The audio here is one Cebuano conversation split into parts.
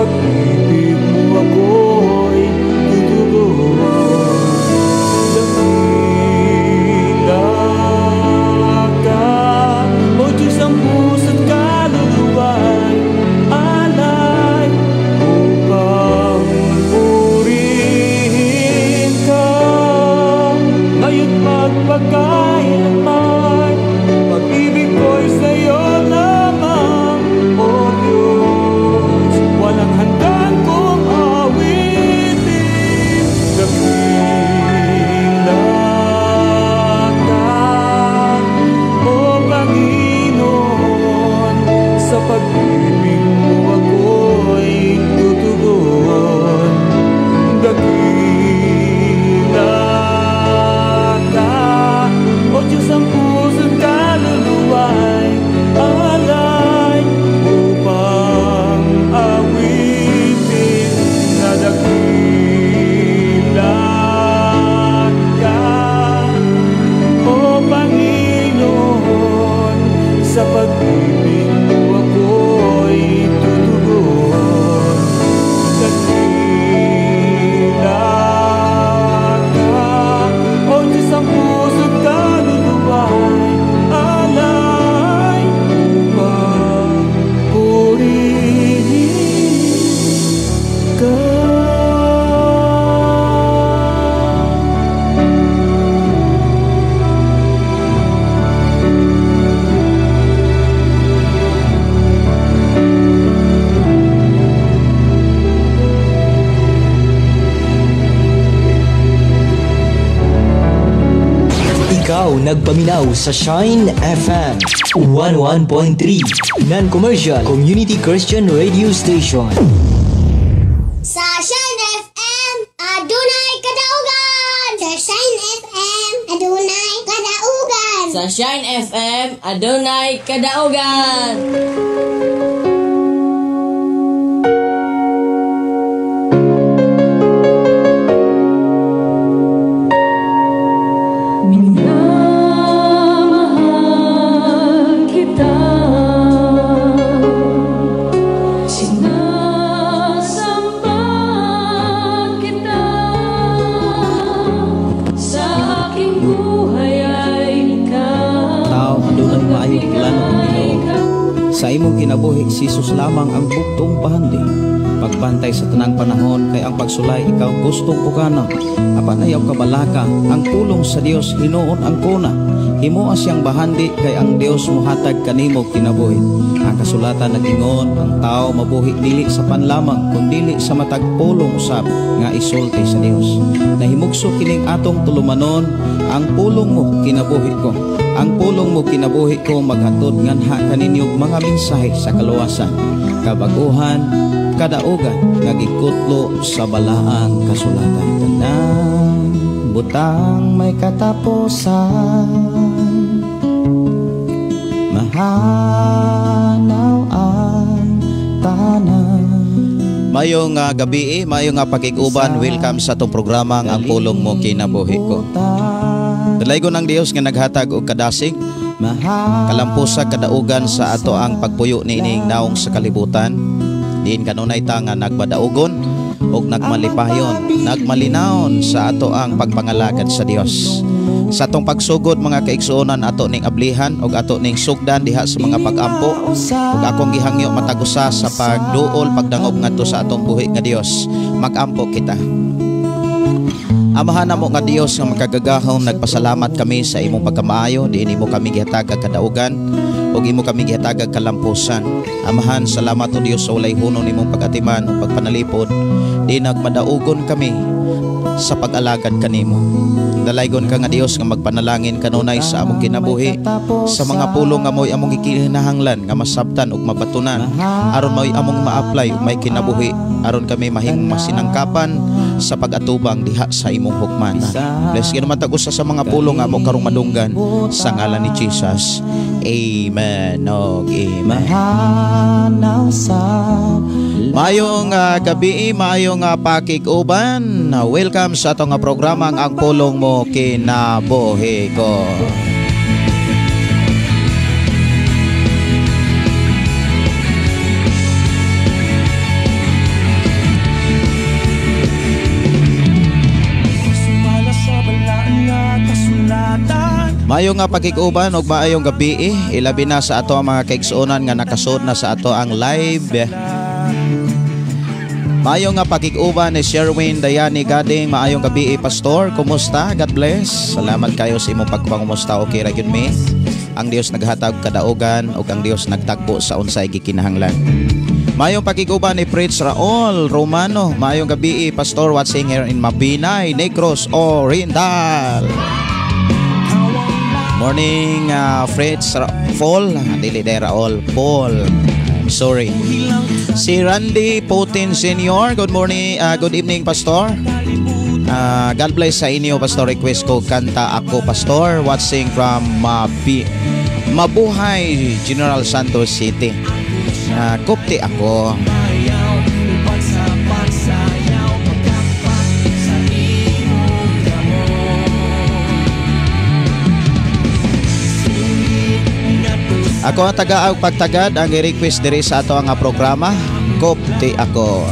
pag-ibig mo ako'y tutugon. Dakila ka, O Diyos, ang puso't kaluluwa'y alay upang purihin ka ngayon magpakailanman. Pag-ibig ko'y sa'yo lamang, O Diyos, walang hanggan kong awitin. Dakila ka, O Panginoon, sa pag-ibig mo ako'y tutugon. Dakila ka, O Diyos, ang puso't kaluluwa'y alay upang awitin na dakila ka, O Panginoon, sa pag-ibig mo ako'y tutugon. Dakila ka, O Diyos, ang puso't kaluluwa'y alay upang purihin ka. Ikaw nagpaminaw sa Shine FM 11.3 Non-Commercial Community Christian Radio Station. Sa Shine FM, adunay kadaugan. Sa Shine FM, adunay kadaugan. Sa Shine FM, adunay kadaugan. Minamahal kita, sinasamba kita, sa aking buhay ay ikaw. Tao adunay maayong plano ang Ginoo. Sa imong kinabuhi, si Jesus lamang ang bugtong bahandi. Pagbantay sa tanang panahon kay ang pagsulay ikaw gustong uganon. Apan ayaw kabalaka, ang pulong sa Dios hinuon ang kuna. Himoa siyang bahandi kay ang Dios mohatag kanimo kinabuhi. Ang kasulatan nag-ingon, ang tao mabuhi dili sa panlamang kundili sa matag pulong usab nga isulti sa Dios. Nahimugso kining atong tulumanon, ang pulong mo kinabuhi ko. Ang pulong mo kinabuhi ko maghatod nganha kaninyo mga mensahe sa kaluwasan, kabaguhan, kadaugan nga gikutlo sa balaang kasulatan. Tanang butang may katapusan, mahanaw ang tanan. Mayong gabi, mayong pakig-uban, welcome sa atong programa ang Pulong Mo Kinabuhi Ko. Dalaygon ang Dios nga naghatag og kadasig, kalampusa kadaugan sa ato ang pagpuyo niining naong sa kalibutan. Diin kanunay ta nga nagbadaugon og nagmalipayon, nagmalinawon sa ato ang pagpangalagad sa Dios. Sa atong pagsugod mga kaigsuonan, ato ning ablihan og ato ning sugdan diha sa mga pag-ampo ug akong gihangyo matag usa sa pagduol pagdangop ngadto sa atong buhi nga Dios. Mag-ampo kita. Amahan namo nga Dios nga makagagahom, nagpasalamat kami sa imong pagkamaayo, diin imo kami gihatag kadaugan ug imo kami gihatag kalampusan. Amahan, salamat o Dios sa walay hunon nimong pag-atiman ug pagpanalipod, diin nagmadaugon kami sa pag-alagad kanimo. Dalaygon ka nga Dios nga magpanalangin kanunay sa among kinabuhi, sa mga pulong nga mo'y among gikinahanglan nga masabtan ug mabatunan, aron mo'y among ma-apply ug may kinabuhi, aron kami mahimong masinangkapan sa pag-atubang diha sa imong hukmana. Bless gid man tag usa sa mga pulong nga amo karong madunggan sa ngalan ni Jesus. Amen. Og amen. Maayong gabi, maayong pakig-uban. Welcome sa atong programa ang Pulong Mo Kinabuhi Ko. Maayo nga pakig-uban ug maayong gabi, ilabi na sa ato ang mga kaigsuonan nga nakasud na sa ato ang live. Maayo nga pakig-uban ni Sherwin Dayani Gading, maayong gabi, Pastor. Kumusta? God bless. Salamat kayo sa imong pagpangumusta. Okay ra gyud mi. Ang Dios naghatag kadaugan ug ang Dios nagtagbo sa unsay gikinahanglan. Maayong pakig-uban ni Fritz Raul Romano. Maayong gabi, Pastor, watching here in Mabinay, Negros Oriental. Morning, Fritz Paul. Dili day Raul, Paul. I'm sorry. Si Randy Putin Sr. Good morning, good evening, Pastor. God bless sa inyo, Pastor. Request ko kanta ako, Pastor. Watching from Mabuhay, General Santos City. Kupti ako. Ako ang taga-ag pagtagad ang i-request diri sa ato ang programa Kupti Ako.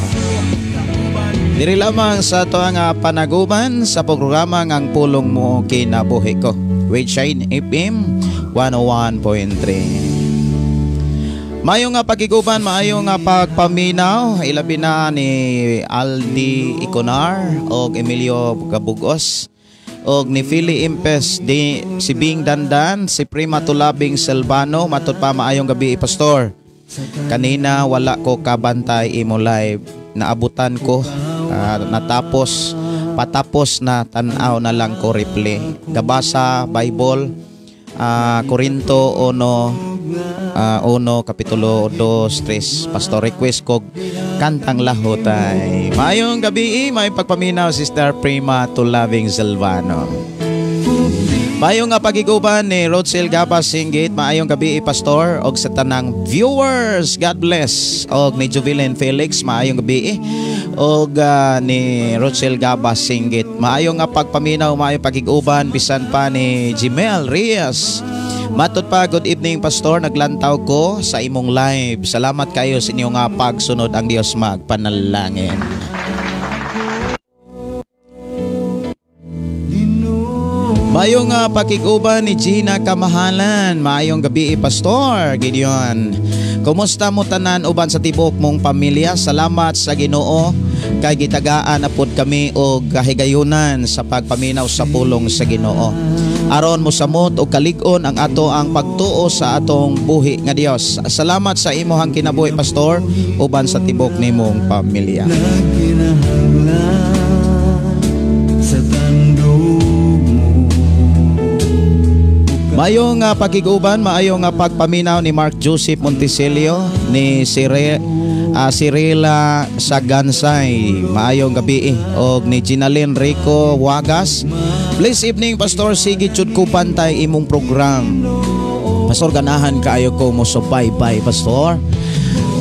Diri lamang sa ato ang panaguban sa programa ng Pulong Mo Kinabuhi Ko with Shine FM 101.3. Maayo nga pagiguban, maayo nga pagpaminaw, ilabi na ni Aldi Iconar og Emilio Gabugos og ni Philly Impes di si Bing Dandan, si Prima Tulabing Selvano. Matud pa maayong gabi, Pastor. Kanina wala ko kabantay imo live, naabutan ko natapos patapos na tan-aw na lang ko replay. Gabasa Bible, Corinto 1 1 kapitulo 2 3. Pastor, request ko kantang Lahutay. Maayong gabi, may pagpaminaw Sister Prima Tulabing Silvano. Maayong nga pagiguban ni Rodsel Gabas Singgit. Maayong gabi, Pastor, og sa tanang viewers. God bless. Og ni Jubilin Felix, maayong gabi. Og ni Rodsel Gabas Singgit. Maayong nga pagpaminaw, maayong pagiguban bisan pa ni Jimel Reyes. Matod pa, good evening, Pastor. Naglantaw ko sa imong live. Salamat kayo sa inyong pagsunod. Ang Dios magpanalangin. Maayong pakiguban ni Gina Kamahalan. Maayong gabi, Pastor Gideon. Kumusta mo tanan uban sa tibok mong pamilya? Salamat sa Ginoo kay gitagaan na pod kami og kahigayunan sa pagpaminaw sa pulong sa Ginoo. Aron mosamot og kalig-on ang ato ang pagtuo sa atong buhi nga Dios. Salamat sa imuhang kinabuhi, Pastor, uban sa tibok nimong pamilya. Maayong pakiguban, maayong pagpaminaw ni Mark Joseph Montesilio, ni Cirila Sagansay. Maayong gabi og ni Ginalyn Rico Wagas. Bless evening, Pastor. Sige chud ko pantay imong program. Pastor, ganahan kaayo ko mo subaybay, Pastor.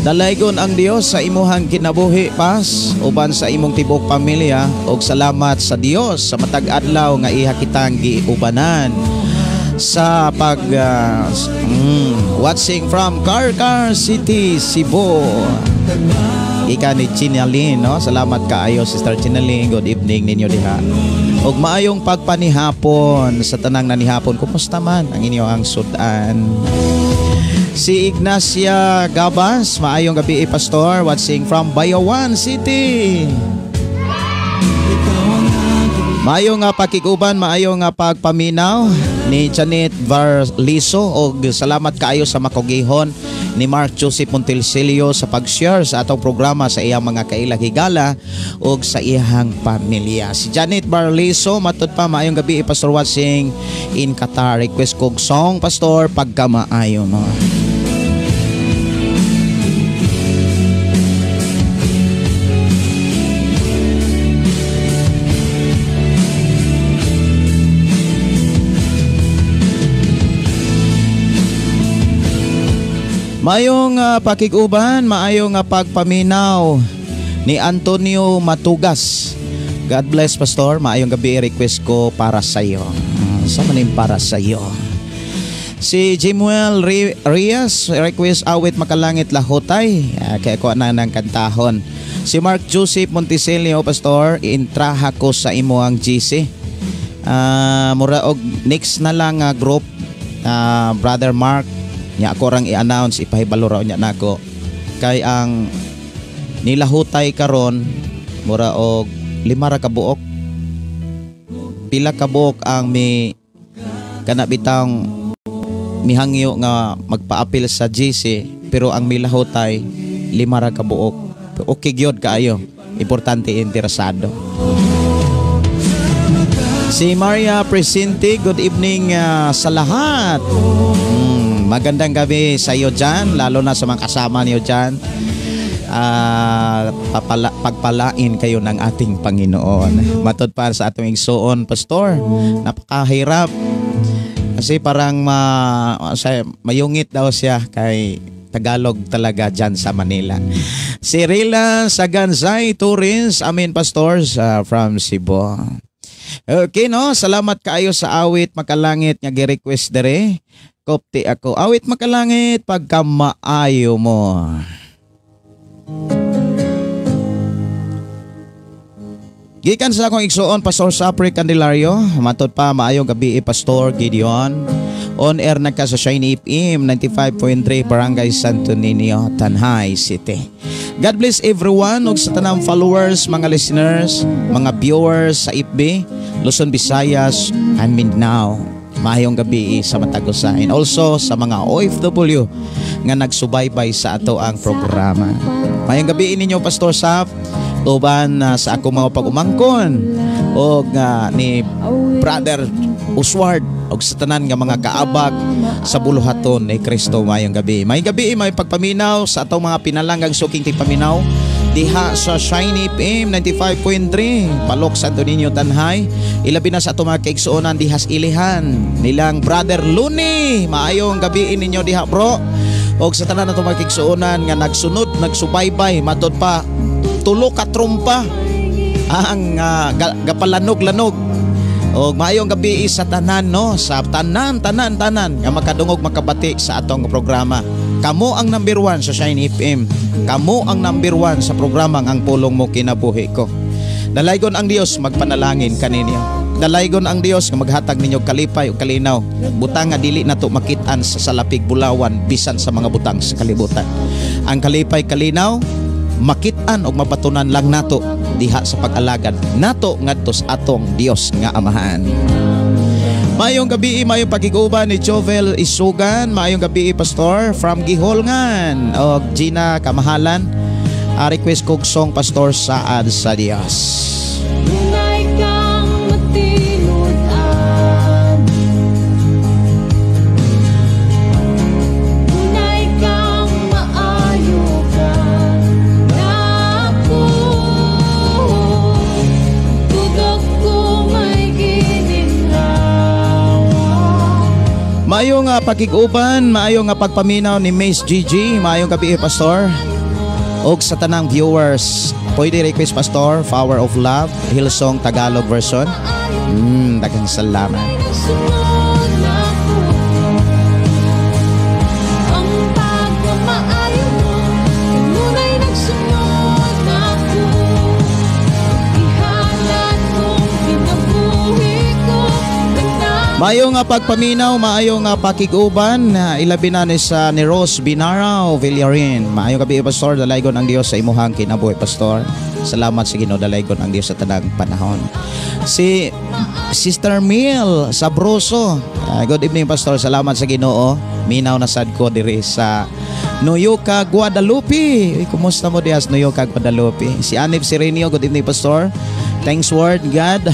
Dalaygon ang Dios sa imuhang kinabuhi, pas uban sa imong tibok pamilya, og salamat sa Dios sa matag adlaw nga iha kitang giubanan sa pag watching from Carcar City, Cebu. Ika ni Chinalyn, no? Salamat kaayo, Sister Chinalyn. Good evening ninyo diha. Og maayong pagpanihapon sa tanang nanihapon. Kumusta man ang inyo ang sudan? Si Ignacia Gabas, maayong gabi, Pastor, watching from Bayawan City. Maayong nga pakiguban, maayong nga pagpaminaw ni Janet Varliso, og salamat kaayo sa makugihon ni Mark Joseph Montelsilio sa pag-share sa atong programa sa iyang mga kailahigala og sa iyang pamilya. Si Janet Varliso, matud pa maayong gabi, Pastor, watching in Qatar. Request kog song, Pastor, Pagkamaayo Mo. Maayong pakiguban, maayong pagpaminaw ni Antonio Matugas. God bless, Pastor. Maayong gabi, request ko para sa iyo. Sa manim para sa iyo. Si Jimuel Reyes, request awit Makalangit Lahutay. Kaya ko na ng kantahon. Si Mark Joseph Montesilio, Pastor, intraha ko sa imo ang GC. Mura og next na lang group, Brother Mark nya ako rang i-announce, ipahibalo raw niya nako kay ang nilahutay karon mura og 5 ra ka buok. Pila ka buok ang mi kana bitang mihangyo nga magpaapil sa GC, pero ang milahutay 5 ra ka buok. Okay gyud kaayo, importante interesado. Si Maria Presente, good evening sa lahat. Magandang gabi sa iyo dyan, lalo na sa mga kasama niyo dyan. Pagpalain kayo ng ating Panginoon. Matod pa sa atong igsuon, Pastor, napakahirap. Kasi parang mayungit daw siya kay Tagalog talaga dyan sa Manila. Si Rila Saganzay Torres, amin pastors from Cebu. Okay no, salamat kaayo sa awit makalangit nga gi-request dere. Kopti ako, awit makalangit pagka maayo mo. Gikan sa akong igsuon, Pastor Sapri Candelario, matod pa maayong gabi Pastor Gideon. On air na ka sa Shine FM 95.3 Barangay Santo Niño, Tanjay City. God bless everyone ug sa tanang followers, mga listeners, mga viewers sa FB, Luzon, Visayas and Mindanao. Maayong gabi sa matag usa. And also sa mga OFW nga nagsubaybay sa ato ang programa. Maayong gabi ninyo Pastor Sap, uban sa akong mga pag-umangkon og ni Brother Oswald og sa tanan nga mga kaabag sa buluhaton ni Kristo. Maayong gabi. Maayong gabi, may pagpaminaw sa atong mga pinalanggang suking tigpaminaw diha sa Shiny FM 95.3 Palok, Santo Niño, Tanjay. Ilabi na sa atong mga kaigsuonan diha sa Ilihan nilang Brother Luni. Maayong gabi ninyo diha bro. Og sa tanan atong mga kaigsuonan nga nagsunod, nagsubaybay, matod pa tulo ka trumpa ang gapalanog-lanog. Og maayong gabi sa tanan no, sa tanan tanan tanan nga makadungog makabati sa atong programa. Kamo ang number 1 sa Shine FM. Kamo ang number 1 sa programang Ang Pulong Mo Kinabuhi Ko. Dalaygon ang Dios magpanalangin kaninyo. Dalaygon ang Dios nga maghatag ninyo kalipay ug kalinaw. Butang nga dili nato makit-an sa salapig bulawan bisan sa mga butang sa kalibutan. Ang kalipay kalinaw makit-an og mabatunan lang nato diha sa pag-alagad nato ngadto sa atong Dios nga Amahan. Maayong gabi, maayong pagiguban ni Jovel Isugan, maayong gabi Pastor from Giholngan og Gina Kamahalan. Request kog song Pastor Saad sa Dios. Dunay kang matinud-an, dunay kang maayo ka nako, tugok ko may gininhawa. Maayong pakig-uban, maayong pagpaminaw ni Miss Gigi, maayong gabi Pastor. Og sa tanang viewers, pwede request Pastor, Power of Love, Hillsong Tagalog version. Daghang salamat. Maayong pagpaminaw, maayong pakig-uban, ilabi na ni sa ni Rose Binaraw Villarin. Maayong gabi Pastor, dalaygon ang Dios sa imuhang kinabuhi Pastor. Salamat sa Ginoo, dalaygon ang Dios sa tanang panahon. Si Sister Mil Sabroso, good evening Pastor, salamat sa Ginoo. Minaw na sad ko diri sa Noyoka, Guadalupe. Uy, kumusta mo diha sa Noyoka, Guadalupe? Si Anib Sirenio, good evening Pastor. Thanks word God.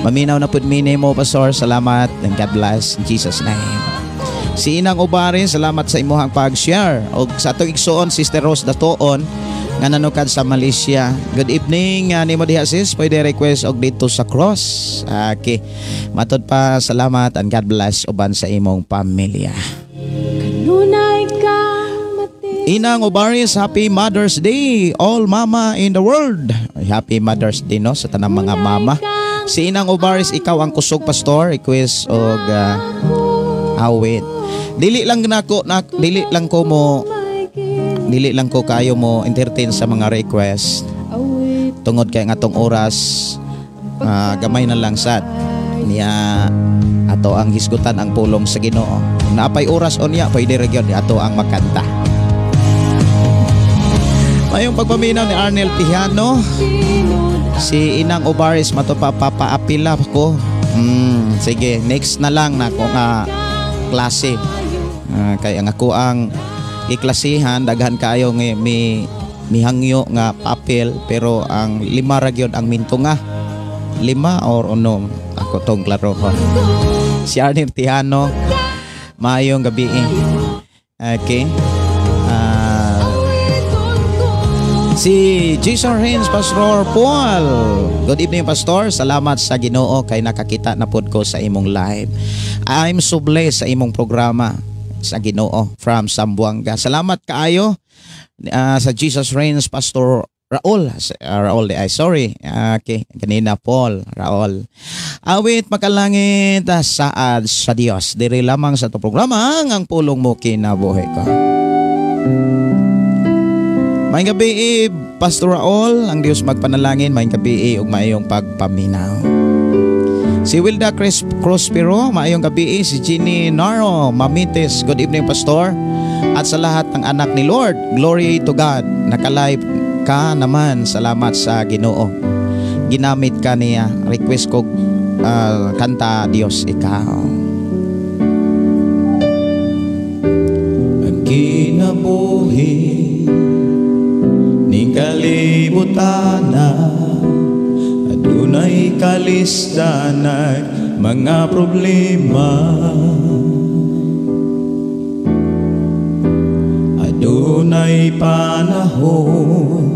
Maminaw na pud mi nimo Pastor. Salamat and God bless in Jesus name. Si Inang Ubarin, salamat sa imuhang pag-share. Og sa atong igsuon Sister Rose Datoon nga nanukad sa Malaysia. Good evening nimo diha sis. Pwede request og dito sa cross. Okay. Matod pa, salamat and God bless uban sa imong pamilya. Kanunay kang mati. Inang Ubaris, happy Mother's Day all mama in the world. Happy Mother's Day no sa tanang mga mama. Si Inang Ubaris, ikaw ang kusog Pastor, request og awit. Dili lang nako na, dili lang ko mo dili lang ko kayo mo entertain sa mga request tungod kay nga atong oras gamay na lang sad. Niya ato ang hisgutan ang pulong sa Ginoo. Kung naapay oras unya, pwede ra gyud ato ang makanta. Mayong pagpaminaw ni Arnel Tijano. Si Inang Obaris mato pa papaapila ko. Sige, next na lang na ko nga klase. Kay ang ako ang iklasihan daghan kaayo nga mi mihangyo nga papel, pero ang lima ra gyud ang mintunga. 5 or unom ako tong klarohon. Si Arnel Tijano, maayong gabi. Okay. Si Jason Rains, Pastor Paul. Good evening, Pastor. Salamat sa Ginoo kay nakakita na pod ko sa imong live. I'm so blessed sa imong programa sa Ginoo from Zamboanga. Salamat kaayo sa Jesus Reigns, Pastor Raul. Raul, ay sorry. Okay, kanina Paul, Raul. Awit makalangit, saad sa Dios. Diri lamang sa to programa ang pulong mo kinabuhi ko. Maayong gabi, Pastor Raul, ang Dios magpanalangin, maayong gabi ug maayong pagpaminaw. Si Wilda Chris Prospero, maayong gabi. Si Ginny Naro Mamites, good evening, Pastor. At sa lahat ng anak ni Lord, glory to God. Nakalive ka naman, salamat sa Ginoo. Ginamit ka niya. Request ko kanta Dios Ikaw. Ang kinabuhi ning kalibutan, adunay kalisdanan mga problema, adunay panahon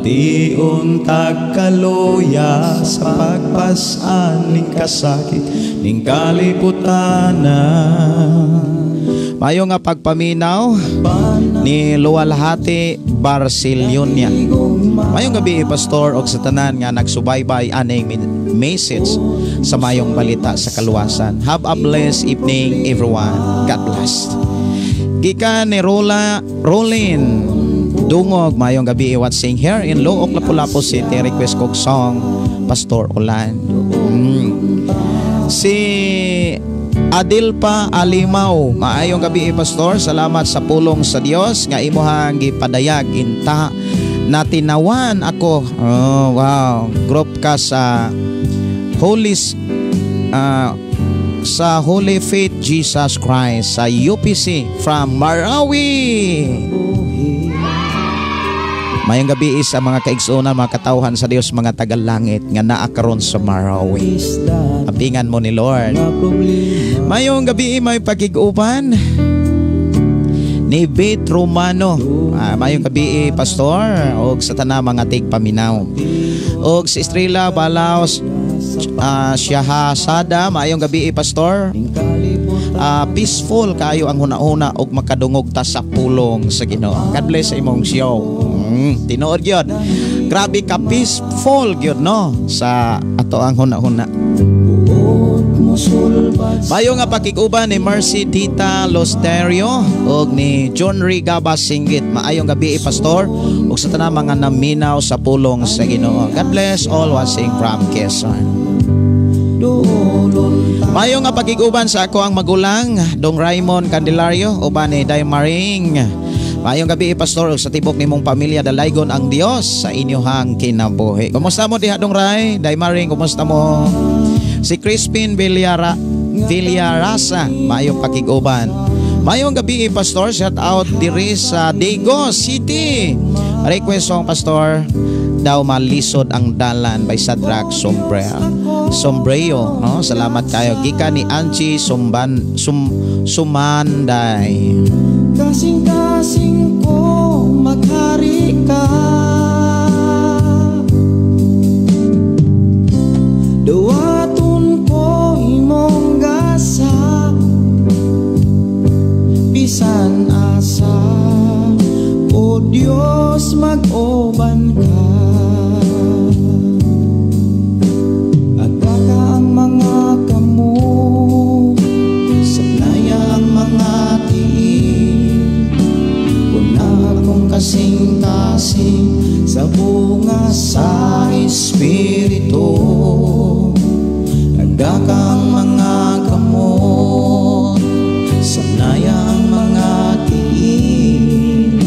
bation tagkaluya sa pagpasan ning kasakit ning kalibutan. Mayo nga pagpaminaw ni Luwalhati Barcelona. Mayong gabi, Pastor, og sa tanan nga nagsubaybay aning message sa mayong balita sa kaluwasan. Have a blessed evening, everyone. God bless. Gikan ni Rola Rolin Dungog, mayong gabi, watching here in Looc, Lapu-Lapu City. Request kog song Pastor Olan. Si Adilpa Alimaw, maayong gabi, Pastor. Salamat sa pulong sa Dios nga imuhang gipadayag inta natinawan ako. Oh, wow. Group ka sa Holy sa Holy Faith Jesus Christ sa UPC from Marawi. Mayong gabi sa mga kaigsuonan, mga katawhan sa Dios, mga tagalangit nga naa karon sa Marawi. Apingan mo ni Lord. Mayong gabi may pakig-uban ni Beth Romano. Mayong gabi, Pastor, og sa tanang mga tigpaminaw. Og si Estrella Balaos Shahasada, maayong gabi, Pastor. Peaceful kayo ang huna-huna og makadungog ta sa pulong sa Ginoo. God bless sa imong show. Tinuod gyud. Grabe ka peaceful gyud no sa ato ang huna-huna. Mayo nga pakig-uban ni Mercy Tita Losterio og ni John Rigaba Singgit. Maayong gabi, Pastor, ug sa tanang mga naminaw sa pulong sa Ginoo. God bless all watching from Quezon. Mayo nga pakig-uban sa ako ang magulang, Dong Raymond Candelario, uban ni Day Maring. Maayong gabi, Pastor, ug sa tibok nimong pamilya, dalaygon ang Dios sa inyohang kinabuhi. Kumusta mo diha, Dong Ray? Day Maring, kumusta mo? Si Crispin Villarasa, maayong pakig-uban. Maayong gabi, Pastor, shout out diri sa Dago City. Request song, Pastor, daw malisod ang dalan by Sadrach Sombrero. Sombrero, no? Salamat kayo. Gikan ni Angie Sumanday. Kasing-kasing ko maghari ka, duwaton ko imong gasa, bisan asa, o Dios mag-uban ka. Agaka ang mga kamo, saplaya ang mga tiil, kuna akong kasing-kasing sa bunga sa Espiritu. Agaka ang mga kamot, sanaya ang mga tiil.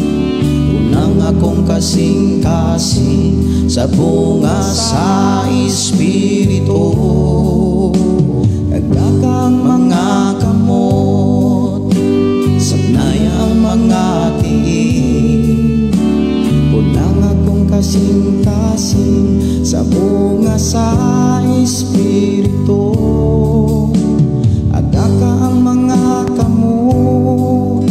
Unang akong kasing-kasing sa bunga sa Espiritu. Agaka ang mga kamot, sanaya ang mga tiil. Unang akong kasing-kasing sa bunga sa Espiritu. Agaka ang mga kamot,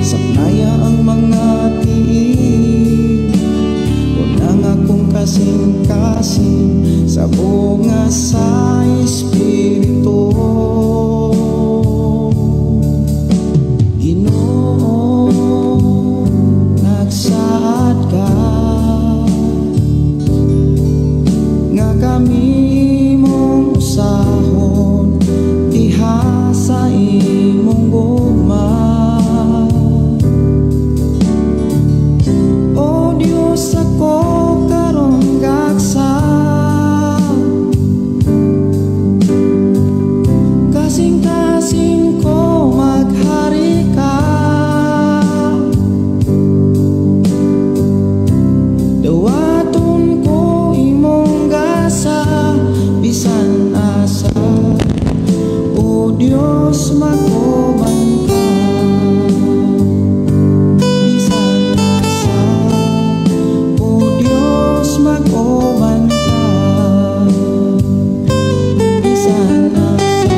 sapnaya ang mga tiil. Unang akong kasing-kasing sa bunga sa Espiritu. Ginoo, nagsaad ka nga kami mong usahon diha sa imong gugma. O Dios, ako karon gaksa, kasing-kasing ko maghari ka. Dawaton ko imong gasa bisan asa, O Dios mag-uban ka. Bisan asa, O Dios mag-uban ka. Bisan asa,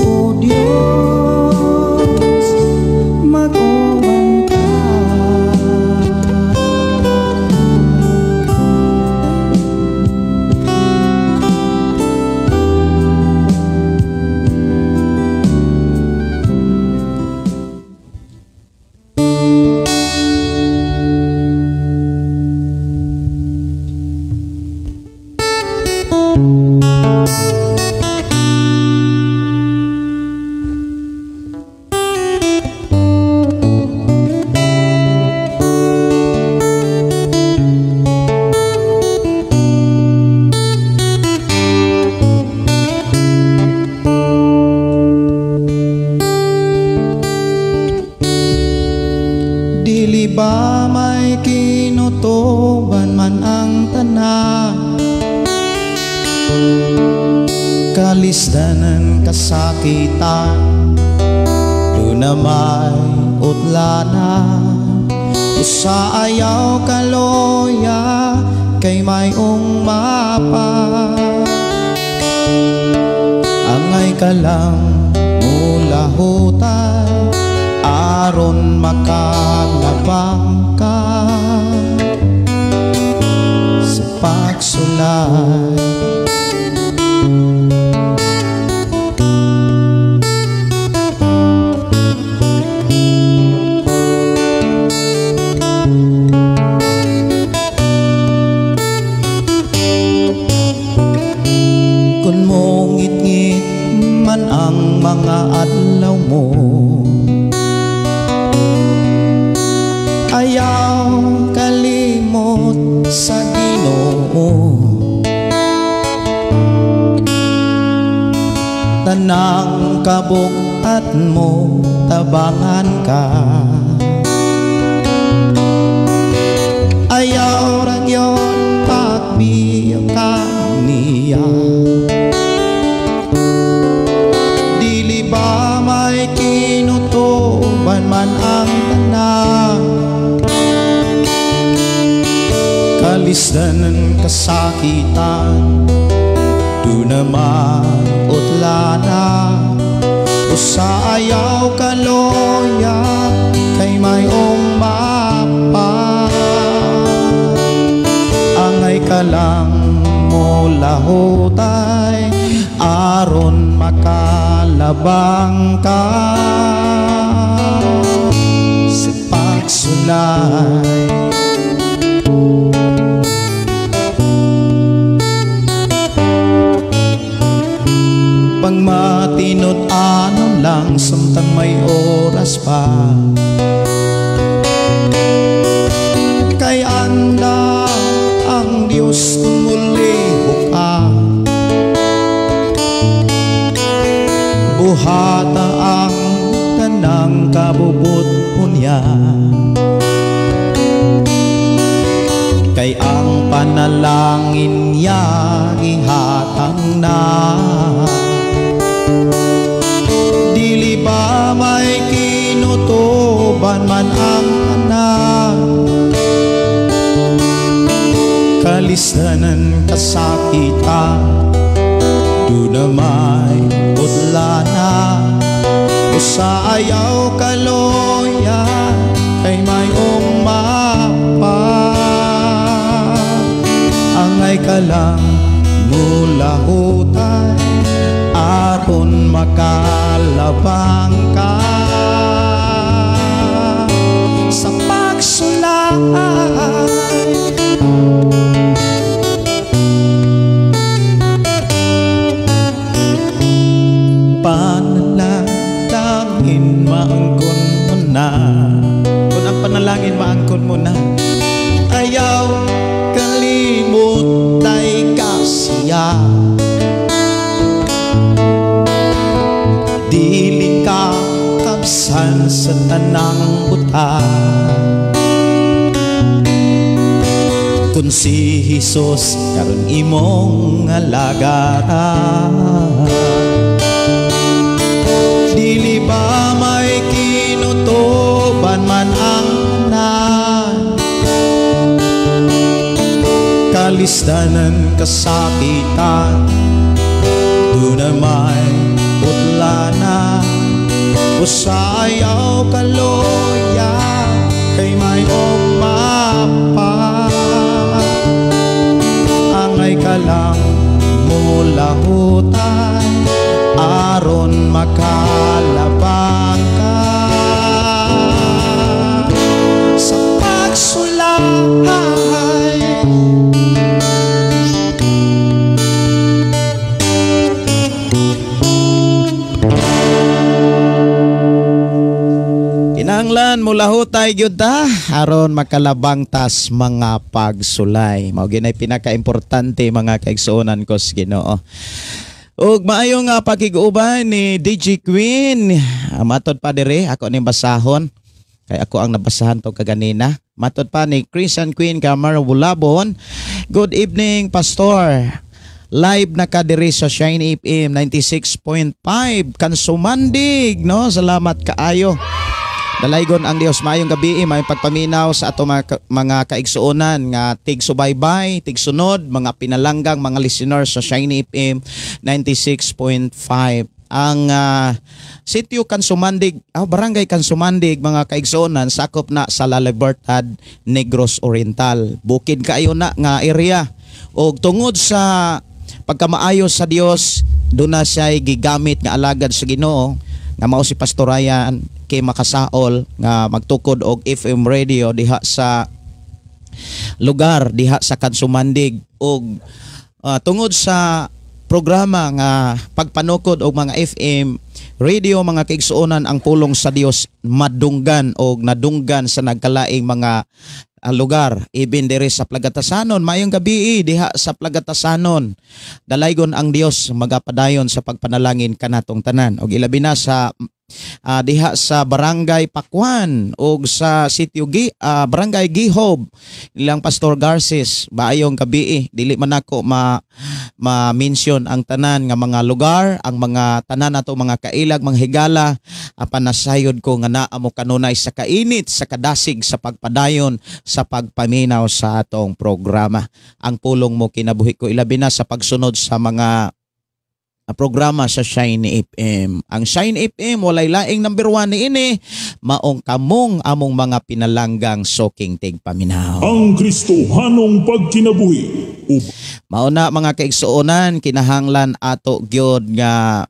O Dios mag-uban ka. Dili ba may kinutuban man ang tanan, kalisdanan kasakitan, doon na may utlana. Usa ayaw kaloya kay mayong mapa. Angay ka lang mulahutan aron makalabang ka sa pagsulay. Kung mongit-ngit man ang mga adlaw mo, ayaw kalimot sa Ginoo. Tanang kabuk-at mo tabangan ka. Ayaw ra gyud pagbiya ka niya. Dili ba may kinutuban man ang tanan, kalisdanan kasakitan, do naman utlana. Usa ayaw kaloya kay mayong mapa. Angay ka lang mulahutay aron makalabang ka sa pagsulay. Pagmatinod-anon lang samtang may oras pa, kay anda ang Diyos kung mulihok ka. Ang panalangin niya gihatang na. Dili ba may kinutuban man ang anak, kalistanan kasakitan, doon may udlana. Usa ayaw kaloya kay mayong mapa. Angay ka lang mulahutay aron makalabang ka sa pagsulay. Panalangin maangkon mo na. Kung ang panalangin maangkon mo na, ayaw kalimot ay kasiya. Dili ka kabsan sa tanang buta. Kung si Jesus karon imong alagaran, dili ba may kinutuban man ang tanan, kalistanan kasakitan, doon na may putlana. Usa ayaw kaloya kay may umapa. Angay ka lang mulahutan aron makalabang ka sa pagsulay. Kinahanglan mulahutay gyud ta aron makalabang tas mga pagsulay. Mao gyud nay pinakaimportante mga kaigsuonan ko sa Ginoo. Ug maayo nga pakig-uban ni DJ Queen. Matod pa dire ako ning basahon kay ako ang nabasahan to kaganina. Matod pa ni Christian Queen Camara Bulabon. Good evening, Pastor. Live na ka diri sa Shine FM 96.5 Kansumandig, no? Salamat kaayo. Dalaygon ang Dios. Maayong gabi, may pagpaminaw sa ato mga kaigsuonan nga tig-subaybay, tig-sunod, mga pinalanggang mga listeners sa Shine FM 96.5. Ang sitio Kansumandig, barangay Kansumandig, mga kaigsuonan, sakop na sa La Libertad, Negros Oriental. Bukid kaayo na nga area. Og tungod sa pagkamaayo sa Dios, doon na siya gigamit nga alagad sa Ginoo nga mao si Pastor Ryan kay makasaol nga magtukod og FM radio diha sa lugar diha sa Kansumandig. Og tungod sa programa nga pagpanukod og mga FM radio, mga kaigsuonan, ang pulong sa Dios madunggan og nadunggan sa nagkalaing mga lugar, even diri sa Plagatasanon. Maayong gabi diha sa Plagatasanon. Dalaygon ang Dios magapadayon sa pagpanalangin kanatong tanan, og ilabi na sa diha sa Barangay Pakwan og sa sitio Barangay Gihob, ilang Pastor Garces. Maayong gabi, dili man nako ma-mention ang tanan nga mga lugar, ang mga tanan nato mga kailag, mga higala, apan nasayod ko nga naa mo kanunay sa kainit, sa kadasig, sa pagpadayon, sa pagpaminaw sa atong programa. Ang pulong mo kinabuhi ko, ilabi na sa pagsunod sa mga programa sa Shine FM. Ang Shine FM walay laing number 1 niini, maong kamong among mga pinalanggang soking tigpaminaw. Ang Kristohanong pagkinabuhi. Mao na mga kaigsuonan, kinahanglan ato gyud nga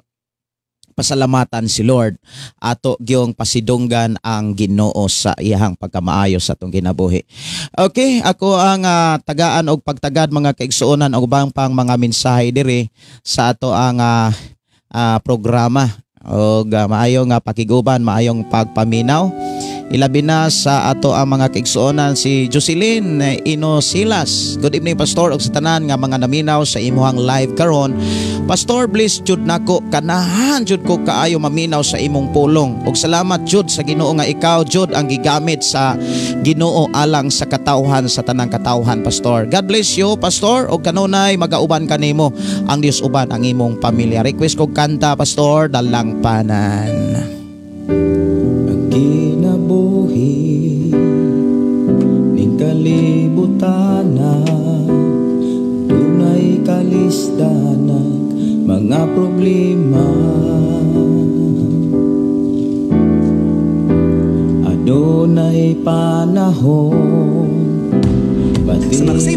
pasalamatan si Lord, ato gyung pasidunggan ang Ginoo sa iyang pagkamaayo sa atong kinabuhi. Okay, ako ang tagaan og pagtagad mga kaigsuonan og ubang pang mga mensahe diri sa ato ang programa. Og maayo nga pakiguban, maayong pagpaminaw. Ilabi na sa ato ang mga kaigsuonan si Jocelyn Inosilas. Good evening, Pastor, ug sa tanan nga mga naminaw sa imuhang live karon. Pastor, bless jud nako, kanahan jud ko kaayo maminaw sa imong pulong. Ug salamat jud sa Ginoo nga ikaw jud ang gigamit sa Ginoo alang sa katawhan, sa tanang katawhan, Pastor. God bless you, Pastor, ug kanunay magauban kanimo ang Dios uban ang imong pamilya. Request kog kanta, Pastor, Dalangpanan. Ang kinabuhi ning kalibutana, dunay kalisdanak mga problema. Adunay panahon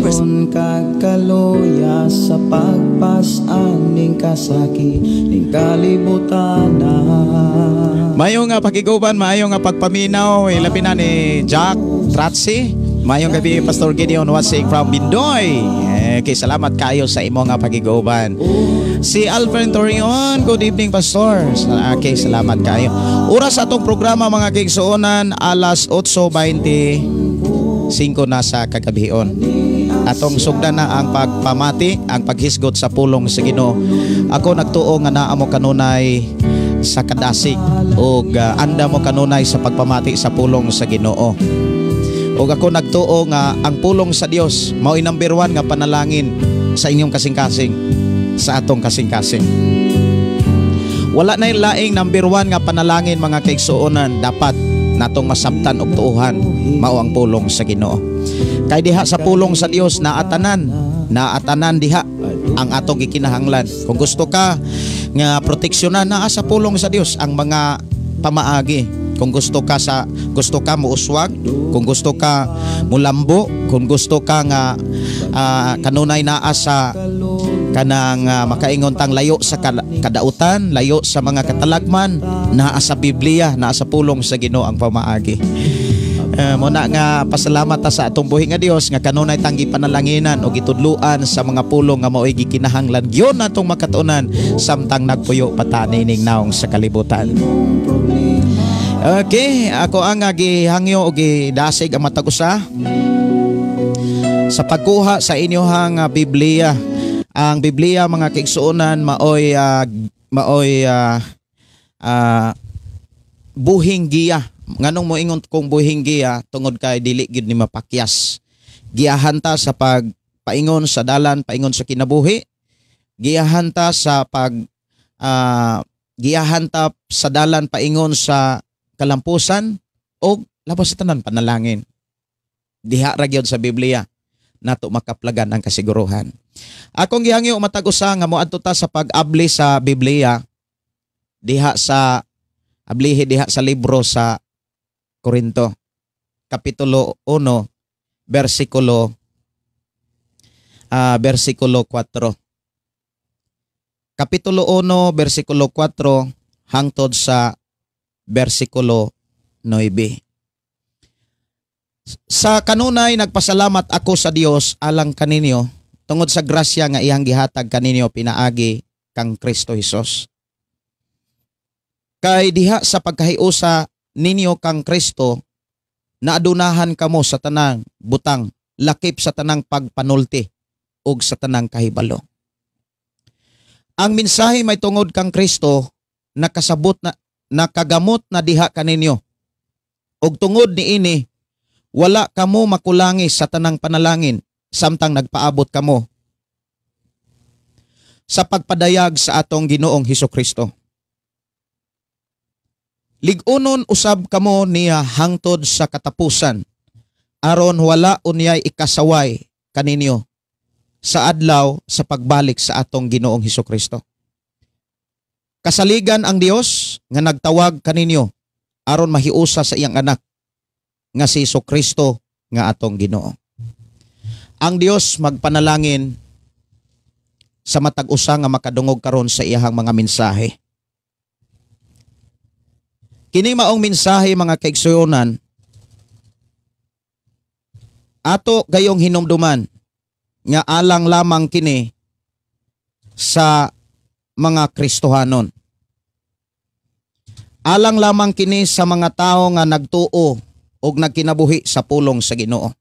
Bation kag kaluya sa pagpas-an ning kasakit ning kalibutan. Mayo nga pakiguban, mayo nga pagpaminaw, ilabi na ni Jack Tratsi. Mayong gabi, Pastor Gideon Wasig from Bindoy. Okay, salamat kayo sa imo nga pagiguban. Si Alfred Torion, good evening, Pastor. Okay, salamat kayo. Oras atong programa, mga kigsuonan, alas 8:25 na sa kagabion. Atong sugdan na ang pagpamati, ang paghisgot sa pulong sa Ginoo. Ako nagtuo nga naa mo kanunay sa kadasig og anda mo kanunay sa pagpamati sa pulong sa Ginoo. Og ako nagtuo nga ang pulong sa Dios mao'y number 1 nga panalangin sa inyong kasing-kasing, sa atong kasing-kasing. Wala na laing number 1 nga panalangin, mga kaigsuonan, dapat natong masabtan og tuohan mao ang pulong sa Ginoo. Kay diha sa pulong sa Dios naatanan diha ang atong gikinahanglan. Kung gusto ka nga proteksyonan, naa sa pulong sa Dios ang mga pamaagi. Kung gusto ka muuswag, kung gusto ka mulambo, kung gusto ka nga kanunay naa sa kanang makaingon tang layo sa kadautan, layo sa mga katalagman, naa sa Biblia, naa sa pulong sa Ginoo ang pamaagi. Muna nga pasalamat ta sa atong buhi nga Dios nga kanunay tang gipanalanginan o gitudluan sa mga pulong nga mao'y gikinahanglan gyud natong makatunan samtang nagpuyo pa ta nining naong sa kalibutan. Okay, ako ang gihangyo o gidasig ang matag usa sa pagkuha sa inyohang Biblia. Ang Biblia, mga kaigsuonan, maoy buhing giya. Nganong moingon kong buhing giya, tungod kay dili gyud ni mapakyas. Giyahan ta sa pagpaingon sa dalan, paingon sa kinabuhi. Giyahan ta sa giyahan ta sa dalan paingon sa kalampusan o labas sa tanan panalangin. Diha ra gyud sa Biblia nato makaplagan ang kasiguruhan. Akong gihangyo matag usa nga moadto ta sa pag-abli sa Biblia diha sa ablihi diha sa libro sa Korinto, kapitulo 1, bersikulo 4. Kapitulo 1, bersikulo 4 hangtod sa bersikulo 9. Sa kanunay nagpasalamat ako sa Dios alang kaninyo tungod sa grasya nga iyang gihatag kaninyo pinaagi kang Kristo Hesus. Kay diha sa pagkahiusa ninyo kang Kristo, naadunahan kamo sa tanang butang, lakip sa tanang pagpanulti ug sa tanang kahibalo. Ang mensahe may tungod kang Kristo nakasabot na nakagamot na diha kaninyo. Ug tungod niini wala kamo makulangi sa tanang panalangin samtang nagpaabot kamo sa pagpadayag sa atong Ginoong Hesus Kristo. Lig-unon usab kamo niya hangtod sa katapusan, aron wala unyay ikasaway kaninyo sa adlaw sa pagbalik sa atong Ginoong Hesus Kristo. Kasaligan ang Dios nga nagtawag kaninyo aron mahiusa sa iyang anak nga si Hesus Kristo nga atong Ginoo. Ang Dios magpanalangin sa matag usa nga makadungog karon sa iyahang mga mensahe. Kini maong mensahe, mga kaigsuonan, ato gayong hinumduman nga alang lamang kini sa mga Kristohanon. Alang lamang kini sa mga tao nga nagtuo og nagkinabuhi sa pulong sa Ginoo.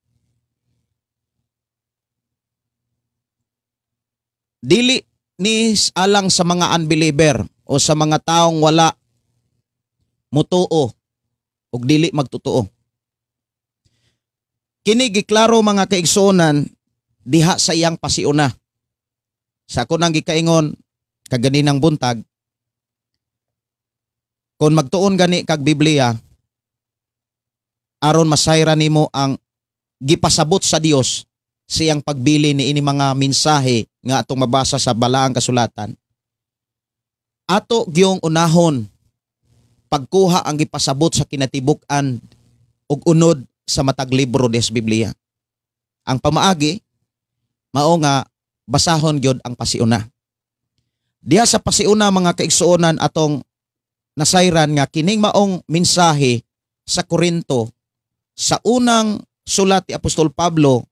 Dili ni alang sa mga unbeliever o sa mga taong wala mutuo og dili magtotoo. Kini giklaro mga kaigsuonan diha sa iyang pasiuna. Sa ako nang gikaingon kaganinang buntag, kung magtuon gani kag Biblia aron masayra nimo ang gipasabot sa Dios siyang pagbili ni ini mga mensahe nga atong mabasa sa balaang kasulatan. Ato gyung unahon pagkuha ang gipasabot sa kinatibuk-an ug unod sa matag libro des Biblia. Ang pamaagi mao nga basahon gyud ang pasiuna. Diha sa pasiuna mga kaigsuonan atong nasayran nga kining maong mensahe sa Korinto sa unang sulat ni Apostol Pablo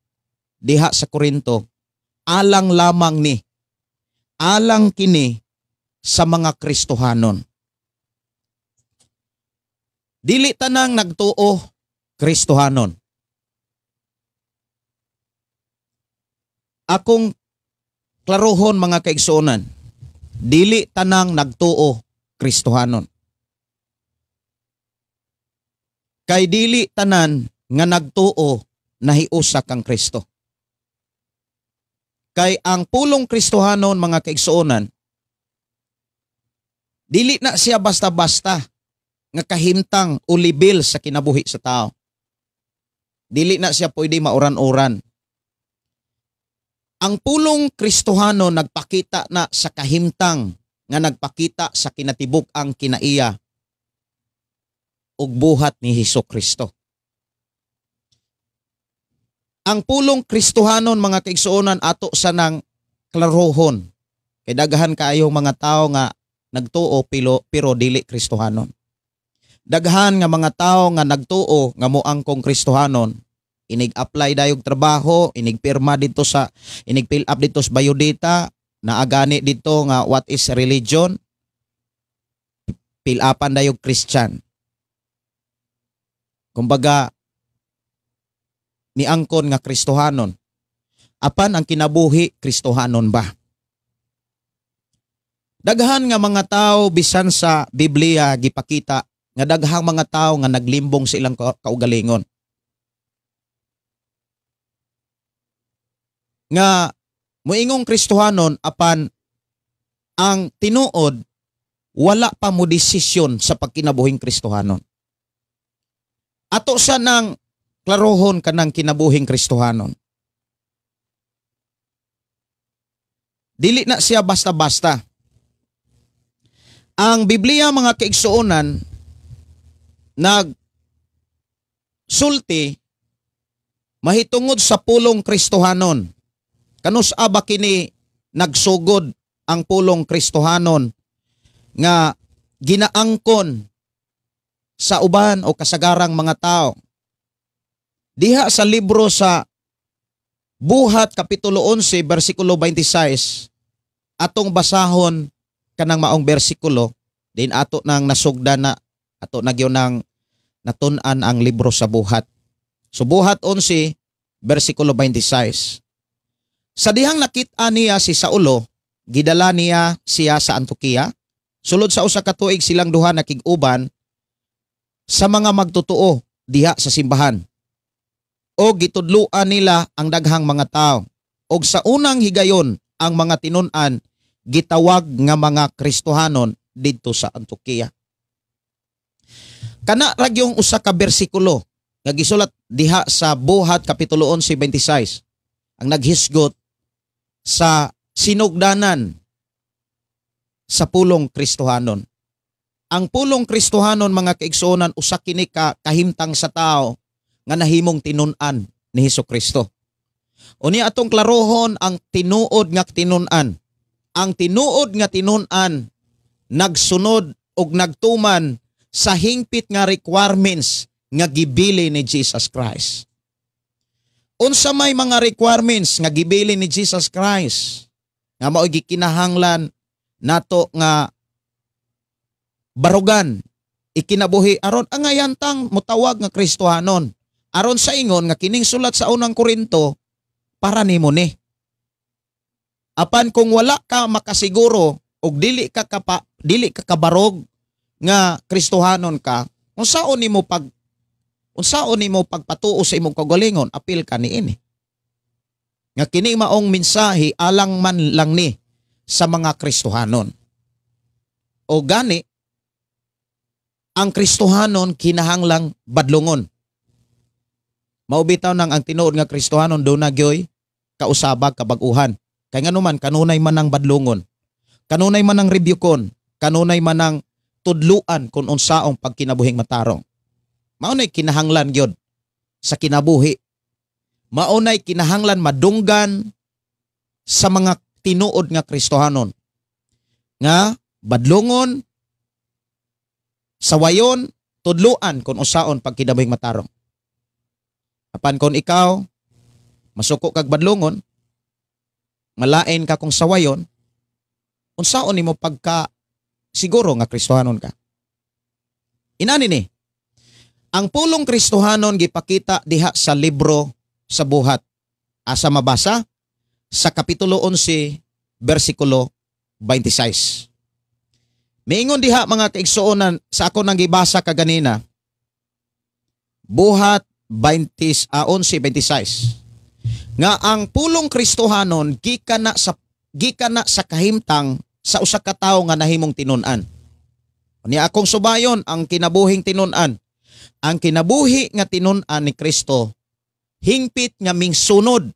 diha sa Korinto, alang lamang ni, alang kini sa mga Kristohanon. Dili tanang nagtuo Kristohanon. Akong klarohon mga kaigsuonan, dili tanang nagtuo Kristohanon. Kay dili tanan nga nagtuo nahiusa kang Kristo. Kay ang pulong Kristohanon mga kaigsuonan, dili na siya basta-basta nga kahimtang o libil sa kinabuhi sa tao. Dili na siya pwede mauran-uran. Ang pulong Kristohanon nagpakita na sa kahimtang nga nagpakita sa kinatibuk-ang kinaiya ug buhat ni Hesus Kristo. Ang pulong Kristohanon mga kaigsuonan ato sa nang klarohon. Kay daghan kaayong mga tao nga nagtuo pero dili Kristohanon. Daghan nga mga tao nga nagtuo nga moangkong Kristohanon, inig-apply dayog trabaho, inig-pirma dito sa, inig-fill up dito sa biodata, naagani dito nga what is religion, fill upan dayog Christian. Kumbaga, miangkon nga Kristohanon. Apan ang kinabuhi, Kristohanon ba? Daghan nga mga tao bisan sa Biblia gipakita nga daghang mga tao nga naglimbong sa ilang kaugalingon. Nga moingong Kristohanon apan ang tinuod wala pa mo desisyon sa pagkinabuhing Kristohanon. Ato sa nang klarohon kanang kinabuhing Kristohanon. Dili na siya basta-basta. Ang Biblia mga kaigsuonan nagsulti mahitungod sa pulong Kristohanon. Kanus aba kini nagsugod ang pulong Kristohanon nga ginaangkon sa uban o kasagarang mga tao. Diha sa libro sa Buhat Kapitulo 11, versikulo 26, atong basahon kanang maong bersikulo, din ato nang nasugda na, ato na gyud nang natun-an ang libro sa Buhat. So Buhat 11, versikulo 26. Sa dihang nakit-an niya si Saulo, gidala niya siya sa Antioquia. Sulod sa usa ka tuig silang duha nakig-uban sa mga magtotoo diha sa simbahan. O gitudluan nila ang daghang mga tao. Og sa unang higayon ang mga tinun-an gitawag nga mga Kristohanon didto sa Antioquia. Kana ra gyung usa ka bersikulo nga gisulat diha sa Buhat Kapitulo 11:26 ang naghisgot sa sinugdanan sa pulong Kristohanon. Ang pulong Kristohanon mga kaigsuonan usa kini ka kahimtang sa tao nga nahimong tinun-an ni Hesus Kristo. Unya atong klarohon ang tinuod nga tinun-an. Ang tinuod nga tinun-an nagsunod og nagtuman sa hingpit nga requirements nga gibili ni Jesus Christ. Unsa may mga requirements nga gibili ni Jesus Christ nga mao'y gikinahanglan nato nga barugan Ikinabuhi aron angayan tang mutawag nga Kristohanon. Aron sa ingon nga kining sulat sa unang Korinto para nimo ni. Apan kung wala ka makasiguro og dili ka kabarog nga Kristohanon ka, unsaon nimo pagpatuo sa imong kaugalingon, apil ka niini. Nga kini maong mensahe alang man lang ni sa mga Kristohanon. O gani ang Kristohanon kinahanglang badlongon. Mao bitaw nang ang tinuod nga Kristohanon doon na gyoy kausabag kabag-uhan. Kay nganuman kanunay man ang badlongon, kanunay man ang rebyukon, kanunay man ang tudluan kung unsaong pagkinabuhing matarong. Mao nay kinahanglan gyud sa kinabuhi. Mao nay kinahanglan madunggan sa mga tinuod nga Kristohanon. Nga badlongon, sawayon, tudluan kung unsaon pagkinabuhing matarong. Apan kung ikaw masuko kag badlongon, malain ka kung sawayon, unsaon nimo pagka siguro nga Kristohanon ka? Inani ni, ang pulong Kristohanon gipakita diha sa libro sa Buhat. Asa mabasa? Sa Kapitulo 11, versikulo 26. Miingon diha mga kaigsuonan sa ako nang gibasa kaganina, Buhat 11:26, nga ang pulong Kristohanon gikan na sa kahimtang sa usa ka tawo nga nahimong tinun-an. Niya akong subayon ang kinabuhing tinun-an. Ang kinabuhi nga tinun-an ni Kristo hingpit nga mingsunod,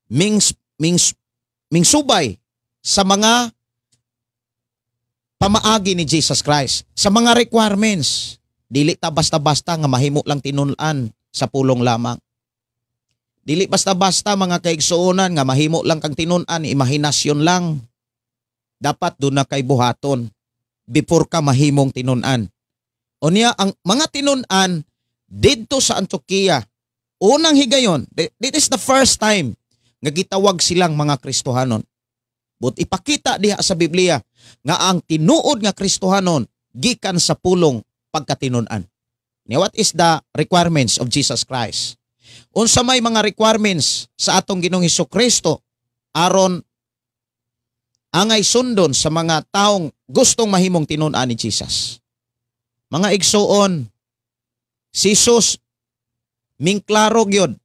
ming ming mingsubay sa mga pamaagi ni Jesus Christ, sa mga requirements. Dili ta basta-basta nga mahimo lang tinun-an sa pulong lamang. Dili basta-basta, mga kaigsuonan, nga mahimo lang kang tinun-an, imahinasyon lang. Dapat doon na kay buhaton before ka mahimong tinun-an. Unya ang mga tinun-an didto sa Antioquia, unang higayon, this is the first time nga gitawag silang mga Kristohanon. But ipakita diha sa Biblia nga ang tinuod nga Kristohanon gikan sa pulong pagkatinun-an. Ni what is the requirements of Jesus Christ? Unsa may mga requirements sa atong Ginoong Kristo aron angay sundon sa mga taong gustong mahimong tinun-an ni Jesus? Mga igsuon, si Jesus mingklaro gyud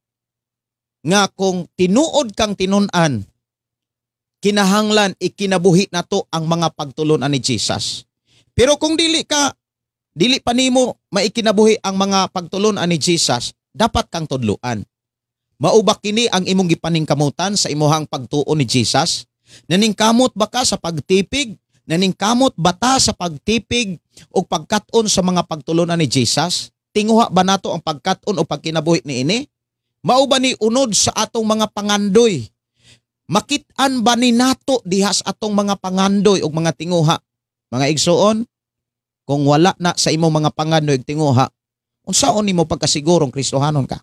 nga kung tinuod kang tinun-an, kinahanglan ikinabuhi nato ang mga pagtulunan ni Jesus. Pero kung dili pa nimo maikinabuhi ang mga pagtulunan ni Jesus, dapat kang tudluan. Mao ba kini ang imong gipaningkamutan sa imuhang pagtuo ni Jesus? Naningkamot ba ka sa pagtipig? Naningkamot ba ta sa pagtipig o pagkat-on sa mga pagtulunan ni Jesus? Tinguha ba nato ang pagkat-on o pagkinabuhi niini? Mao ba ni unod sa atong mga pangandoy? Makit-an ba ni nato diha sa atong mga pangandoy o mga tinguha? Mga igsuon, kung wala na sa imong mga pangandoy ug tinguha, unsaon nimo pagkasigurong Kristohanon ka?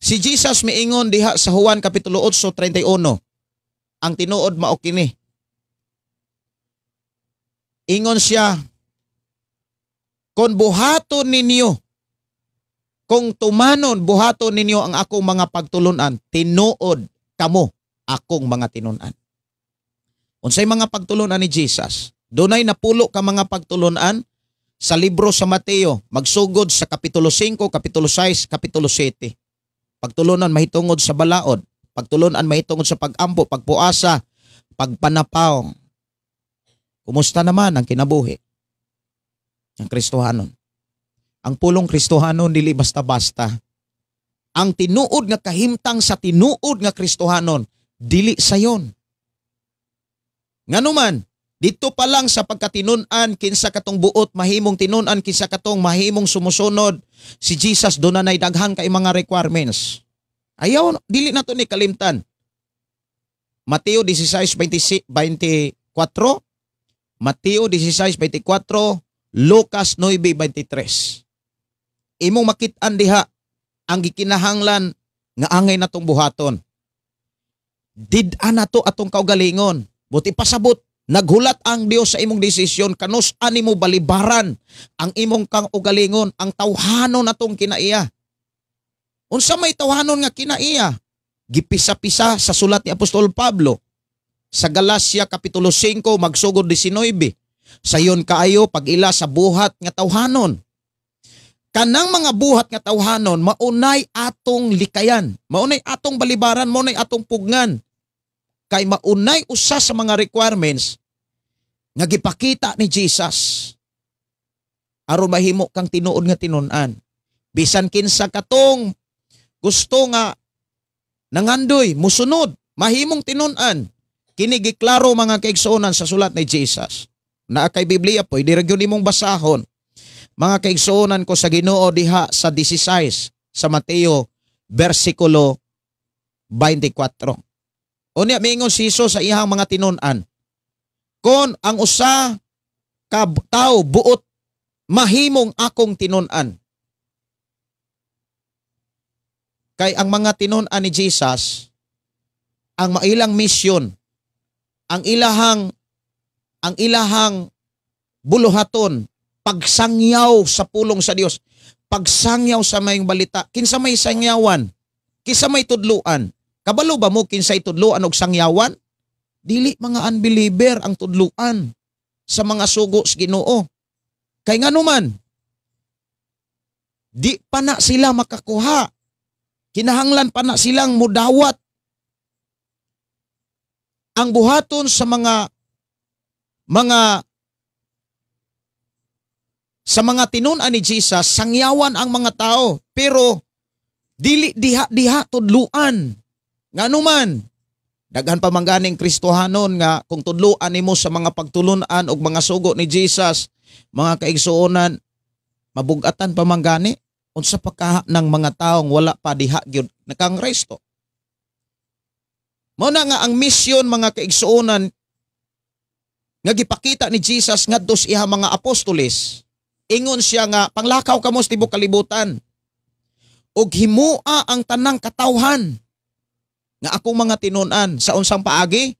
Si Jesus miingon diha sa Juan Kapitulo 8:31. Ang tinuod mao kini. Ingon siya, "Kung buhaton ninyo, kung tumanon buhaton ninyo ang akong mga pagtulunan, tinuod kamo akong mga tinun-an." Unsay mga pagtulunan ni Jesus? Dunay napulo ka mga pagtulunan sa libro sa Mateo, magsugod sa Kapitulo 5, Kapitulo 6, Kapitulo 7. Pagtulunan mahitungod sa balaod, pagtulunan mahitungod sa pagampo, pagpuasa, pagpanapaw. Kumusta naman ang kinabuhi ng Kristohanon? Ang pulong Kristohanon dili basta-basta. Ang tinuod nga kahimtang sa tinuod nga Kristohanon dili sayon. Nganuman, dito pa lang sa pagkatinun-an kinsa katong buot mahimong tinun-an, kinsa katong mahimong sumusunod si Jesus, doon na daghan kay mga requirements. Ayaw, dili na to ni kalimtan. Mateo 16:24, Mateo 16:24, Lucas 9:23. Imong makit-an diha ang gikinahanglan nga angay natong buhaton. Did-an nato atong kaugalingon. Buti pasabot Naghulat ang Dios sa imong desisyon, kanus animo balibaran ang imong kang ugalingon, ang tawhanon atong kinaiya. Unsa may tawhanon nga kinaiya? Gipisa-pisa sa sulat ni Apostol Pablo sa Galacia Kapitulo 5 magsugod 19. Sayon kaayo pag-ila sa buhat nga tawhanon. Kanang mga buhat nga tawhanon maunay atong likayan, maunay atong balibaran, maunay atong pugnan. Kay maunay usa sa mga requirements nga gipakita ni Jesus aron mahimo kang tinuod nga tinun-an. Bisan kinsa katong gusto nga nangandoy musunod, mahimong tinun-an. Kini giklaro mga kaigsuonan sa sulat ni Jesus. Naa kay Biblia, pwede ra gyud nimong basahon. Mga kaigsuonan ko sa Ginoo diha sa 16 sa Mateo versikulo 24. Unya miingon si Jesus sa iyang mga tinun-an, kon ang usa ka tawo buot mahimong akong tinun-an. Kay ang mga tinun-an ni Jesus, ang mailang misyon, ang ilahang buluhaton, pagsangyaw sa pulong sa Dios, pagsangyaw sa mayong balita. Kinsa may sangyawan? Kinsa may tudluan? Kabalo ba mo kinsay tudluan og sangyawan? Dili mga unbeliever ang tudluan sa mga sugo sa Ginoo. Kay nganuman, di pa na sila makakuha. Kinahanglan pa na silang mudawat. Ang buhaton sa mga sa mga tinun-an ni Jesus, sangyawan ang mga tao, pero dili diha-diha tudluan. Nganuman, daghan pa man ganing Kristohanon nga kung tudluan nimo sa mga pagtulun-an og mga sugo ni Jesus, mga kaigsuonan, mabugatan pa man gani unsa pa kaha ng mga taong wala pa diha gyud nakang Kristo. Mao na nga ang misyon mga kaigsuonan nga gipakita ni Jesus ngadto sa iyang mga apostoles. Ingon siya nga panglakaw kamo sa tibuok kalibutan ug himua ang tanang katawhan nga akong mga tinun-an. Sa unsang paagi?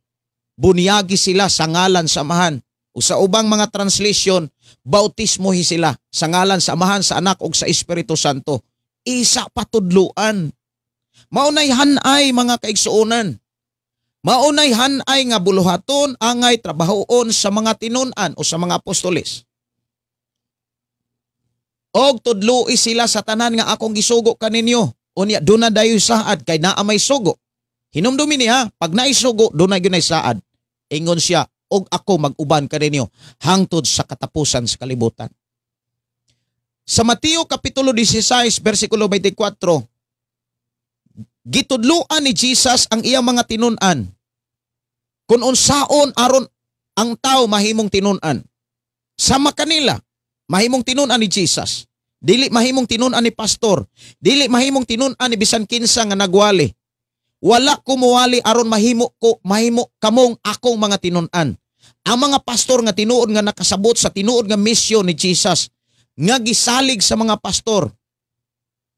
Bunyagi sila sa ngalan sa Amahan. O sa ubang mga translation, bautismohi sila sa ngalan sa Amahan, sa Anak ug sa Espiritu Santo. Isa patudluan. Maunay hanay mga kaigsuonan. Maunay hanay nga buluhaton angay trabahoon sa mga tinun-an o sa mga apostoles. Og tudloi sila sa tanan nga akong gisugo kaninyo. Unya duna dayoy saad kay naa may sugo. Hinumdumi niya, pag naisugo, doon na yun ay saad. Ingon siya, og ako mag-uban kaninyo hangtod sa katapusan sa kalibutan. Sa Mateo Kapitulo 16, versikulo 24, gitudluan ni Jesus ang iyang mga tinun-an. Kung unsaon aron ang tao mahimong tinun-an. Sama kanila, mahimong tinun-an ni Jesus. Dili mahimong tinun-an ni pastor. Dili mahimong tinun-an ni bisan kinsa nga nagwali. Wala ko muwali aron mahimo ko, mahimo kamong akong mga tinun-an. Ang mga pastor nga tinuod nga nakasabot sa tinuod nga misyon ni Jesus, nga gisalig sa mga pastor.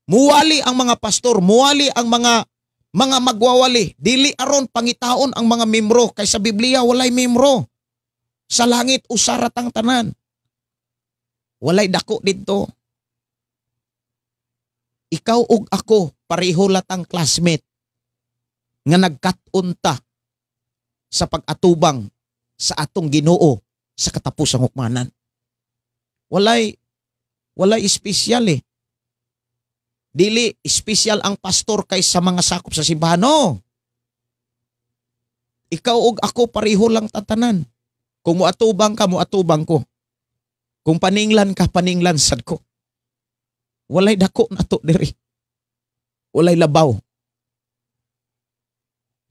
Muwali ang mga pastor, muwali ang mga magwawali. Dili aron pangitaon ang mga membro, kay sa Biblia walay membro. Sa langit usarat ang tanan. Walay dako didto. Ikaw ug ako pareho latang classmate nga nagkat-unta sa pag-atubang sa atong Ginoo sa katapusang hukmanan. Walay espesyal eh. Dili espesyal ang pastor kaysa mga sakop sa simbahan. No. Ikaw ug ako pareho lang tatanan. Kung muatubang ka, muatubang ko. Kung paninglan ka, paninglan sad ko. Walay dako na to diri. Walay labaw.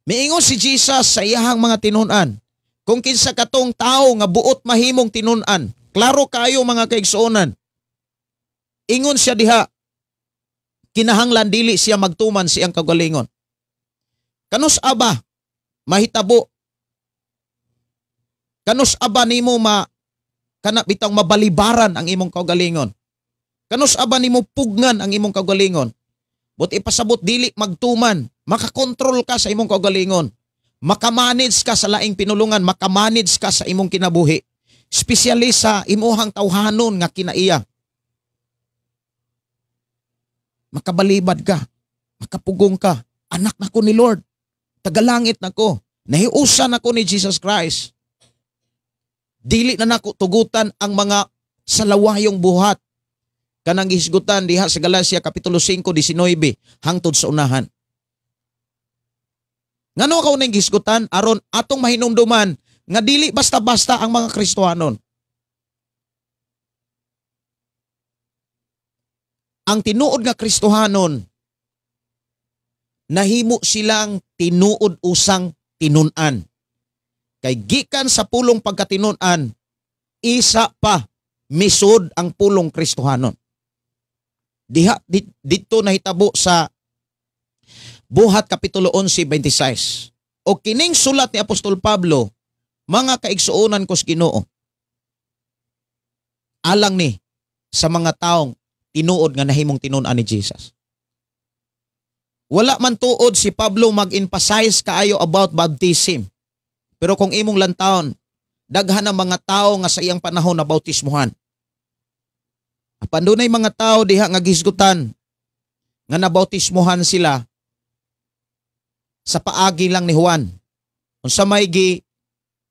Miingon si Jesus sa iyahang mga tinun-an. Kung kinsa katong tao nga buot mahimong tinun-an, klaro kayo mga kaigsuonan. Ingon siya diha, kinahanglan dili siya magtuman siyang kagalingon. Kanus aba mahitabo? Kanus aba nimo kana bitang mabalibaran ang imong kaugalingon? Kanus aba nimo pugnan ang imong kaugalingon? But ipasabot dili magtuman, makakontrol ka sa imong kaugalingon. Makamanage ka sa laing pinulungan, makamanage ka sa imong kinabuhi. Espesyali sa imuhang tawhanon nga kinaiya. Makabalibad ka, makapugong ka, anak na ko ni Lord, tagalangit na ko, nahiusan ako ni Jesus Christ. Dili na nako tugutan ang mga salawayong buhat. Kanang gihisgutan diha sa Galacia Kapitulo 5:19 hangtod sa unahan. Ngano ka unang gihisgutan? Aron atong mahinumduman nga dili basta-basta ang mga Kristohanon. Ang tinuod nga Kristohanon, nahimo silang tinuod usang tinun-an. Kay gikan sa pulong pagkatinun-an, isa pa misud ang pulong Kristohanon. Diha dito nahitabo sa Buhat Kapitulo 11:26. O kining sulat ni Apostol Pablo, mga kaigsuonan ko sa Ginoo, alang ni sa mga taong tinuod nga nahimong tinun-an ni Jesus. Wala man tuod si Pablo mag-emphasize kaayo about baptism. Pero kung imong lantawon, daghan ang mga tao nga sa iyang panahon na bautismuhan. Apan dunay mga tao diha nga gihisgutan nga nabautismuhan sila sa paagi lang ni Juan. Unsa may gi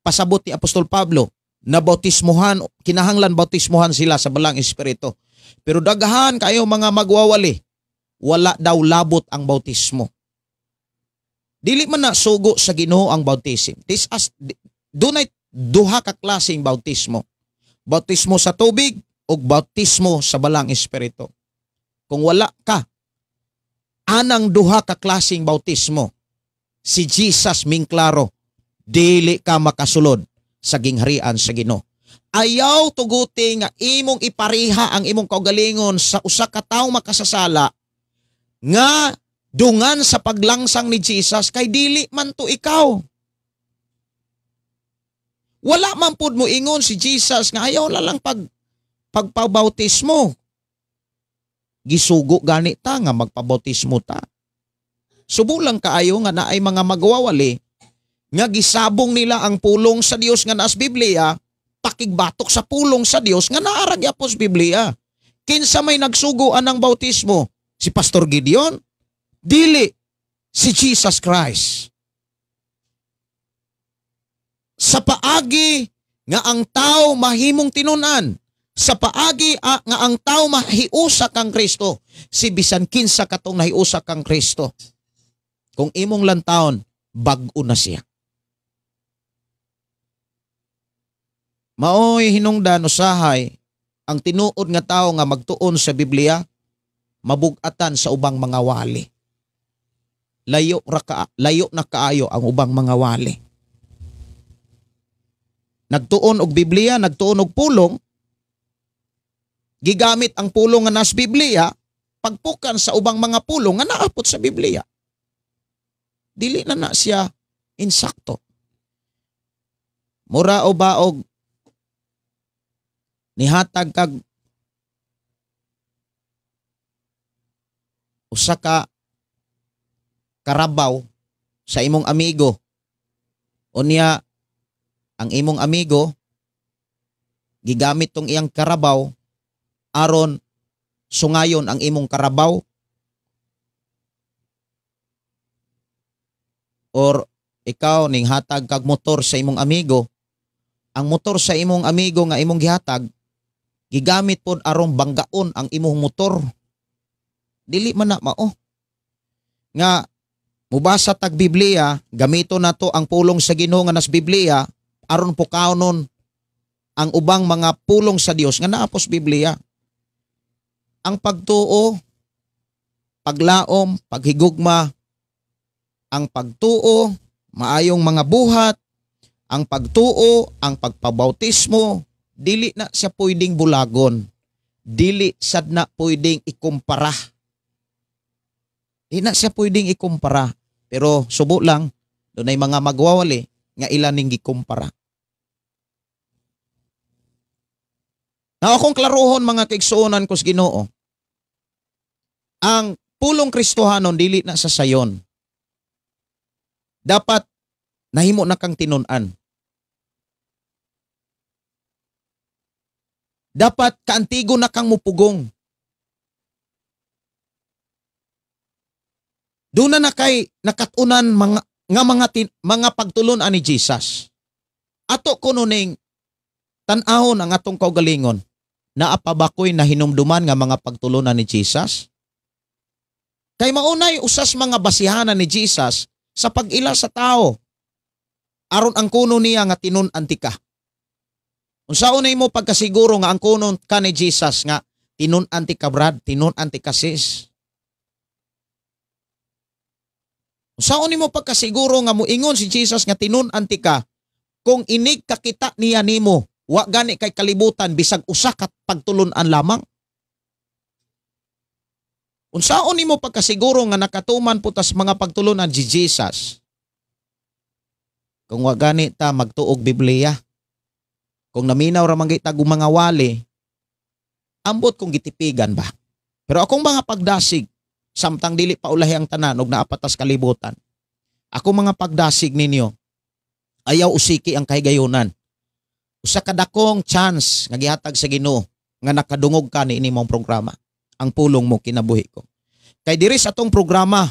pasabot ni Apostol Pablo, nabautismuhan, kinahanglan bautismuhan sila sa Balang Espiritu. Pero daghan kayo mga magwawali, wala daw labot ang bautismo. Dili man na sugo sa Ginoo ang bautism. This as dunay duha ka klaseng bautismo. Bautismo sa tubig ug bautismo sa Balang Espiritu. Kung wala ka anang duha ka klaseng bautismo, si Jesus mingklaro, dili ka makasulod sa gingharian sa Ginoo. Ayaw tuguti nga imong ipariha ang imong kaugalingon sa usa ka tawo makasasala nga dungan sa paglangsang ni Jesus kay dili man to ikaw. Wala man pud mo ingon si Jesus nga ayaw la lang pagpabautismo. Gisugo gani ta nga magpabautismo ta. Subulang kaayo nga naay mga magwawali nga gisabong nila ang pulong sa Dios nga naas Biblia, pakigbatok sa pulong sa Dios nga naara gyapon sa Biblia. Kinsa may nagsugo anang bautismo? Si Pastor Gideon? Dili, si Jesus Christ. Sa paagi nga ang tao mahimong tinun-an, sa paagi nga ang tao mahiusa kang Kristo, si bisan kinsa katong nahiusa kang Kristo, kung imong lantawon, bag-o na siya. Maoy hinungdan usahay ang tinuod nga tao nga magtuon sa Biblia, mabugatan sa ubang mga wali. Layo na kaayo ang ubang mga wali. Nagtuon og Biblia, nagtuon og pulong, gigamit ang pulong nga nas Biblia, pagpukan sa ubang mga pulong nga naapot sa Biblia. Dili na na siya insakto. Mura o baog nihatag kag usa ka karabaw sa imong amigo. Unya ang imong amigo gigamit tong iyang karabaw aron sungayon ang imong karabaw, or ikaw ning hatag kag motor sa imong amigo. Ang motor sa imong amigo nga imong gihatag, gigamit pod aron banggaon ang imong motor. Dili man na mao. Nga mubasa tag Biblia, gamito nato ang pulong sa Ginoo nga nas Biblia aron pukawnon ang ubang mga pulong sa Dios nga naapos Biblia. Ang pagtuo, paglaom, paghigugma, ang pagtuo, maayong mga buhat, ang pagtuo, ang pagpabautismo, dili na siya pwedeng bulagon. Dili sad na pwedeng ikumpara. Di na siya pwedeng ikumpara. Pero subo lang, doon ay mga magwawali nga ilan ning gikumpara. Na akong klarohon mga kaigsuonan ko sa Ginoo, ang pulong Kristohanon dili na sa sayon. Dapat Nahimo na kang tinun-an. Dapat kaantigo na kang mupugong. Doon na kay nakatunan mga pagtulon-an ni Jesus. Ato kuno ning tan-awon ang atong kaugalingon. Naa pa ba ko'y nahinumduman nga mga pagtulunan ni Jesus? Kay maunay usas mga basihanan ni Jesus sa pag-ila sa tao. Aron ang kuno niya nga tinun-an ti ka. Unsaon na imo pagkasiguro nga ang kuno ka ni Jesus nga tinun-an ti ka brad, tinun-an ti ka sis? Unsaon nimo pagkasiguro nga moingon si Jesus nga tinun-an ti ka kung inig kakita niya nimo, wa gani kay kalibutan bisag usa ka pagtulun-an lamang? Unsaon nimo pagkasiguro nga nakatuman putas mga pagtulunan si Jesus kung wa gani ta magtuog Biblia? Kung naminaw ra man gid tag mga wali, ambot kung gitipigan ba. Pero akong mga pagdasig, samtang dili pa ulahi ang tanan og naapatas kalibutan, ako mga pagdasig ninyo, ayaw usiki ang kahigayunan. Usa ka dakong chance nga gihatag sa Ginoo nga nakadungog ka niini mong programa, ang pulong mo kinabuhi ko. Kay diri sa atong programa,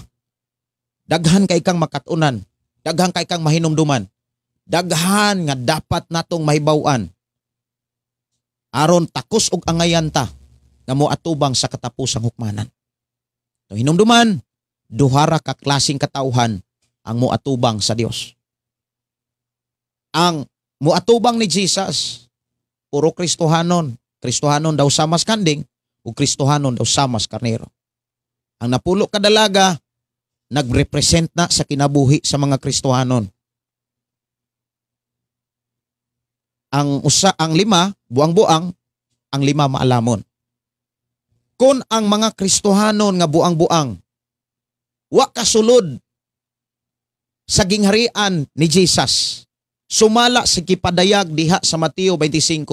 daghan kay kang makatunan, daghan kay kang mahinumduman, daghan nga dapat natong mahibaw-an aron takos og angayan ta nga moatubang sa katapusang hukmanan. So, hinumduman, duhara ka klaseng katauhan ang moatubang sa Dios. Ang moatubang ni Jesus, puro Kristohanon. Kristohanon daw samas kanding o Kristohanon daw samas karnero. Ang napulo ka dalaga, nagrepresent na sa kinabuhi sa mga Kristohanon. Ang usa, ang lima, buang-buang, ang lima maalamon. Kung ang mga Kristohanon nga buang-buang, wa kasulod sa gingharian ni Jesus, sumala sa gipadayag diha sa Mateo 25,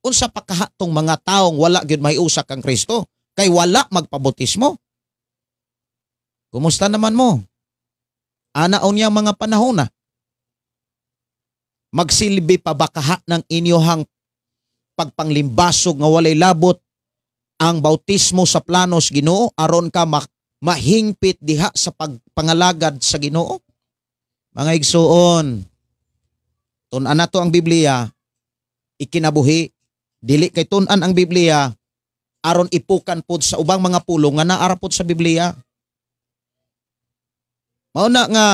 unsa pa kahatong mga taong wala gyud mahiusa kang Kristo, kay wala magpabautismo? Kumusta naman mo? Anaon niya mga panahon na? Magsilbi pa ba kaha ng inyohang pagpanglimbasog nga walay labot ang bautismo sa planos Ginoo aron ka mahingpit diha sa pagpangalagad sa Ginoo? Mga igsuon, tun-an nato ang Biblia, ikinabuhi. Dili kay tun-an ang Biblia aron ipukan pod sa ubang mga pulong nga naara pod sa Biblia. Mao na nga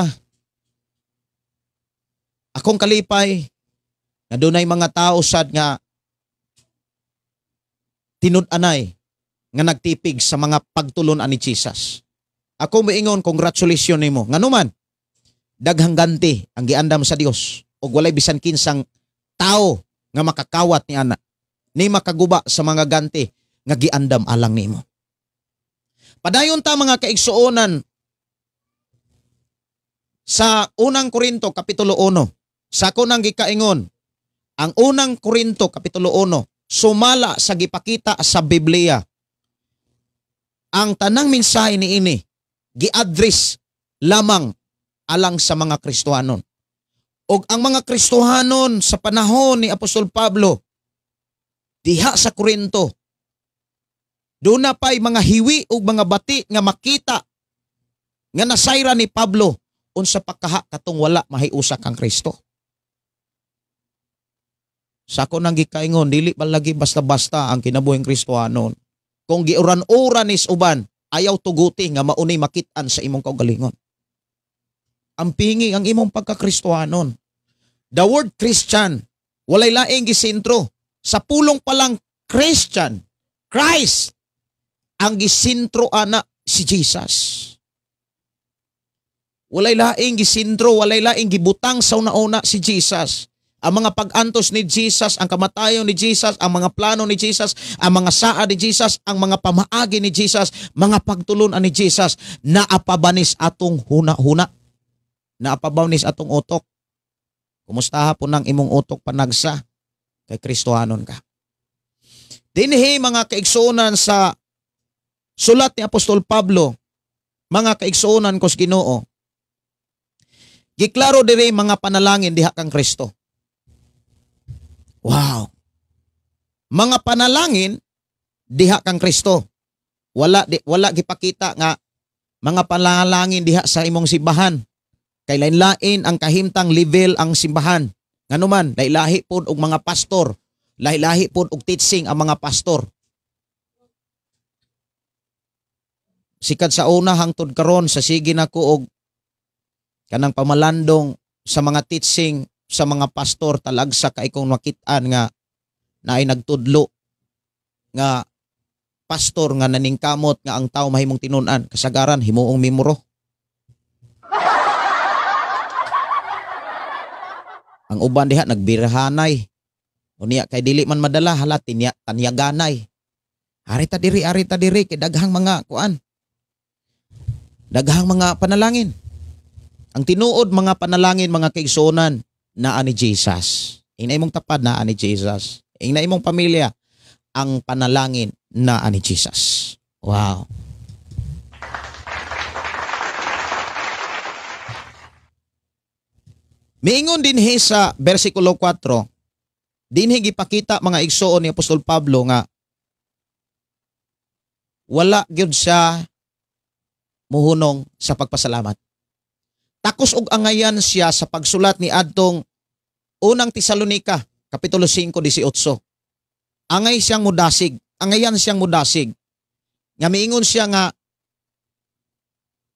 akong kalipay nga dunay mga tao sad nga tinud-anay nga nagtipig sa mga pagtulon-an ni Jesus. Ako moingon, congratulations nimo. Nganuman, daghang ganti ang giandam sa Dios ug walay bisan kinsang tao nga makakawat ni ana, ni makaguba sa mga ganti nga giandam alang nimo. Padayon ta mga kaigsuonan sa unang Korinto kapitulo 1. Sa ako nang gikaingon, ang unang Korinto kapitulo 1 sumala sa gipakita sa Biblia. Ang tanang mensahe niini gi-address lamang alang sa mga Kristohanon. Og ang mga Kristohanon sa panahon ni Apostol Pablo diha sa Korinto, doon na pa'y mga hiwi ug mga bati nga makita nga nasayra ni Pablo unsa pakaha katong wala mahiusa kang Kristo. Sa ako nang gikaingon, dili ba lagi basta-basta ang kinabuhing Kristohanon. Kung giuran-uran is uban, ayaw tuguti nga maunay makit-an sa imong kaugalingon. Ang pingi ang imong pagkakristohanon. The word Christian, walay laing gisentro. Sa pulong palang Christian, Christ, ang gisentro ana si Jesus. Walay laing gisentro, walay laing gibutang sa una-una si Jesus. Ang mga pag-antos ni Jesus, ang kamatayon ni Jesus, ang mga plano ni Jesus, ang mga saa ni Jesus, ang mga pamaagi ni Jesus, mga pagtulunan ni Jesus, naapabanis atong huna-huna. Naapabanis atong utok. Kumusta hapon ang imong utok panagsa? Kay Kristohanon ka. Dinhi mga kaigsuonan sa sulat ni Apostol Pablo, mga kaigsuonan kos Ginoo, Giklaro diri mga panalangin diha kang Kristo. Wow. Mga panalangin diha kang Kristo. Wala gipakita nga mga panalangin diha sa imong simbahan. Kay lain-lain ang kahimtang level ang simbahan. Nganuman, lahi-lahi pod og mga pastor, lahi-lahi pod og teaching ang mga pastor. Sikat sa una hangtod karon sa sige nako og kanang pamalandong sa mga teaching sa mga pastor, talagsa kay kong makit-an nga naay nagtudlo nga pastor nga naningkamot nga ang tao mahimong tinun-an, kasagaran himuong mimuro. Ang uban diha nagbirahanay. Unya kay dili man madala hala tinya tanyaganay. Ari ta diri kay daghang mga kuan. Daghang mga panalangin. Ang tinuod mga panalangin mga kaigsuonan naa ni Jesus. Ingna imong tapad naa ni Jesus. Ingna imong pamilya ang panalangin naa ni Jesus. Wow. Miingon dinhi sa versikulo 4, dinhi gipakita mga igsoon ni Apostol Pablo nga wala gyud siya muhunong sa pagpasalamat. Takos og angayan siya sa pagsulat ni adtong unang Tesalonika, kapitulo 5:18. Angay siyang mudasig, angayan siyang mudasig. Nga miingon siya nga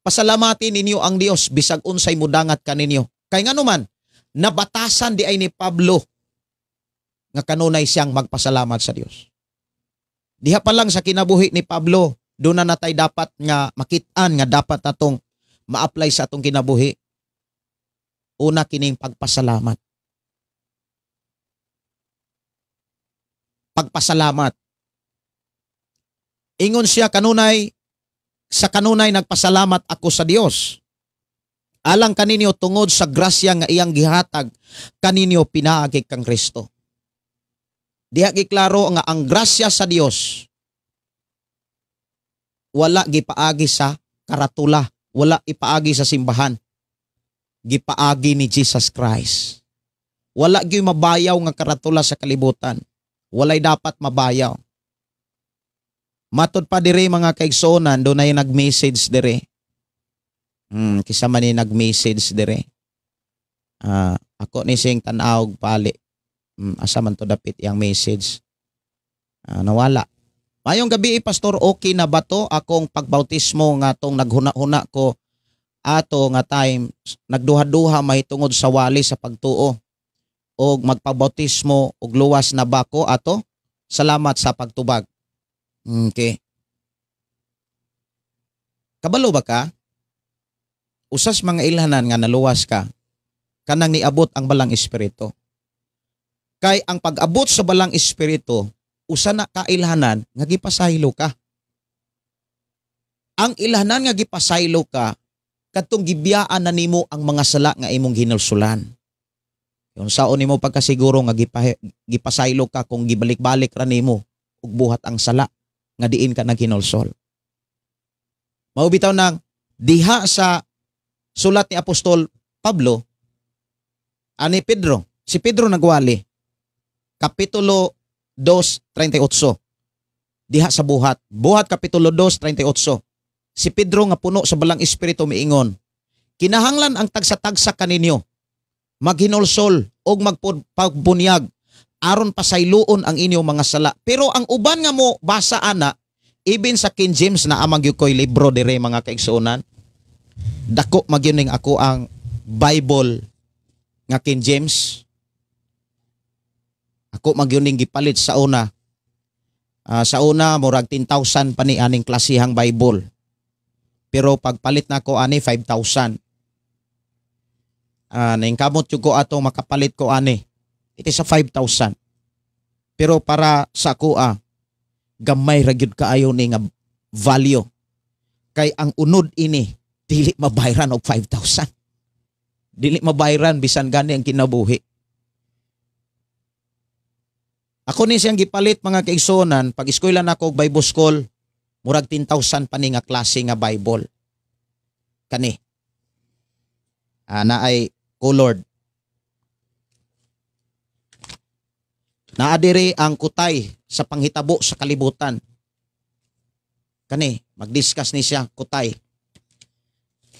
pasalamatin ninyo ang Dios bisag unsay mudangat kaninyo. Kay nganuman, nabatasan di ay ni Pablo nga kanunay siyang magpasalamat sa Dios. Diha pa lang sa kinabuhi ni Pablo, doon na natay dapat nga makit-an nga dapat natong ma-apply sa atong kinabuhi. Una kining pagpasalamat. Pagpasalamat. Ingon siya kanunay, sa kanunay nagpasalamat ako sa Dios. Alang kaninyo tungod sa grasya nga iyang gihatag kaninyo pinaagi kang Kristo. Diha giklaro nga ang grasya sa Dios wala gipaagi sa karatula, wala ipaagi sa simbahan. Gipaagi ni Jesus Christ. Wala gyud mabayaw nga karatula sa kalibutan. Walay dapat mabayaw. Matod pa dire mga kaigsuonan, dunay nag-message dire. Kisa man ni nag-message dire. Ako ni sing tan-awg pali. Asa man to dapit yang message. Nawala. Mayong gabi, Pastor, okay na ba to akong pagbautismo nga tong naghuna-huna ko ato nga time nagduha-duha mahitungod sa wali sa pagtuo og magpabautismo og luwas na ba ko ato? Salamat sa pagtubag. Okay. Kabalo ba ka? Usas mga ilhanan nga naluwas ka kanang niabot ang balang espiritu. Kay ang pag-abot sa balang espiritu, usa na ka ilhanan nga gipasaylo ka. Ang ilhanan nga gipasaylo ka kadtong gibiyaan na nimo ang mga sala nga imong hinulsulan. Yung saon nimo pagkasiguro nga gipasaylo ka kung gibalik-balik ra nimo ug buhat ang sala nga diin ka naghinulsol. Mao bitaw nang diha sa sulat ni Apostol Pablo ani Pedro, si Pedro nagwali kapitulo 2:38. Diha sa buhat, buhat kapitulo 2:38. Si Pedro nga puno sa balang espiritu miingon, kinahanglan ang tagsa-tagsa kaninyo maghinulsol og magpabunyag aron pasayloon ang inyong mga sala. Pero ang uban nga mo basa ana, even sa King James na amang gyud koy libro dire mga kaigsuonan. Dako magyuning ako ang Bible nga King James. Ako magyuning gipalit sa una. Sa una murag 10,000 pa ni aning klasihang Bible. Pero pagpalit nako ani 5,000. Ningkamot jud ko ato makapalit ko ani. It is a 5,000. Pero para sa ako gamay ra gyud kaayo ni nga value. Kay ang unod ini dili mabayran og 5,000. Dili mabayran bisan gani ang kinabuhi. Ako ni siyang gipalit mga kaigsuonan, pag eskwela nako og Bible school, murag 10,000 pa ni nga klase nga Bible. Kani. Naay colored. Naa diri ang kutay sa panghitabo sa kalibutan. Kani, mag-discuss ni siya kutay.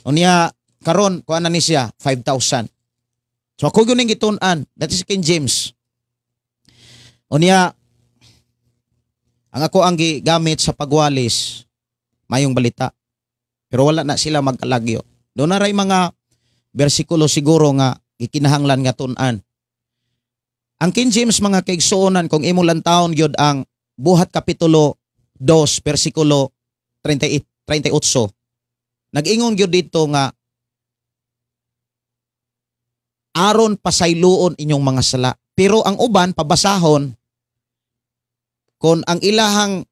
Unya karon kuan na ni siya 5,000. So ako gyud ning gitun-an, that is King James. Unya ang ako ang gigamit sa pagwalis mayong balita. Pero wala na sila magkalagyo. Doon na ray mga bersikulo siguro nga gikinahanglan nga tun-an. Ang King James mga kaigsuonan, kung imo lantawon gyud ang Buhat kapitulo 2 bersikulo 38. Nag-ingon gyud dito nga aron pasayloon inyong mga sala. Pero ang uban pabasahon kon ang ilahang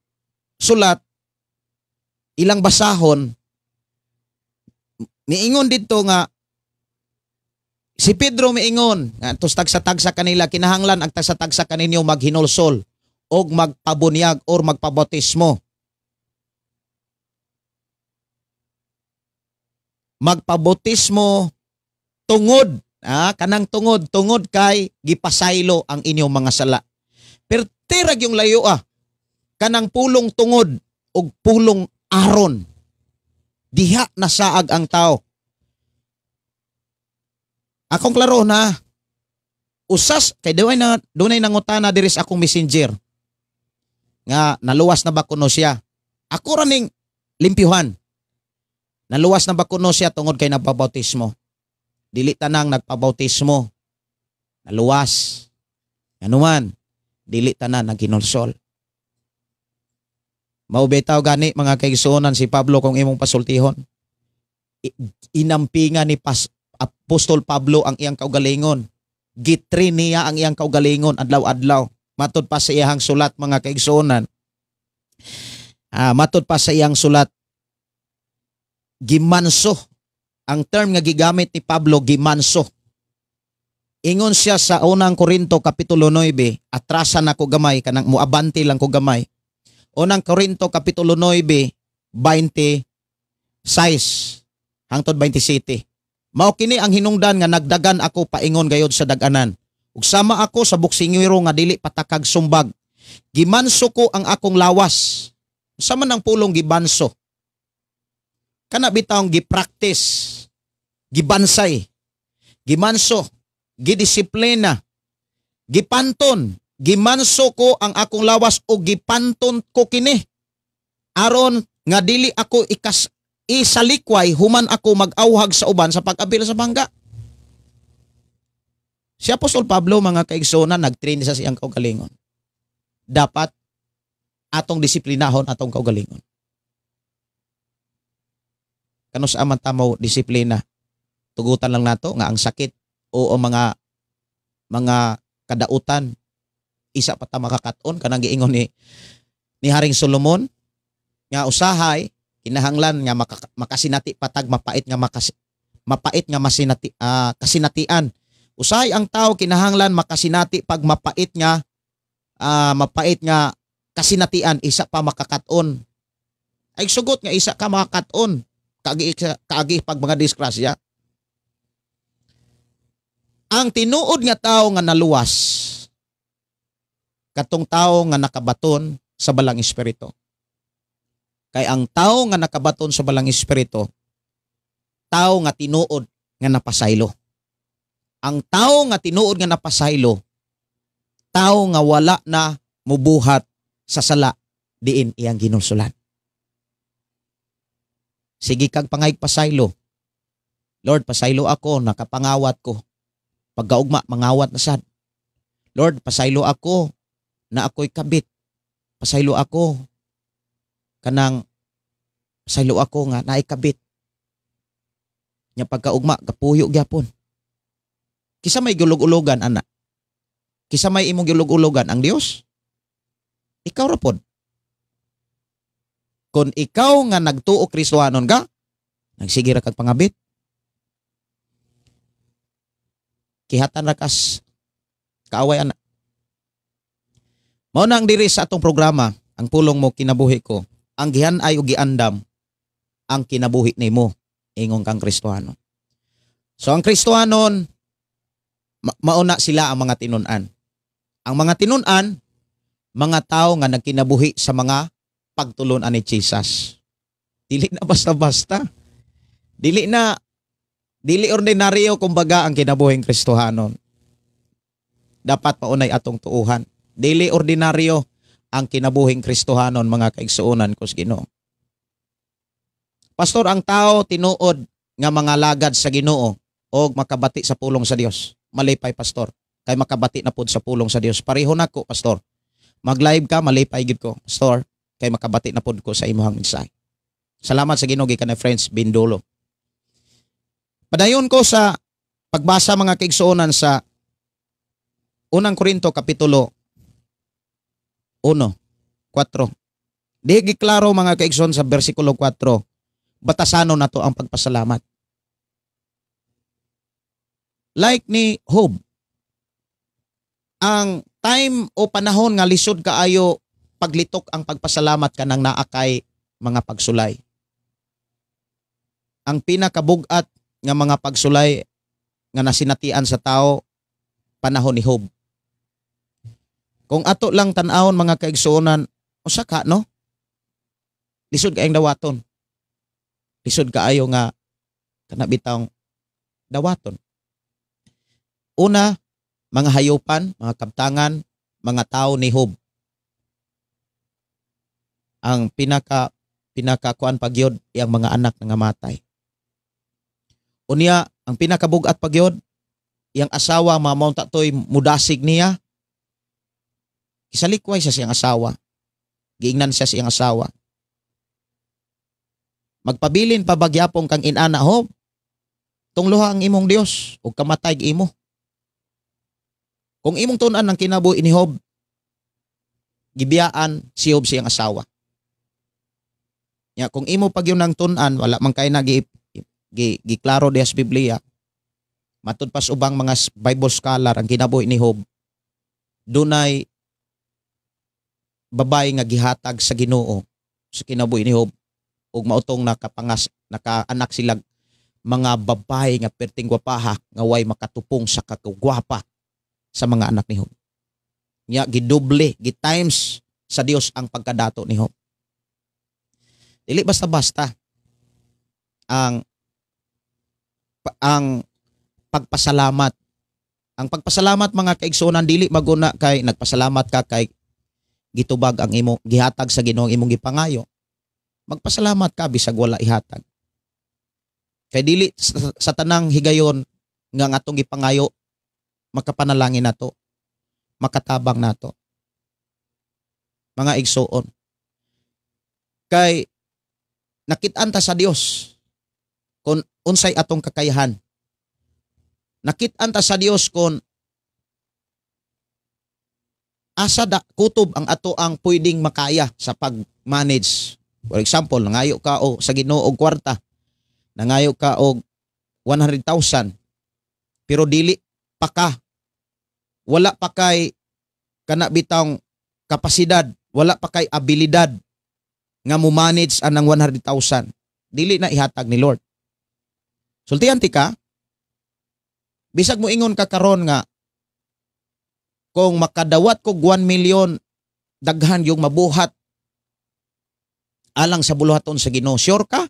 sulat ilang basahon, miingon dito nga si Pedro miingon nga tos tagsa-tagsa kanila, kinahanglan ang tagsa-tagsa kaninyo maghinulsol og magpabunyag or magpabautismo. Magpabautismo tungod, kanang tungod kay gipasaylo ang inyong mga sala. Pero tirag yung layo kanang pulong tungod og pulong aron. Diha nasaag ang tao. Akong klaro na usas kay dunay nangutana diri sa akong messenger nga naluwas na ba kuno siya. Ako ra ning limpyuhan. Naluwas na ba kuno siya tungod kay nagpabautismo. Dili tanang nagpabautismo naluwas. Anuman dili tanan naghinulsol. Mao bitaw gani mga kaigsuonan si Pablo kung imong pasultihon. Inampingan ni Apostol Pablo ang iyang kaugalingon. Gitrin niya ang iyang kaugalingon adlaw-adlaw. Matod pa sa iyang sulat mga kaigsuonan. Matod pa sa iyang sulat, gimanso. Ang term nga gigamit ni Pablo, gimanso. Ingon siya sa unang Korinto kapitulo 9, atrasan ako gamay kanang muabante lang ko gamay. Unang Korinto kapitulo 9, 26 hangtod 27. Mao kini ang hinungdan nga nagdagan ako paingon gayod sa daganan. Ug sama ako sa buksingero nga dili patakag sumbag. Gimanso ko ang akong lawas. Sa man ang pulong gibanso? Kana bitawng gipractice, gibansay, gimanso, gidisiplina, gipanton. Gimanso ko ang akong lawas o gipanton ko kini. Aron nga dili ako isalikway human ako mag-awhag sa uban sa pag-apil sa bangga. Si Apostol Pablo mga kaigsoona nagtrain sa siyang kaugalingon. Dapat atong disiplinahon atong kaugalingon. Kanus aman tamo disiplina. Tugutan lang nato nga ang sakit o mga kadautan isa pa ta makakaton kanang giingon ni Haring Solomon nga usahay kinahanglan nga makasinati patag mapait nga mapait nga masinati kasinatian. Usahay ang tao kinahanglan makasinati pag mapait nga kasinatian isa pa makakaton. Ay sugot nga isa ka makakaton kaagi pag mga disgrasya. Ang tinuod nga tao nga naluwas katong tao nga nakabaton sa balang espiritu. Kay ang tao nga nakabaton sa balang espiritu, tao nga tinuod nga napasaylo. Ang tao nga tinuod nga napasaylo, tao nga wala na mubuhat sa sala diin iyang ginulsulan. Sige kag pangayig pasaylo. Lord, pasaylo ako, nakapangawat ko. Pagkaugma, mangawat na sad. Lord, pasaylo ako na ako'y kabit. Pasaylo ako kanang pasaylo ako nga naay kabit. Nya pagkaugma kapuyo gyapon. Kisa may gulog-ulogan ana. Kisa may imong gulog-ulogan ang Dios. Ikaw ra pod. Kon ikaw nga nagtuo Kristohanon ka, nagsige ra kag pangabit. Kihatan ra kas kaaway ana. Mao na ang diri sa atong programa, ang pulong mo kinabuhi ko, ang gihan-ay o giandam ang kinabuhi nimo ingon kang Kristohano. So ang Kristohanon, mauna sila ang mga tinun-an. Ang mga tinun-an, mga tao nga nagkinabuhi sa mga pagtulunan ni Jesus. Dili na basta-basta. Dili ordinaryo kumbaga ang kinabuhing Kristohanon. Dapat paunay atong tuuhan. Dili ordinaryo ang kinabuhing Kristohanon, mga kaigsuonan ko sa Ginoo. Pastor, ang tao tinuod nga mga lagad sa Ginoo o makabati sa pulong sa Dios. Malipay, pastor. Kay makabati na pud sa pulong sa Dios. Pareho nako, pastor. Mag-live ka, malipay gid ko, pastor. Kay makabati na pud ko sa imuhang mensahe. Salamat sa Ginoo gikan ni Friends Bindolo. Padayon ko sa pagbasa, mga kaigsuonan, sa Unang Korinto kapitulo 1, 4. Di giklaro, mga kaigsoon, sa bersikulo 4, batasanon nato ang pagpasalamat. Like ni Job, ang time o panahon nga lisod kaayo paglitok ang pagpasalamat kanang naa kay mga pagsulay. Ang pinakabugat nga mga pagsulay nga nasinatian sa tao, panahon ni Job. Kung ato lang tan-awon, mga kaigsuonan, usa ka, no? Lisod kaayong dawaton. Lisod kaayo nga kana bitawng dawaton. Una, mga hayupan, mga kabtangan, mga tao ni Job. Ang pinaka pinaka kuan pagyod, iyang mga anak nga matay. Unya, ang pinakabugat pagyod, iyang asawa mamaunta toy mudasig niya. Kisalikway siya siyang asawa. Giingnan siya siyang asawa. "Magpabilin pa bagyapong kang inana, Job? Tungloha ang imong Dios ug kamatay imo." Kung imong tun-an ng kinabuhi ni Job, gibiyaan si Job siyang asawa. Ya, kung imo pag yun ang tun-an, wala man kay na giklaro diha sa Biblia. Matud pas ubang mga Bible scholar, ang kinabuhi ni Job, dunay babae nga gihatag sa Ginoo sa kinabuhi ni Job ug mautong nakapangas nakaanak sila mga babae nga perting gwapaha nga way makatupong sa kakagwapa sa mga anak ni Job. Nya gidoble, gi-times sa Dios ang pagkadato ni Job. Dili basta-basta ang pagpasalamat. Ang pagpasalamat, mga kaigsuonan, dili maguna kay nagpasalamat ka kay gitubag ang imo, gihatag sa Ginoo ang imong gipangayo. Magpasalamat ka bisag wala ihatag. Kay dili sa tanang higayon nga ang atong gipangayo makapanalangin nato, makatabang nato. Mga igsuon. Kay nakit-an ta sa Dios kung unsay atong kakayahan. Nakit-an ta sa Dios kung asa da kutob ang ato ang pwedeng makaya sa pag-manage. For example, nangayo ka o sa Ginoo og kwarta. Nangayo ka og 100,000 pero dili pa ka, wala pa kay kana bitawng kapasidad, wala pa kay abilidad nga mo manage anang 100,000. Dili na ihatag ni Lord. Sultihan ti ka, bisag mo ingon ka karon nga kung makadawat kog 1 million, daghan yung mabuhat alang sa buluhaton sa Ginoo. Sure ka?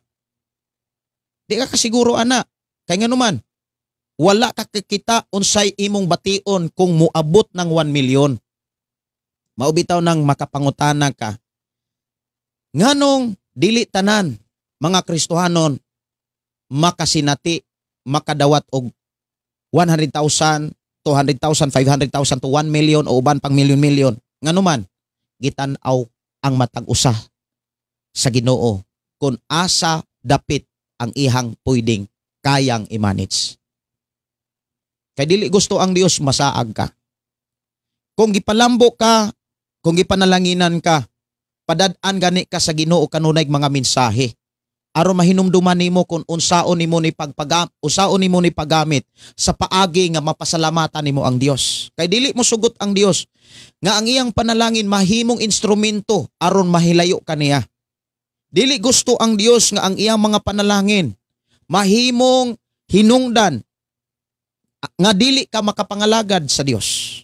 Di ka kasiguro ana. Kay nganuman, wala ka kakita unsay imong bation kung muabot ng 1 million. Mao bitaw nang makapangutana ka. Nganong dili tanan mga Kristohanon makasinati, makadawat og 100,000, 200,000, 500,000 to 1 million o uban pang milyon-milyon? Nganuman, gitan-aw ang matag usa sa Ginoo kung asa dapit ang ihang pwedeng kayang i-manage. Kay dili gusto ang Dios masaag ka. Kung gipalambo ka, kung gipanalanginan ka, padad-an gani ka sa Ginoo kanunay mga mensahe aron mahinumduman nimo kung unsaon nimo ni paggamit sa paagi nga mapasalamatan nimo ang Dios. Kay dili mo sugot ang Dios nga ang iyang panalangin mahimong instrumento aron mahilayo kaniya. Dili gusto ang Dios nga ang iyang mga panalangin mahimong hinungdan Nga dili ka makapangalagad sa Dios.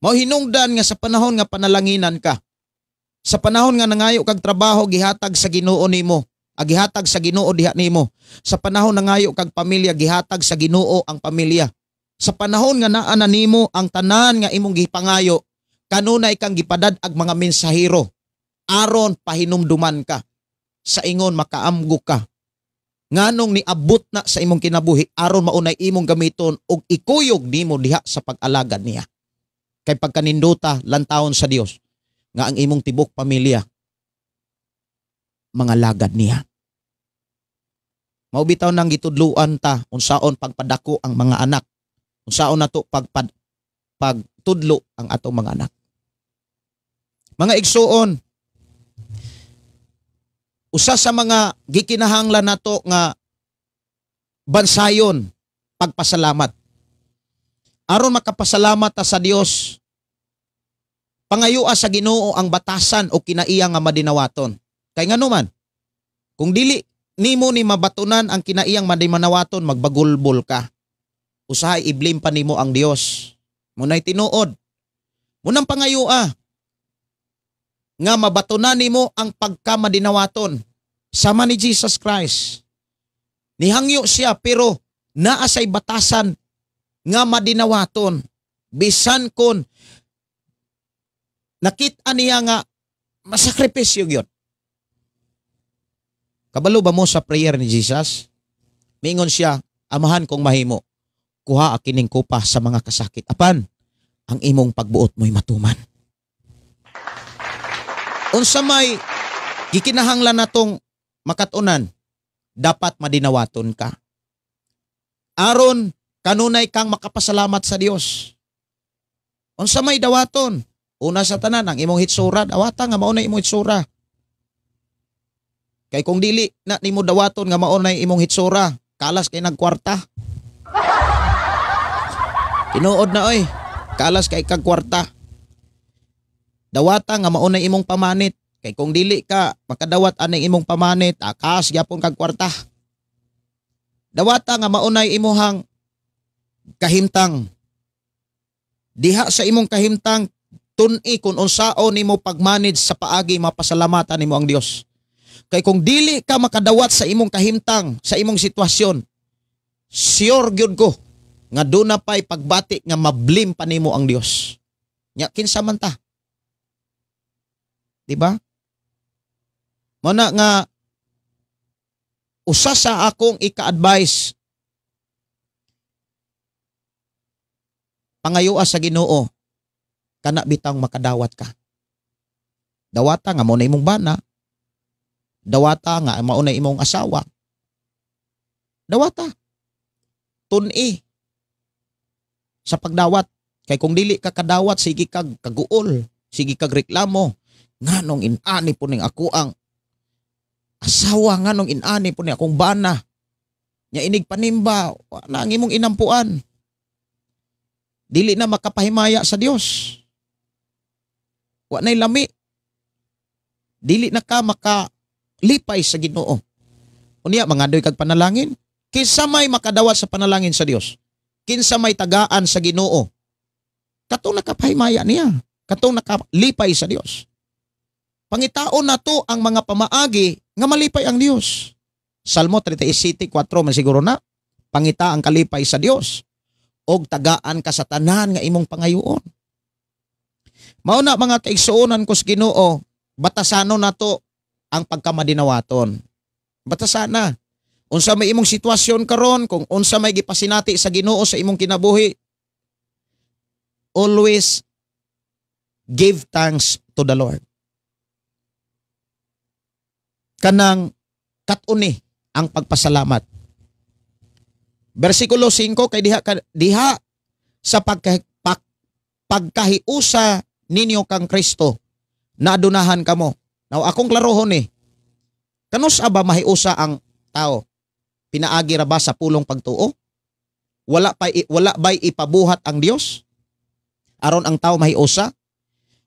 Mao hinungdan nga sa panahon nga panalanginan ka, sa panahon nga nangayo kag trabaho gihatag sa Ginoo nimo, gihatag sa Ginoo diha nimo. Sa panahon nangayo kag pamilya gihatag sa Ginoo ang pamilya. Sa panahon nga naa na nimo ang tanan nga imong gipangayo, kanunay kang gipadad-ag mga mensahero aron pahinumduman ka sa ingon makaamgo ka. Nganong niabot na sa imong kinabuhi aron maunay imong gamiton og ikuyog nimo diha sa pag-alagad niya. Kay pagkaninduta lantawon sa Dios nga ang imong tibok pamilya mga lagad niya. Mao bitaw nang gitudluan ta unsaon pagpadako ang mga anak, unsaon nato pagtudlo ang atong mga anak. Mga igsuon, usa sa mga gikinahanglan nato nga bansayon pagpasalamat. Aron makapasalamat ta sa Dios, pangayua sa Ginoo ang batasan o kinaiya nga madinawaton. Kay ngano man, kung dili nimo ni mabatunan ang kinaiyang madinawaton, magbagulbol ka. Usahay i-blame pa nimo ang Dios. Munay tinuod. Munang pangayua nga mabatunan nimo ang pagkamadinawaton. Sama ni Jesus Christ. Nihangyo siya pero naa say batasan nga madinawaton. Bisan kon nakita niya nga masakripisyo gyud. Kabalo ba mo sa prayer ni Jesus? Mingon siya, Amahan kong mahimo, kuha kining kupa sa mga kasakit. Apan, ang imong pagbuot mo'y matuman. Unsa may gikinahanglan natong makatunan, dapat madinawaton ka. Aron kanunay kang makapasalamat sa Dios. Unsa may dawaton? Una sa tanan, ang imong hitsura, dawata nga mao na imong hitsura. Kay kung dili na nimo dawaton nga mao na imong hitsura, kalas kay nagkwarta. Tinuod na oy, kalas kay kag kwarta. Dawata nga mao na imong pamanit. Kay kung dili ka makadawat aning imong pamanit, akas gyapon kag kwarta. Dawata nga mao na imuhang kahimtang. Diha sa imong kahimtang tun-i kung unsaon nimo pagmanage sa paagi mapasalamatan nimo ang Dios. Kay kung dili ka makadawat sa imong kahimtang, sa imong sitwasyon, sure gyud ko nga doon na pa'y pagbati nga mablim pa nimo ang Dios. Nya kinsa man ta? Diba? Muna nga usa sa akong ika-advise, pangayua sa Ginoo kana bitang makadawat ka. Dawata nga mao na imong bana. Dawata nga mao na imong asawa. Dawata. Tun-i sa pagdawat. Kay kung dili ka kadawat, sige kag kaguol, sige kag reklamo. Nganong inani po ning ako ang asawa, nganong inani po ning akong bana. Nya inig panimba, na ang imong inampuan. Dili na makapahimaya sa Dios. Wa na'y lami. Dili na ka makalipay sa Ginoo. Unya mangadoy kag panalangin. Kinsa may makadawat sa panalangin sa Dios? Kinsa may tagaan sa Ginoo? Katong nakapahimaya niya, katong nakalipay sa Dios. Pangitaon na to ang mga pamaagi nga malipay ang Dios. Salmo 37:4 man siguro na, pangita ang kalipay sa Dios og tagaan ka sa tanan nga imong pangayoon. Mao na mga kaigsuonan ko sa Ginoo, batasano nato ang pagkamadinawaton. Batasana. Unsa may imong sitwasyon karon, kung unsa may gipasinati sa Ginoo sa imong kinabuhi, always give thanks to the Lord. Kanang katuni ang pagpasalamat. Versikulo 5, kay diha sa pagkahiusa ninyo kang Kristo, naadunahan kamo. Now akong klarohon ni, kanus aba mahiusa ang tao? Pinaagi ra ba sa pulong pagtuo? Wala ba'y ipabuhat ang Dios aron ang tao mahiusa?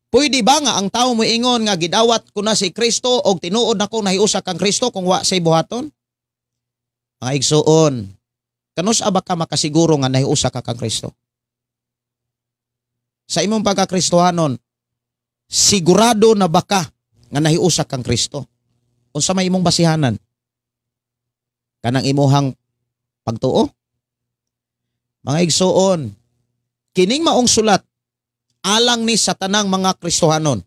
Pwede ba nga ang tao moingon nga gidawat ko na si Kristo og tinuod nako nahiusa kang Kristo kung wa say buhaton? Mga igsuon, Kanus-a ba ka makasiguro nga nahiusa ka kang Kristo? Sa imong pagkakristohanon, sigurado na ba ka nga nahiusa kang Kristo? Unsa may imong basihanan? Kanang imuhang pagtuo? Mga igsuon, kining maong sulat alang ni sa tanang mga Kristohanon.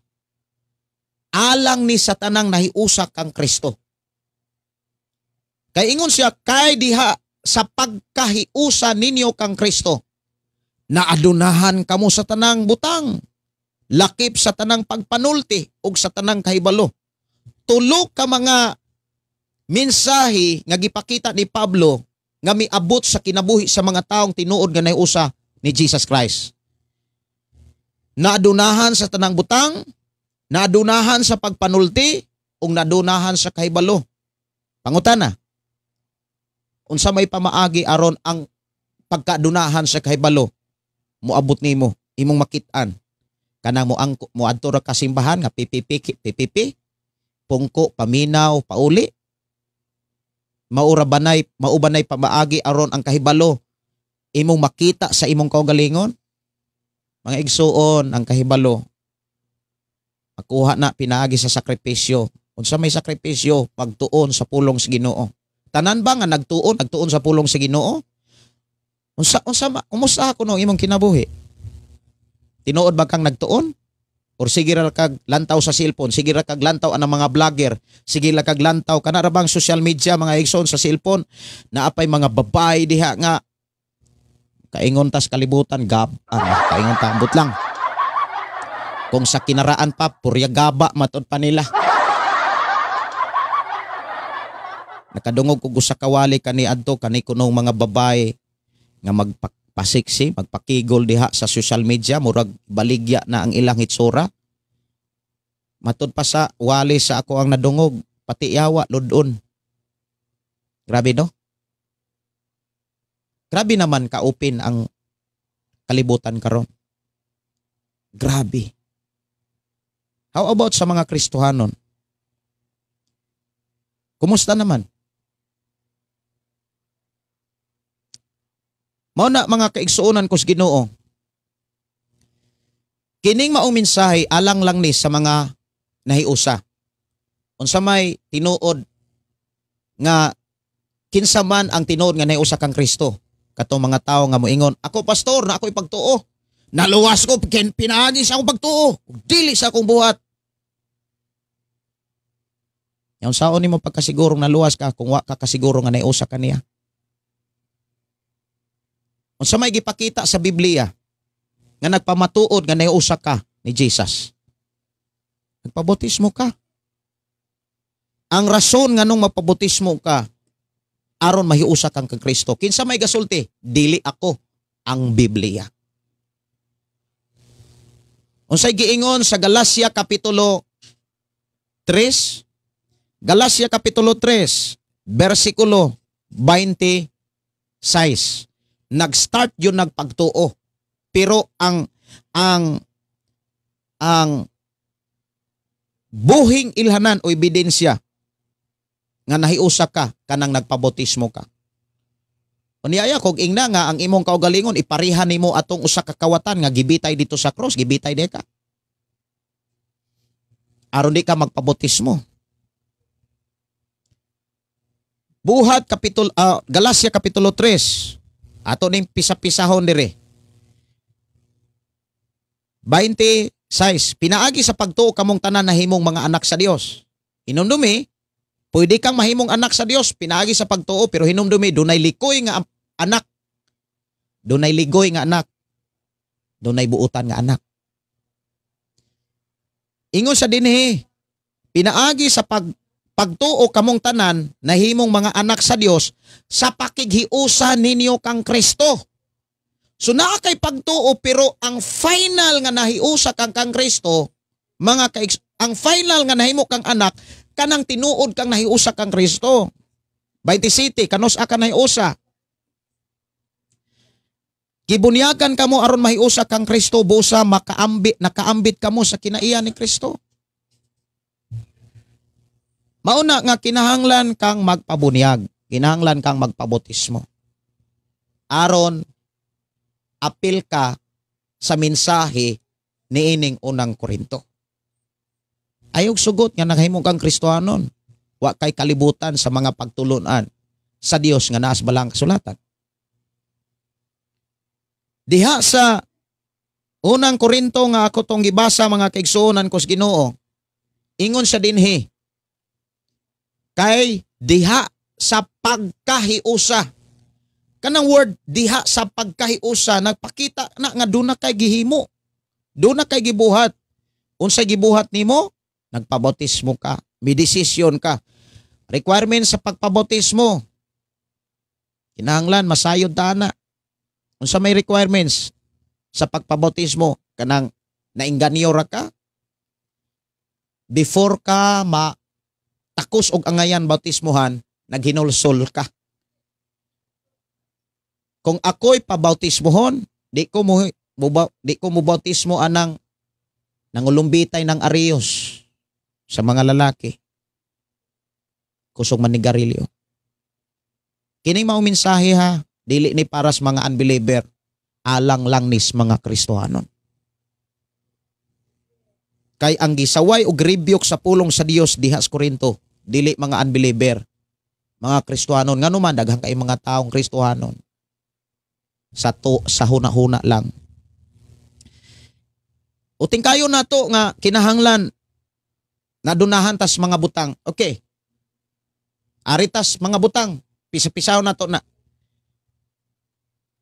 Alang ni sa tanang nahiusa kang Kristo. Kay ingon siya, kay diha sa pagkahiusa ninyo kang Kristo, naadunahan kamo sa tanang butang, lakip sa tanang pagpanulti ug sa tanang kahibalo. Tulo ka mga mensahe nga gipakita ni Pablo nga miabot sa kinabuhi sa mga taong tinuod nga nahiusa ni Jesus Christ. Naadunahan sa tanang butang, naadunahan sa pagpanulti, ug naadunahan sa kahibalo. Pangutana, unsa may pamaagi aron ang pagkaadunahan sa kahibalo moabot nimo, imong makit-an? Kanang moadto ra ka simbahan nga PPP, PPP, pungko, paminaw, pauli. Maubanay pamaagi aron ang kahibalo imong makita sa imong kaugalingon. Mga igsuon, ang kahibalo makuha na pinaagi sa sakripisyo. Unsa may sakripisyo? Pagtuon sa pulong sa Ginoo. Tanan ba nga nagtuon sa pulong sa Ginoo? Unsa kumusta ako no imong kinabuhi? Tinuod ba kang nagtuon? Or sige ra kag lantaw sa cellphone, sige ra kag lantaw ang mga vlogger, sige ra kag lantaw kana ra bang social media mga igsoon sa cellphone, naapay mga babae diha nga kaingon tas kalibutan gab, kaingon ta ambot lang. Kung sa kinaraan pa purya gaba matud pa nila. Nakadungog ko sa kawali kani adto kani kunong mga babae nga magpasiksi, magpakigol diha sa social media, murag baligya na ang ilang hitsura. Matud pa sa wali sa ako ang nadungog, pati yawa ludon. Grabe no? Grabe naman kaupin ang kalibutan karon. Grabe. How about sa mga Kristohanon? Kumusta naman? Mao na mga kaigsuonan ko sa Ginoo. Kining maong mensahe alang lang ni sa mga nahiusa. Unsa may tinuod nga kinsa man ang tinuod nga nahiusa kang Kristo. Katong mga tawo nga moingon, ako pastor na ako ipagtuo. Naluwas ko pinaagi sa akong pagtuo. Dili sa akong buhat. Yung saon nimo pagkasigurong naluwas ka kung wa ka kasiguro nga nahiusa ka niya? Unsa may gipakita sa Biblia nga nagpamatuod nga nahiusa ka ni Jesus? Nagpabautismo ka. Ang rason nga nung mapabautismo ka aron mahiusa kang kang Kristo. Kinsa may gasulti? Dili ako, ang Biblia. Unsay giingon sa Galacia kapitulo 3? Galacia kapitulo 3, bersikulo 26. Nag-start yun nagpagtuo. Pero ang buhing ilhanan o ebidensya nga nahiusa ka kanang nagpabautismo ka. Unyaya kog ingna nga ang imong kaugalingon iparihan nimo atong usa ka kawatan nga gibitay dito sa cross, gibitay di ka. Aron di ka magpabautismo. Buhat kapitulo Galacia kapitulo 3. Ato ning pisa-pisahon dire. 26. Pinaagi sa pagtuo kamong tanan nahimong mga anak sa Dios. Hinumdumi, pwede kang mahimong anak sa Dios pinaagi sa pagtuo, pero hinumdumi dunay likoy nga anak. Dunay ligoy nga anak. Dunay buutan nga anak. Ingon sa dinhi, pinaagi sa pagtuo kamong tanan nahimong mga anak sa Dios sa pakighiusa ninyo kang Kristo. So naa kay pagtuo, pero ang final nga nahiusa kang kang Kristo, mga ang final nga nahimo kang anak kanang tinuod kang nahiusa kang Kristo. 27 kanus-a ka nahiusa? Gibunyagan kamo aron mahiusa kang Kristo busa makaambit, nakaambit kamo sa kinaiya ni Kristo. Mauna nga kinahanglan kang magpabunyag, kinahanglan kang magpabautismo. Aron apil ka sa mensahe niining Unang Korinto. Ayaw sugot nga naghimo kang Kristohanon. Wa kay kalibutan sa mga pagtulunan sa Dios nga naas balang kasulatan. Diha sa Unang Korinto nga ako tong gibasa, mga kaigsuonan ko sa Ginoo, ingon siya dinhi, kay diha sa pagkahiusa. Kanang word diha sa pagkahiusa nagpakita na nga duna kay gihimo. Duna kay gibuhat. Unsay gibuhat nimo? Nagpabautismo ka. May desisyon ka. Requirement sa pagpabautismo, kinahanglan masayod ta na. Unsa may requirements sa pagpabautismo? Kanang nainganyo ra ka before ka ma takos og angayan bautismohan, naghinulsol ka. Kung ako'y pabautismohon, di ko mo bautismo anang nangulumbitay ng ariyos sa mga lalaki. Kusog manigarilyo. Kining mao mensahe ha, dili ni para sa mga unbeliever, alang lang nis mga Kristohanon. Kay ang gisaway og rebuke sa pulong sa Dios diha sa Korinto, dili mga unbeliever, mga Kristohanon. Ngano man daghan kay mga taong Kristohanon. Sa to, sa huna-huna lang. Uting kayo nato nga kinahanglan nadunahan tas mga butang. Okay. Aritas mga butang, pisa-pisaw nato na.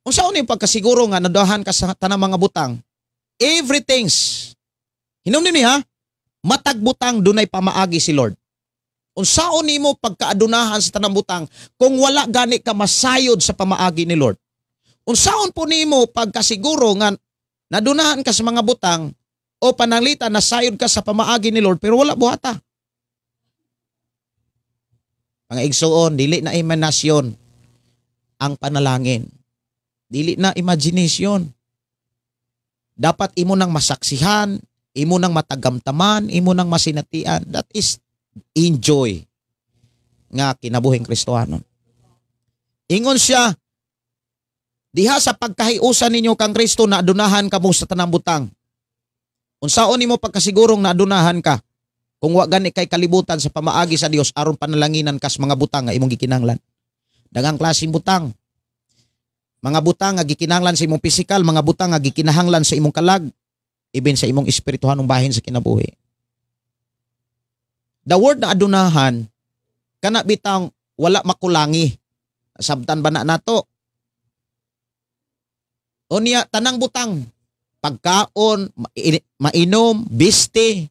Unsa ni pagkasiguro nga nadunahan ka sa tanang mga butang? Everything's. Hinumdum ni ha, matag butang dunay pamaagi si Lord. Unsaon nimo pagkaadunahan sa tanang butang kung wala gani ka masayod sa pamaagi ni Lord? Unsaon po nimo pagkasiguro nga nadunahan ka sa mga butang o pananglitan nasayod ka sa pamaagi ni Lord pero wala buhata? Mga igsuon, dili na imaginasyon ang panalangin. Dili na imagination. Dapat imo nang masaksihan, imo nang matagamtaman, imo nang masinatian. That is enjoy nga kinabuhing Kristohanon. Ingon siya, diha sa pagkahiusan ninyo kang Kristo na adunahan kamo sa tanang butang. Unsaon nimo pagkasigurong na adunahan ka kung wa gani kay kalibutan sa pamaagi sa Dios aron panalanginan kas mga butang nga imong gikinahanglan? Daghang klaseng butang. Mga butang nga gikinahanglan sa imong pisikal, mga butang nga gikinahanglan sa imong kalag, ibin sa imong espirituhanong bahin sa kinabuhi. The word na adunahan, kana bitang wala makulangi. Sabtan ba na nato? Unya, tanang butang, pagkaon, mainom, biste,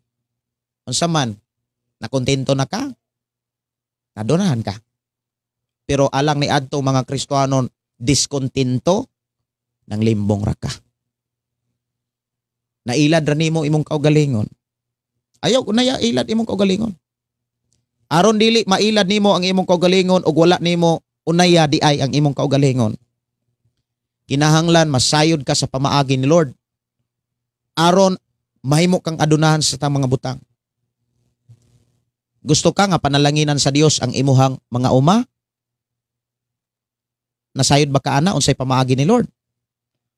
unsa man, nakontento na ka, nadunahan ka. Pero alang ni adto mga Kristohanon, diskontento, nang limbong ra ka. Nailad ra nimo imong kaugalingon. Ayaw na ilad imong kaugalingon. Aron dili mailad nimo ang imong kaugalingon ug wala nimo unaya di ay ang imong kaugalingon. Kinahanglan masayod ka sa pamaagi ni Lord. Aron mahimo kang adunahan sa mga butang. Gusto ka nga panalanginan sa Dios ang imuhang mga uma? Nasayod ba ka ana unsay pamaagi ni Lord?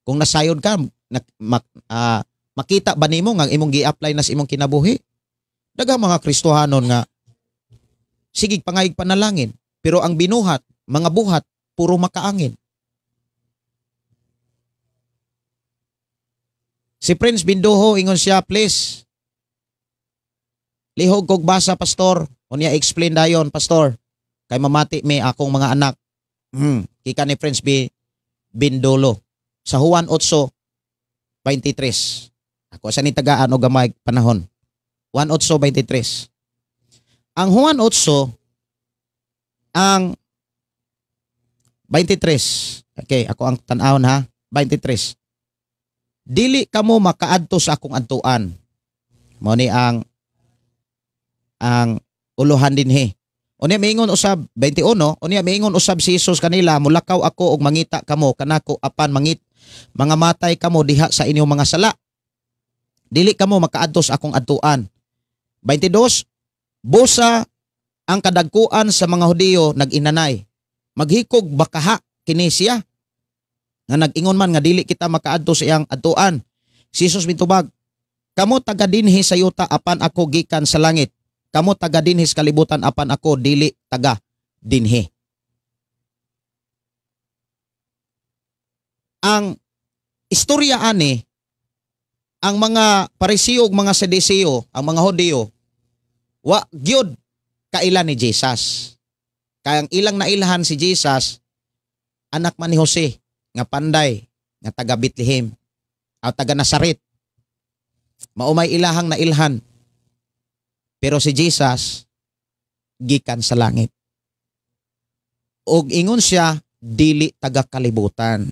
Kung nasayod ka, makita ba nimo nga imong gi-apply na sa imong kinabuhi? Daghang mga Kristohanon nga sige pangayig panalangin, pero ang binuhat, mga buhat, puro makaangin. Si Prince Binduho, ingon siya, please, lihog kog basa, pastor. Unya explain dayon, pastor. Kay mamati mi akong mga anak. Kika ni Prince B. Bindolo. Sa Juan 8:23. Ako sa ni tagaan o gamay panahon. Juan 8:23. Ang Juan 8 ang 23. Okay, ako ang tan-awon ha. 23. Dili kamo makaadto sa akong adtuan. Mao ni ang uluhan dinhi. Unya miingon usab 21, unya miingon usab si Jesus kanila, mulakaw ako og mangita kamo kanako apan mangit mga matay kamo diha sa inyong mga sala. Dili kamo makaadto sa akong adtuan. 22, busa ang kadagkuan sa mga Hudiyo nag-inanay. Maghikog bakaha kini siya. Nga nag-ingon man nga dili kita makaadto sa iyang adtuan. Si Jesus mitubag, kamo taga dinhi sa yuta apan ako gikan sa langit. Kamo taga dinhi sa kalibutan apan ako dili taga dinhi. Ang istorya ani, ang mga Pariseo ug mga Saduseo, ang mga Hudiyo, wa gyud kaila ni Jesus. Kay ang ilang nailhan si Jesus, anak man ni Jose, nga panday, nga taga Bethlehem, o taga Nazaret. Maumay ilahang nailhan. Pero si Jesus, gikan sa langit. Og ingon siya, dili taga kalibutan.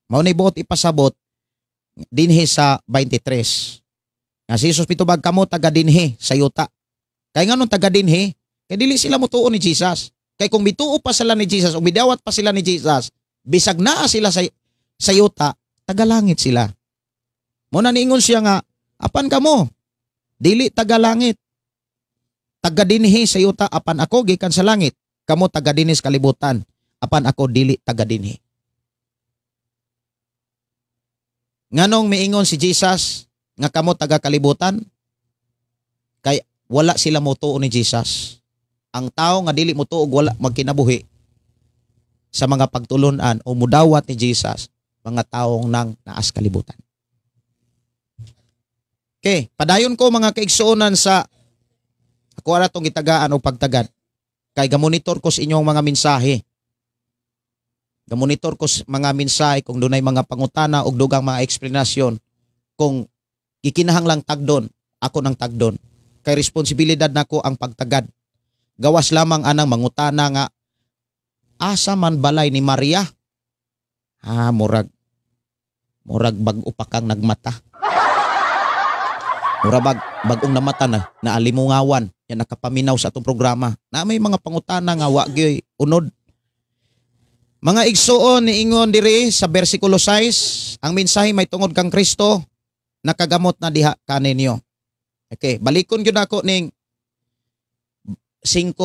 Mao ni buot ipasabot dinhi sa 23. Nga si Jesus mitubag, kamo taga dinhi sa yuta. Kay nganong taga dinhi? Kay dili sila motuo ni Jesus. Kay kung mituo pa sila ni Jesus o midawat pa sila ni Jesus, bisag naa sila sa yuta, taga langit sila. Mo na niingon siya nga, apan kamo dili taga langit. Taga dinhi sa yuta apan ako gikan sa langit. Kamo taga dinhi sa kalibutan, apan ako dili taga dinhi. Nganong miingon si Jesus nga kamo taga kalibutan? Kay wala sila motuo ni Jesus. Ang tao nga dili motuo wala magkinabuhi sa mga pagtulunan o mudawat ni Jesus, mga taong nang naas kalibutan. Okay, padayon ko mga kaigsuonan sa ako ara tong gitagaan og pagtagad. Kay gamonitor ko sa inyong mga mensahe. Gamonitor ko sa mga mensahe kung dunay mga pangutana og dugang mga eksplanasyon. Kung gikinahanglang tagdon, ako nang tagdon. Kay responsibilidad nako ang pagtagad. Gawas lamang anang mangutana nga asa man balay ni Maria? Ah, murag bag-o pa kang nagmata. Murag bag-ong namata na naalimungawan, yan nakapaminaw sa atong programa. Na may mga pangutana nga wa gyoy unod. Mga igsuon niingon diri sa bersikulo 6, ang mensahe may tungod kang Kristo nakagamot na diha kaninyo. Okay, balikon gyud ako ning 5.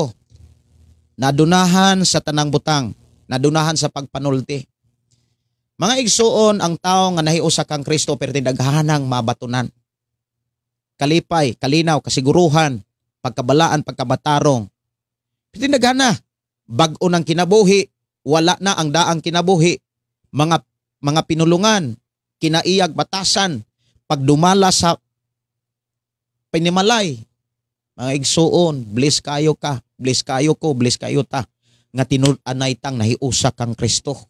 Nadunahan sa tanang butang, nadunahan sa pagpanulti. Mga igsuon, ang tao nga nahiusa kang Kristo pero daghanang mabatunan. Kalipay, kalinaw, kasiguruhan, pagkabalaan, pagkabatarong. Pero daghana, bag-o ng kinabuhi, wala na ang daang kinabuhi. Mga pinulungan, kinaiyag batasan, pagdumala sa pinimalay. Mga igsuon, bless kayo ka, bless kayo ko, bless kayo ta, nga tinud-anay tang nahiusa kang Kristo.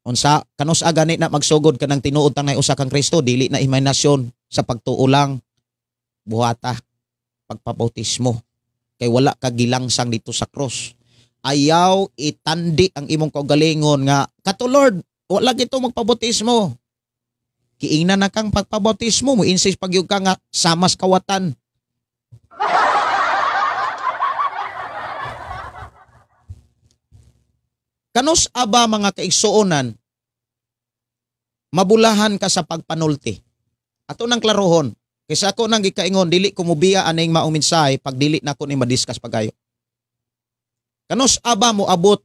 Unsa kanus gani na magsugod ka ng tinuod tang nahiusa kang Kristo, dili na imahinasyon sa pagtuo lang, buhata, pagpabautismo. Kay wala ka gilangsang dito sa cross. Ayaw itandi ang imong kaugalingon nga, kato Lord, wala gito magpabautismo. Kiingna na kang pagpabautismo, mo insist pagyug ka nga samas kawatan. Kanus aba mga kaigsuonan, mabulahan ka sa pagpanulti. Ato nang klarohon, kaysa ako nang gikaingon, dili ko mubiya aning maong mensahe pag dili na ko ni madiskas pagayo. Kanus aba mo abot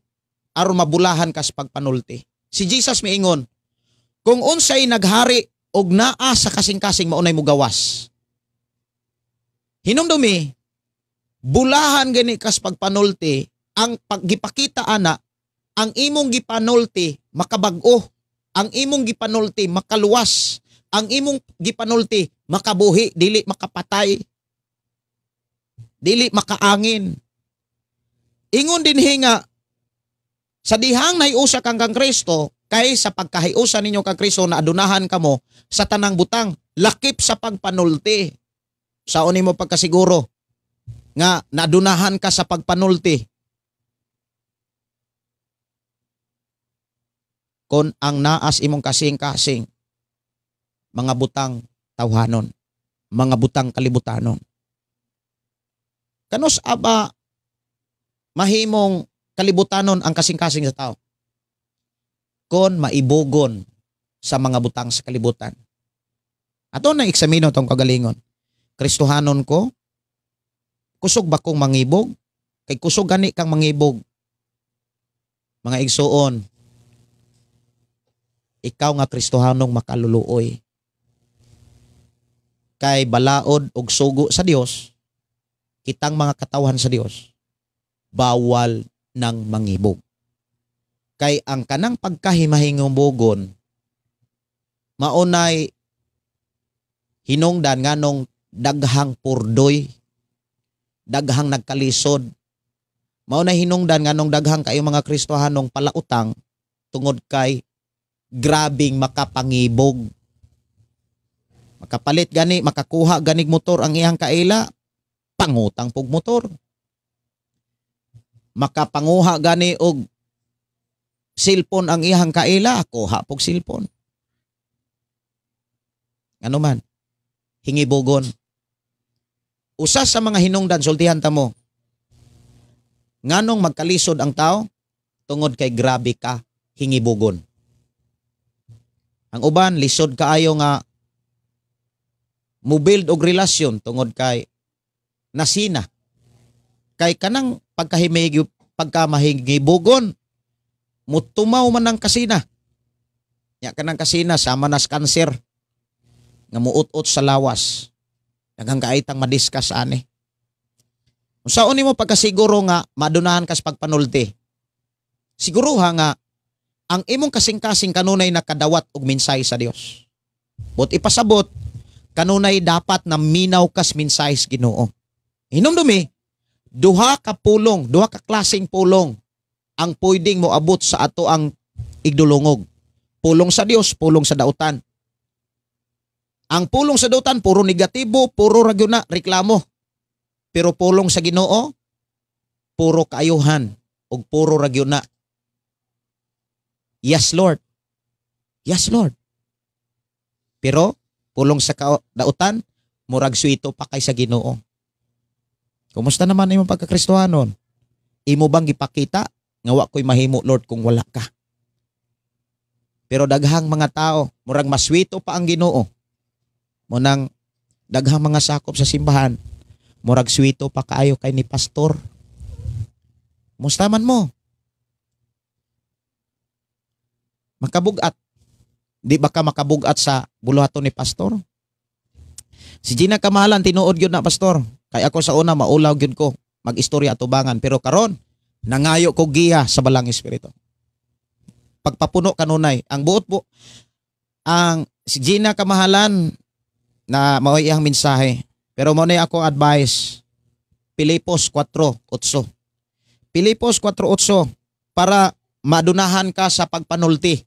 aron mabulahan ka sa pagpanulti. Si Jesus miingon, kung unsay naghari og naa sa kasing-kasing maunay mugawas. Hinumdumi, bulahan gani kas pagpanulti, ang paggipakita ana, ang imong gipanulti makabag-o, ang imong gipanulti makaluwas, ang imong gipanulti makabuhi, dili makapatay, dili makaangin. Ingon din hinga, sa dihang nahiusa kang kang Kristo, kay sa pagkahiusa ninyo kang Kristo na adunahan kamo sa tanang butang, lakip sa pagpanulti. Saon nimo pagkasiguro nga naadunahan ka sa pagpanulti? Kon ang naas imong kasing-kasing, mga butang tawhanon, mga butang kalibutanon. Kanus aba mahimong kalibutanon ang kasing-kasing sa tao? Kon maibugon sa mga butang sa kalibutan. Ato na eksamino tong kagalingon. Kristohanon ko, kusog ba kong mangibog? Kay kusog gani kang mangibog. Mga igsuon, ikaw nga Kristohanong makaluluoy. Kay balaod og sugo sa Dios, kitang mga katawhan sa Dios, bawal ng mangibog. Kay ang kanang pagkahimahingubogon, maunay hinungdan nganong daghang purdoy, daghang nagkalisod. Maunay hinungdan nganong daghang kayo mga Kristohanong palautang tungod kay grabing makapangibog. Makapalit gani, makakuha ganig motor ang iyang kaila, pangutang pug motor. Makapanguha gani og cellphone ang iyang kaila, kuha pug cellphone. Ano man, hingibogon. Usa sa mga hinungdan, sultihan ta mo, nganong magkalisod ang tao? Tungod kay grabe ka hingibogon. Ang uban, lisod kaayo nga mo-build og relasyon tungod kay nasina. Kay kanang pagkamahingibogon, mutumaw man ang kasina. Ya kanang kasina sama nas kanser nga muut-ut sa lawas. Daghang kaitang madiscuss ani. Unsaon nimo pagkasiguro nga madunahan kas pagpanulti? Siguruha nga ang imong kasing-kasing kanunay nakadawat og mensahe sa Dios. But ipasabot kanunay dapat na minaw kas mensahe sa Ginoo. Hinumdumi, duha ka pulong, duha ka klaseng pulong ang pwedeng moabot sa ato ang igdulungog. Pulong sa Dios, pulong sa dautan. Ang pulong sa dautan puro negatibo, puro ragyuna reklamo. Pero pulong sa Ginoo, puro kaayuhan ug puro ragyuna. Yes Lord. Yes Lord. Pero pulong sa dautan, murag suwito pa kay sa Ginoo. Kumusta naman imong pagkakristohanon? Imo bang gipakita nga wa ko'y mahimo Lord kung wala ka? Pero daghang mga tao, murag maswito pa ang Ginoo. Munang daghang mga sakop sa simbahan, murag swito pa kaayo kay ni pastor. Musta man mo? Makabugat. Di ba ka makabugat sa buluhaton ni pastor? Si Gina Kamahalan, tinuod gyud na pastor. Kay ako sa una maulaw gyud ko mag-istorya atubangan, pero karon nangayo ko giya sa balang espiritu. Pagpapuno kanunay ang buot po ang si Gina Kamahalan na mao'y iyang mensahe. Pero mo na akong advice. Pilipos 4:8. Pilipos 4:8 para madunahan ka sa pagpanulti.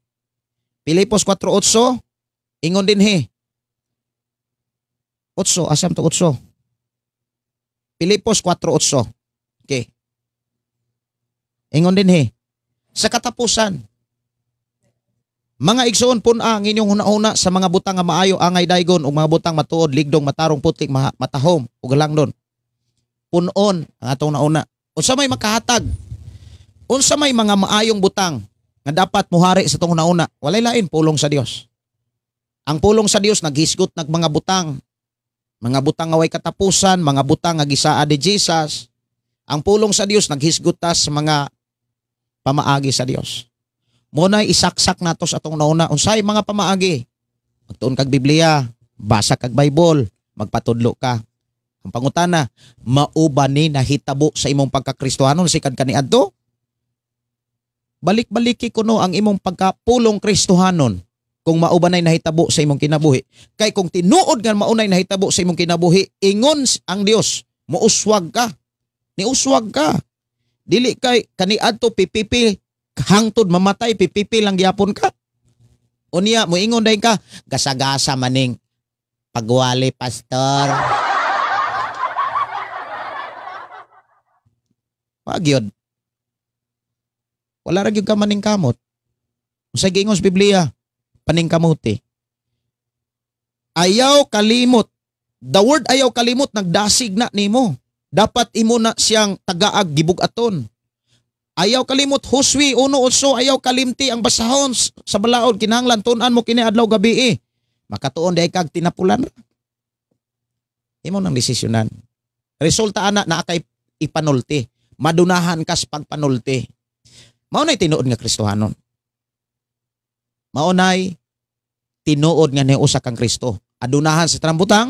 Pilipos 4:8 ingon dinhi. 8 asam to 8. Pilipos 4:8. Okay. Ingon dinhi. Sa katapusan, mga igsoon, pun-a ang inyong hunahuna sa mga butang nga maayo, angay daygon ug mga butang matuod, ligdong, matarong, putlik, matahom ug halangdon. Pun-on ang atong nauna. Unsa may makahatag? Unsa may mga maayong butang nga dapat muhari sa atong hunahuna? Walay lain, pulong sa Dios. Ang pulong sa Dios naghisgot nag mga butang. Mga butang nga way katapusan, mga butang nga gisaa ni Jesus. Ang pulong sa Dios naghisgot ta sa mga pamaagi sa Dios. Muna'y isaksak nato sa atong nauna. Unsay mga pamaagi? Magtuon kag Biblia, basa kag Bible, magpatudlo ka. Ang pangutana, mao ba ni nahitabo sa imong pagkakristohanon sikad kaniadto? Balik-baliki kuno ang imong pagkapulong Kristohanon kung mao ba nay nahitabo sa imong kinabuhi. Kay kung tinuod nga mao nay nahitabo sa imong kinabuhi, ingon ang Dios, muuswag ka. Niuswag ka. Dili kay kaniadto pipipi hangtod mamatay pipipi lang gyapon ka. Unya moingon dayon ka, gasa-gasa maning pagwali pastor. Wa gyud. Wala ra gyud ka maning kamot. Unsay giingon sa Biblia? Paningkamuti. Ayaw kalimot. The word ayaw kalimot nagdasig na nimo. Dapat imo na siyang tagaag gibug-aton. Ayaw kalimot, Josue 1:8, ayaw kalimti ang basahon sa balaod, kinahanglan tun-an mo kini adlaw gabi. Makatuon diay kag tinapulan. Imo nang desisyonan. Resulta ana naa kay ipanulti. Madunahan kas pagpanulti. Mao nay tinuod nga Kristohanon. Mao nay tinuod nga niusa kang Kristo. Adunahan sa tanang butang,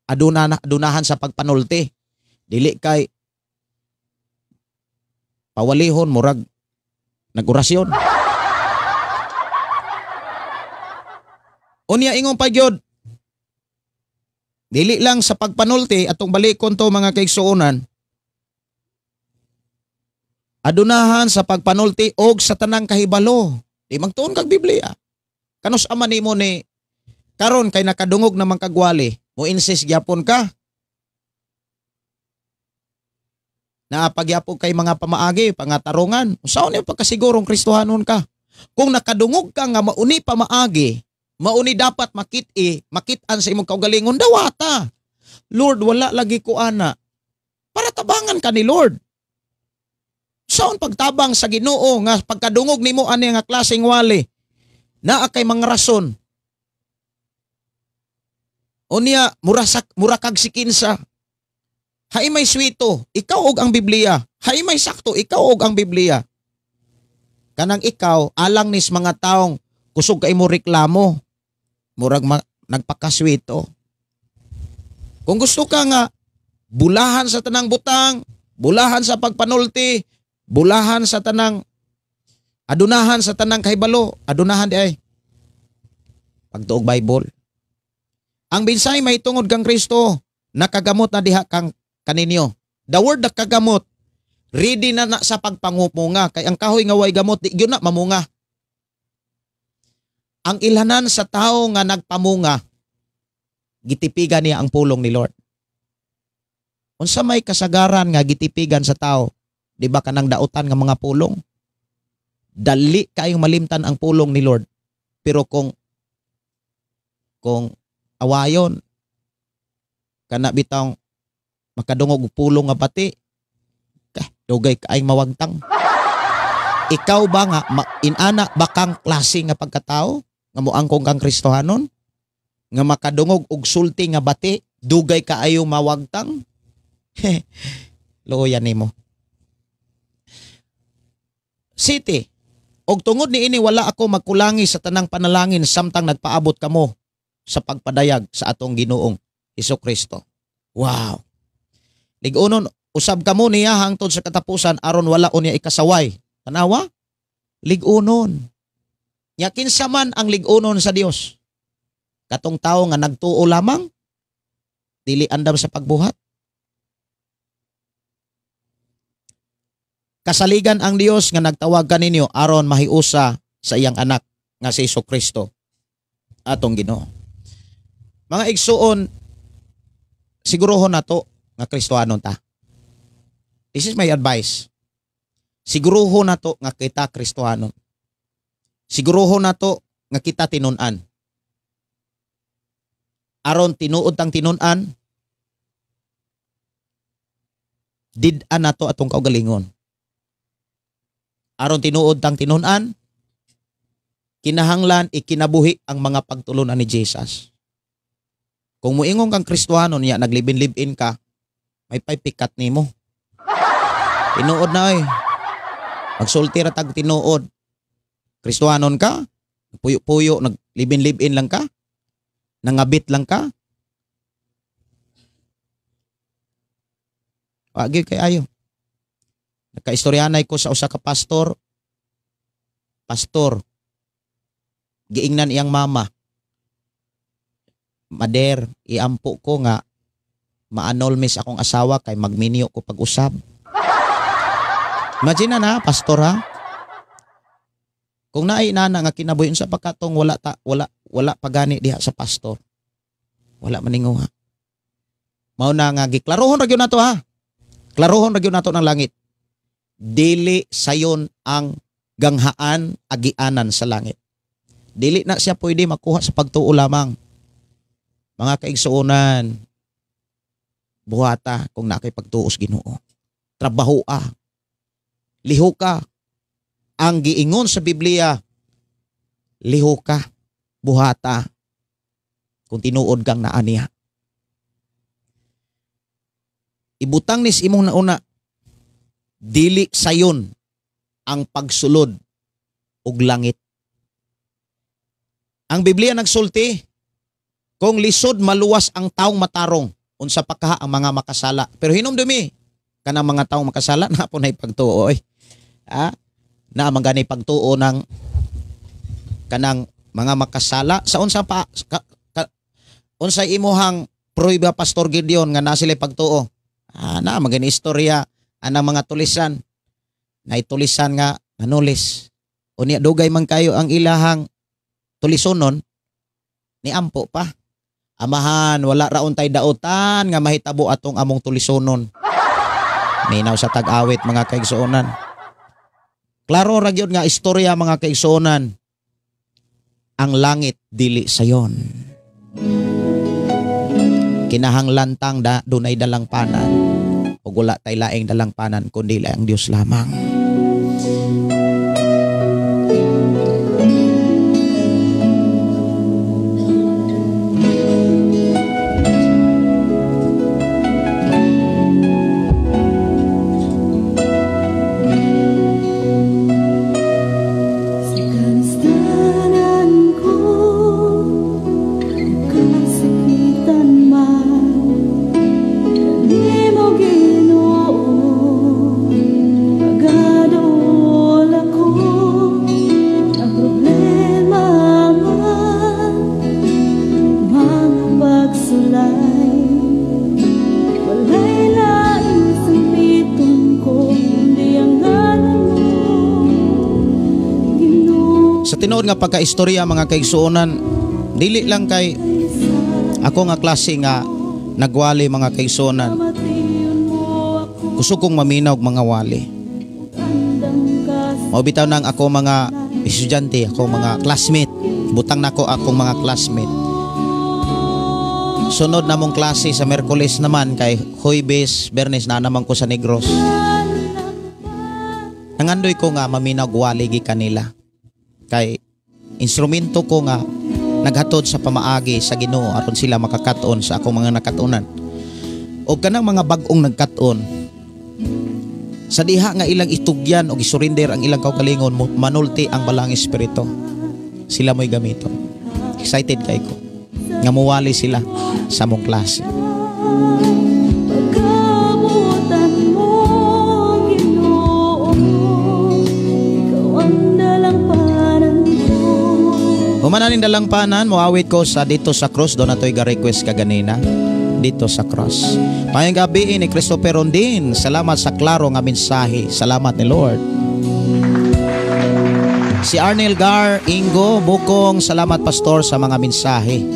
adunahan sa pagpanulti. Dili kay pawalihon murag nagorasyon. Unya ingon pa gyud. Dili lang sa pagpanulti atong balikon to mga kaigsuonan. Adunahan sa pagpanulti og sa tanang kahibalo. Di magtuon kag Biblia. Kanus ama nimo ni karon kay nakadungog naman kagwali, mo insist gyapon ka. Naapagyapon kay mga pamaagi, pangatarungan. Usaon niyo pagkasigurong Kristohanon ka? Kung nakadungog ka nga mauni pamaagi, mauni dapat makit-an sa imong kaugalingon, dawata. Lord, wala lagi ko ana. Para tabangan ka ni Lord. Saon pagtabang sa Ginoo nga pagkadungog nimo ani nga klaseng wali, naa kay mga rason. Unya mura kag sikinsa. Hay may swito, ikaw og ang Biblia. Hay may sakto, ikaw og ang Biblia. Kanang ikaw alang nis mga taong kusog kay mo reklamo. Murag nagpakaswito. Kung gusto ka nga bulahan sa tanang butang, bulahan sa pagpanulti, bulahan sa tanang adunahan sa tanang kahibalo, adunahan di ay pagtuog Bible. Ang binsay may tungod kang Kristo, nakagamot na diha kang kaninyo. The word nakagamot, ready na na sa pagpangumunga kay ang kahoy nga way gamot di gyud na mamunga. Ang ilhanan sa tao nga nagpamunga, gitipigan niya ang pulong ni Lord. Unsa may kasagaran nga gitipigan sa tao? Di ba kanang dautan nga mga pulong? Dali kayong malimtan ang pulong ni Lord. Pero kung awayon, kana bitong makadungog og pulong nga bati, dugay kaayong mawagtang. Ikaw ba nga inana ba kang klase nga pagkatao nga moangkong kang Kristohanon nga makadungog og sulti nga bati, dugay kaayo mawagtang? Luoyan nimo. City, og tungod niini wala ako magkulangi sa tanang panalangin samtang nagpaabot kamo sa pagpadayag sa atong Ginoong Hesukristo. Wow. Lig-unon usab kamo niya hangtod sa katapusan aron wala unya ikasaway. Tanawa? Lig-unon. Nya kinsa man ang lig-unon sa Dios? Katong tawo nga nagtuo lamang, dili andam sa pagbuhat. Kasaligan ang Dios nga nagtawag kaninyo aron mahiusa sa iyang anak nga si Hesukristo atong Ginoo. Mga igsuon, siguruhon nato nga Kristohanon ta. This is my advice. Siguruhon nato nga kita Kristohanon. Siguruhon nato nga kita tinun-an. Aron tinuod tang tinun-an, did-an nato atong kaugalingon. Aron tinuod tang tinun-an, kinahanglan ikinabuhi ang mga pagtulunan ni Jesus. Kung muingon kang Kristohanon niya naglibin-libin ka, may paypikat nimo. Tinuod na oy. Magsulti ra tag tinuod. Kristohanon ka, puyo-puyo, naglibin-libin lang ka, nangabit lang ka. Wa gyud kay ayo. Nakaistoryanay ko sa usa ka pastor. Pastor, giingnan iyang mama. Mader, iampo ko nga maanolmis akong asawa kay magminyo ko pag-usab. Imagine na, pastor ha. Kung naay nana nga kinabuhi unsa pa katong wala pagani diha sa pastor. Wala maninguha. Mao na nga giklarohon ra gyud nato ha. Klarohon ra gyud nato ng langit. Dili sayon ang ganghaan agianan sa langit. Dili na siya pwede makuha sa pagtuo lamang. Mga kaigsuonan, buhata kung naa kay pagtuos Ginoo. Trabahoa. Lihoka. Ang giingon sa Biblia, lihoka, buhata kung tinuod kang naa niya. Ibutang nis imong nauna, dili sayon ang pagsulod og langit. Ang Biblia nagsulti, kung lisod maluwas ang taong matarong, unsa pa kaha ang mga makasala. Pero hinumdumi, kanang mga taong makasala na po na ipagtuo oy. Ha? Na man gani pagtuo ng kanang mga makasala sa unsa pa unsa imuhang prueba Pastor Gideon nga na sila pagtuo. Ah, na man gani istorya anang mga tulisan. Naitulisan nga nanulis. Unya dugay man kayo ang ilahang tulisonon ni ampo pa. Amahan, wala raon tay daotan nga mahitabo atong among tulisonon. Minaw sa tag-awit mga kaigsuonan. Klaro ra gyud nga istorya mga kaigsuonan. Ang langit dili sayon. Kinahanglan tang dunay dalangpanan. Ug wala tay laing dalangpanan kundi ang Dios lamang. Sa tinuod nga pagkaistorya mga kaigsuonan, dili lang kay ako nga klase nga nagwali mga kaigsuonan. Kusog kong maminaw og mga wali. Mao bitaw nang ako mga estudyante, ako mga classmate, butang nako akong mga classmate. Sunod namong klase sa Merkules naman kay Huwebes, Bernes na naman ko sa Negros. Nangandoy ko nga maminaw og wali gikan nila. Kay instrumento ko nga naghatod sa pamaagi sa Ginoo aron sila makakat-on sa akong mga nakatunan. O kanang mga bag-ong nagkat-on sa diha nga ilang itugyan o gisurrender ang ilang kaugalingon, manulti ang balang espiritu. Sila mo'y gamiton. Excited kay ko nga muwali sila sa mong klase. Humananin dalangpanan, moawit ko sa dito sa cross. Doon nato'y ga-request kaganina. Dito sa cross. Mayang gabi ni Christopher Rondin. Salamat sa klaro nga mensahe. Salamat ni Lord. Si Arnel Gar Ingo Bukong, salamat pastor sa mga mensahe.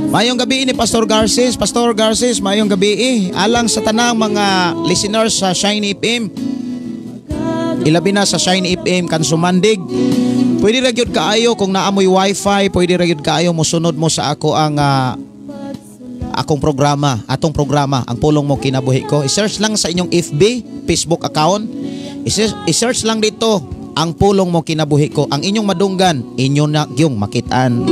Mayong gabi ni Pastor Garces. Pastor Garces, mayong gabi. Alang sa tanang mga listeners sa Shine FM. Ilabi na sa Shine FM Kansumandig. Pwede ra gyud kaayo kung naamoy wifi, pwede ra gyud kaayo mosunod mo sa ako ang akong programa, atong programa, ang Pulong Mo Kinabuhi Ko. I-search lang sa inyong FB, Facebook account. I-search lang dito ang Pulong Mo Kinabuhi Ko. Ang inyong madunggan, inyo na gyung makitaan.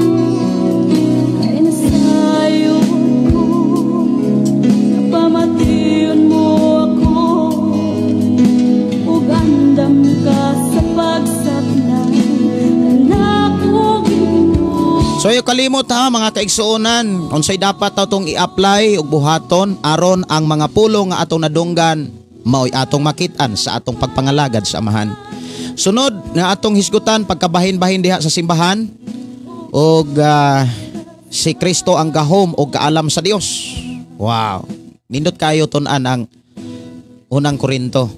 So ayo kalimot ha mga kaigsuonan, unsay dapat atong i-apply ug buhaton aron ang mga pulong nga atong nadunggan maoy atong makit-an sa atong pagpangalagad sa Amahan. Sunod nga atong hisgutan pagkabahin-bahin diha sa simbahan og si Kristo ang gahom og kaalam sa Dios. Wow. Nindot kayo tun-an ang unang Korinto.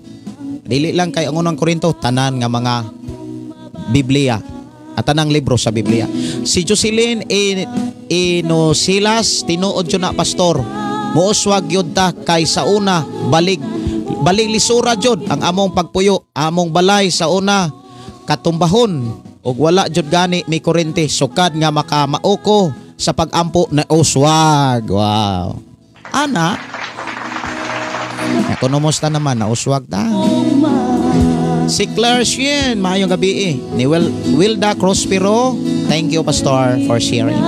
Dili lang kay ang unang Korinto, tanan nga mga Biblia at tanang libro sa Biblia. Si Jocelyn Inosilas, tinuod yun na pastor. Muuswag yun ta kay sa una balig lisura jud ang among pagpuyo, among balay sa una katumbahon ug wala jud gani may kurente sukad nga makamauko sa pagampo na uswag. Wow. Ana, kumusta naman na uswag ta. Si Claire Shien, maayong gabi eh. Ni Wilda Crospero, thank you Pastor for sharing.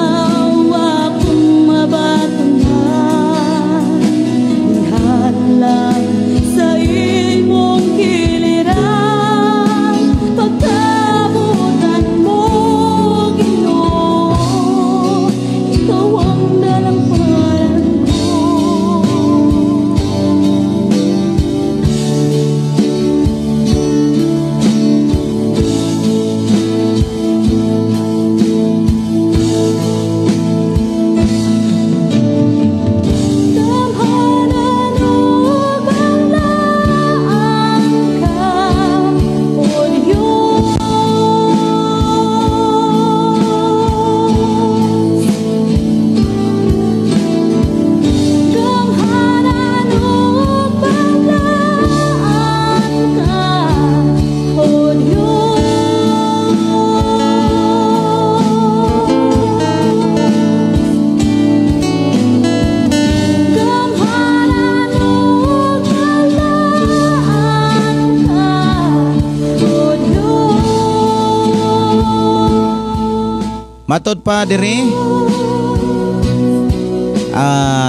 Matod pa diri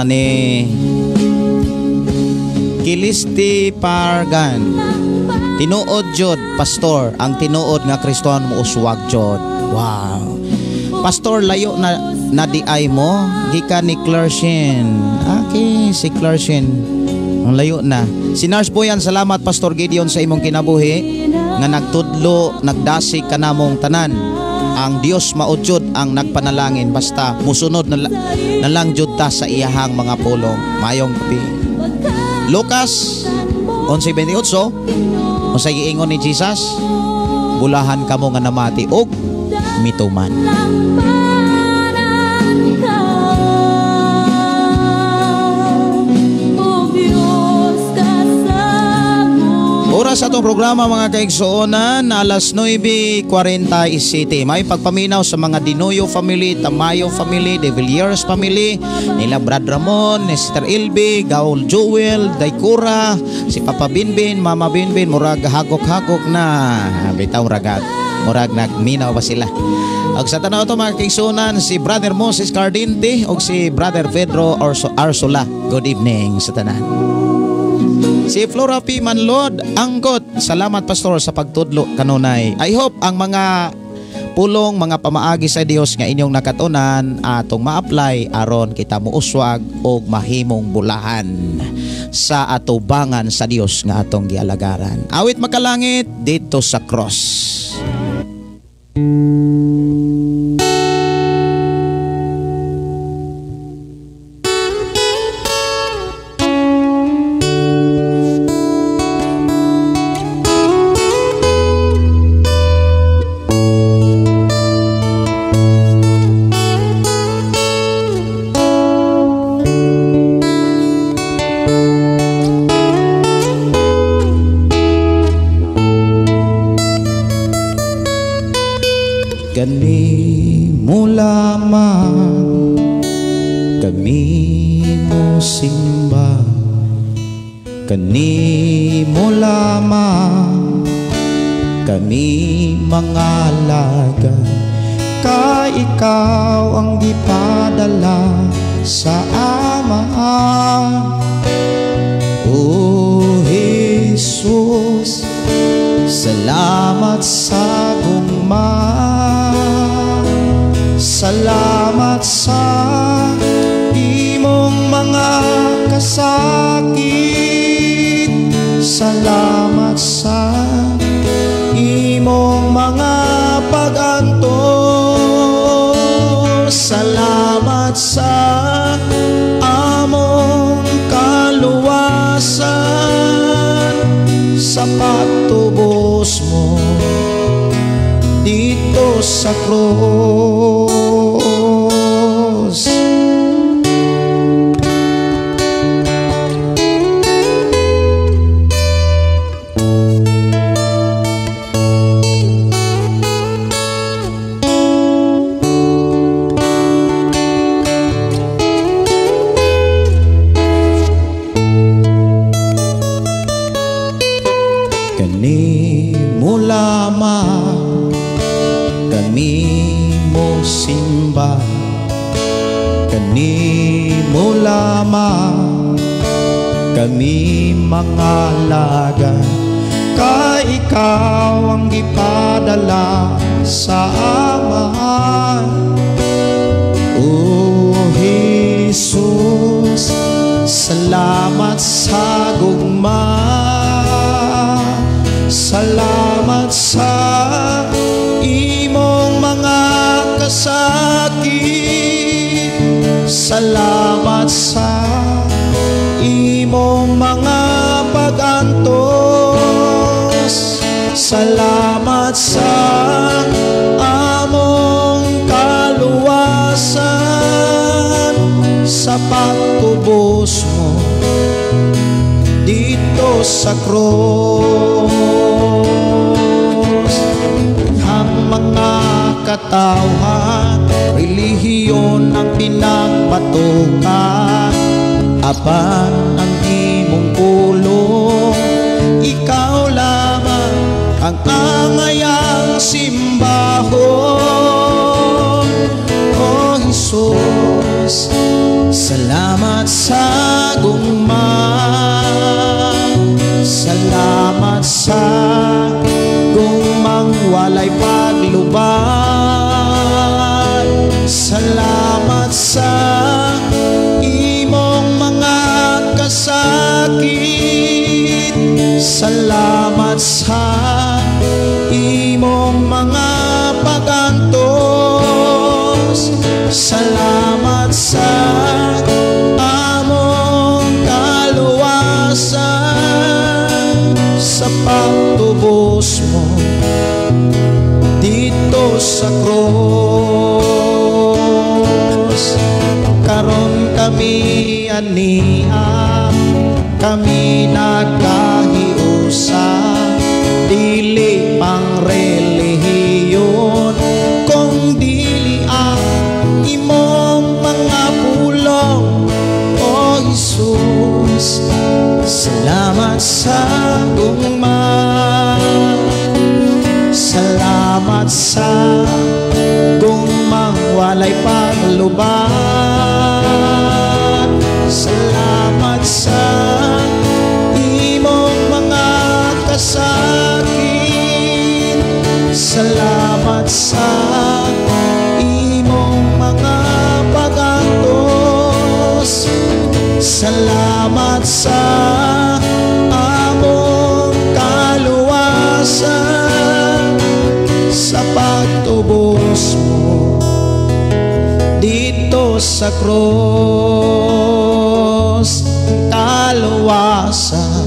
ni Kilisti Pargan. Tinuod jud, pastor, ang tinuod nga Kristohan mo uswag jud. Wow. Pastor, layo na na di ay mo gikan ni Clarshin. Okay, si Clarshin. Ang layo na. Si Nurse Boyan, salamat Pastor Gideon sa imong kinabuhi nga nagtudlo, nagdasig kanamong tanan. Ang Dios mao jud ang nagpanalangin basta musunod na, na lang jud ta sa iyahang mga pulong. Mayong gabi. Lucas 11:28, unsay giingon ni Jesus? Bulahan kamo nga namati og mituman. Oras sa atong programa mga kaigsuonan, alas 9:47. May pagpaminaw sa mga Dinoyo family, Tamayo family, De Villiers family, nila Brad Ramon, ni Sister Ilby, Gaul Joel, Daikura, si Papa Binbin, Mama Binbin, murag hagok-hagok na. Bitaw ragat, murag nagminaw ba sila. Og sa tanaw to mga kaigsuonan, si Brother Moses Cardinte og si Brother Pedro Arsola. Good evening sa tanan. Si Flora P. Manlod, angkot. Salamat pastor sa pagtudlo kanunay. I hope ang mga pulong, mga pamaagi sa Dios nga inyong nakatunan atong ma-apply aron kita muuswag og mahimong bulahan sa atubangan sa Dios nga atong gialagaran. Awit makalangit dito sa cross. Kanimo lamang kami mo simba, kanimo lamang kami mangalaga, kay ikaw ang gipadala sa Ama. O Jesus, salamat sa gugma, salamat sa imong mga kasakit, salamat sa imong mga pag-antos, salamat sa among kaluwasan, sa pagtubos mo dito sa krus. Kanimo lamang kami mo simba, kanimo lamang kami mangalaga, kay ikaw ang gipadala sa Ama. O Jesus, salamat sa gugma, salamat sa imong mga kasakit, salamat sa imong mga pag-antos, salamat sa among kaluwasan, sa pagtubos mo dito sa krus. Ang mga katawhan, relihiyon ang pinagbatukan, apan ang imong pulong, ikaw lamang ang angayang simbahon. Jesus. Salamat sa gugma. Salamat sa gugmang walay paglubad. Salamat sa imong mga kasakit. Salamat sa imong mga pagantos. Salamat sa among kaluwasan, sa pagtubos mo dito sa krus. Karon kami ania, kami nagkahiusa, dili pang relihiyon, kung dili ang imong mga pulong, O Jesus. Salamat sa gugma. Salamat sa gugmang walay paglubad. Salamat sa imong mga kasakit. Salamat sa imong mga pagantos. Salamat sa among kaluwasan, sa pagtubos mo dito sa krus. Kaluwasan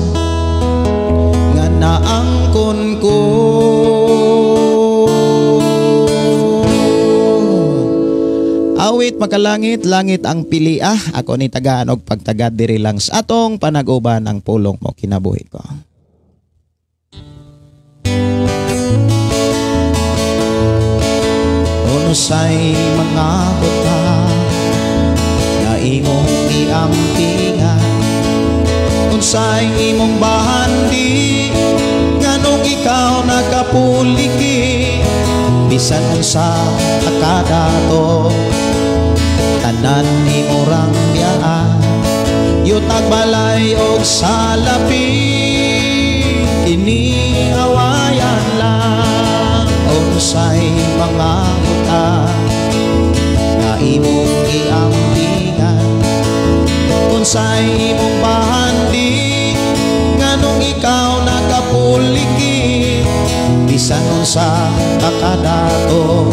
nga naangkon ko. Awit makalangit, langit ang piliah. Ako ni tagaan og pagtagad diri lang sa atong panaguban ang pulong mo kinabuhi ko. Unsay mga buta na imong iampingan, unsay imong bahandi nganong ikaw nakapuliki, bisan unsa akadato tanan imo rang biyaan, yutag balay og salapi kini awayan lang. Unsay mga buta nga imong iampingan, unsay imong bahandi nganong ikaw nakapuliki, bisan unsa kakadato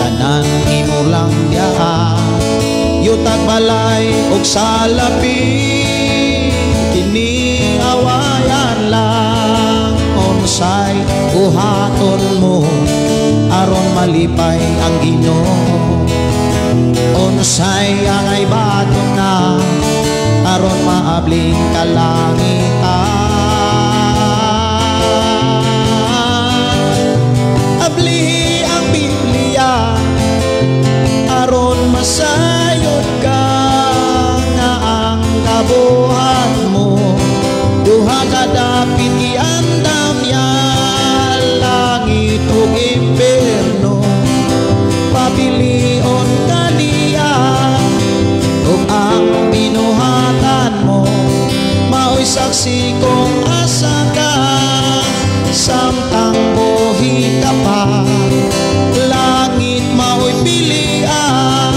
tanan imo lang biyaan, yutag balay og salapi kini awayan lang. Unsay buhaton mo aron malipay ang Ginoo, unsay angay baton na aron maabling kalangitan. Abli ang Biblia aron masayod ka nga ang kabuhat mo duha ka dapit iandam ya langit ug impierno. Pabilion kaniya ug ang binuhatan mo mao'y saksi kung asa ka samtang buhi ka pa. Langit mao'y pilian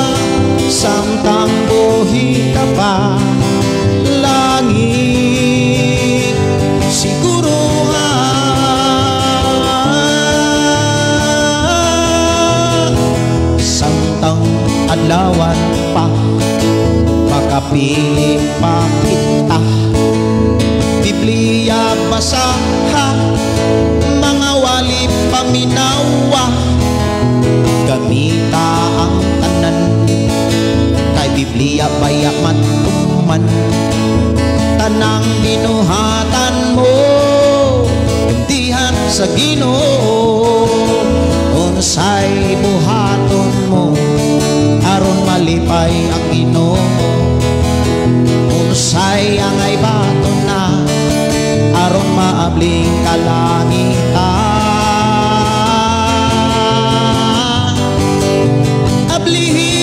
samtang buhi ka pa. Langit siguruhan samtang adlawan pa makapili pa kita. Biblia basaha, mga wali paminawa, gamita ang tanan kay Biblia baya matuman. Tanang binuhatan mo gantihan sa Ginoo, unsay buhaton mo aron malipay ang Ginoo, unsay angay baton na aron maabling kalangitan. Ablihi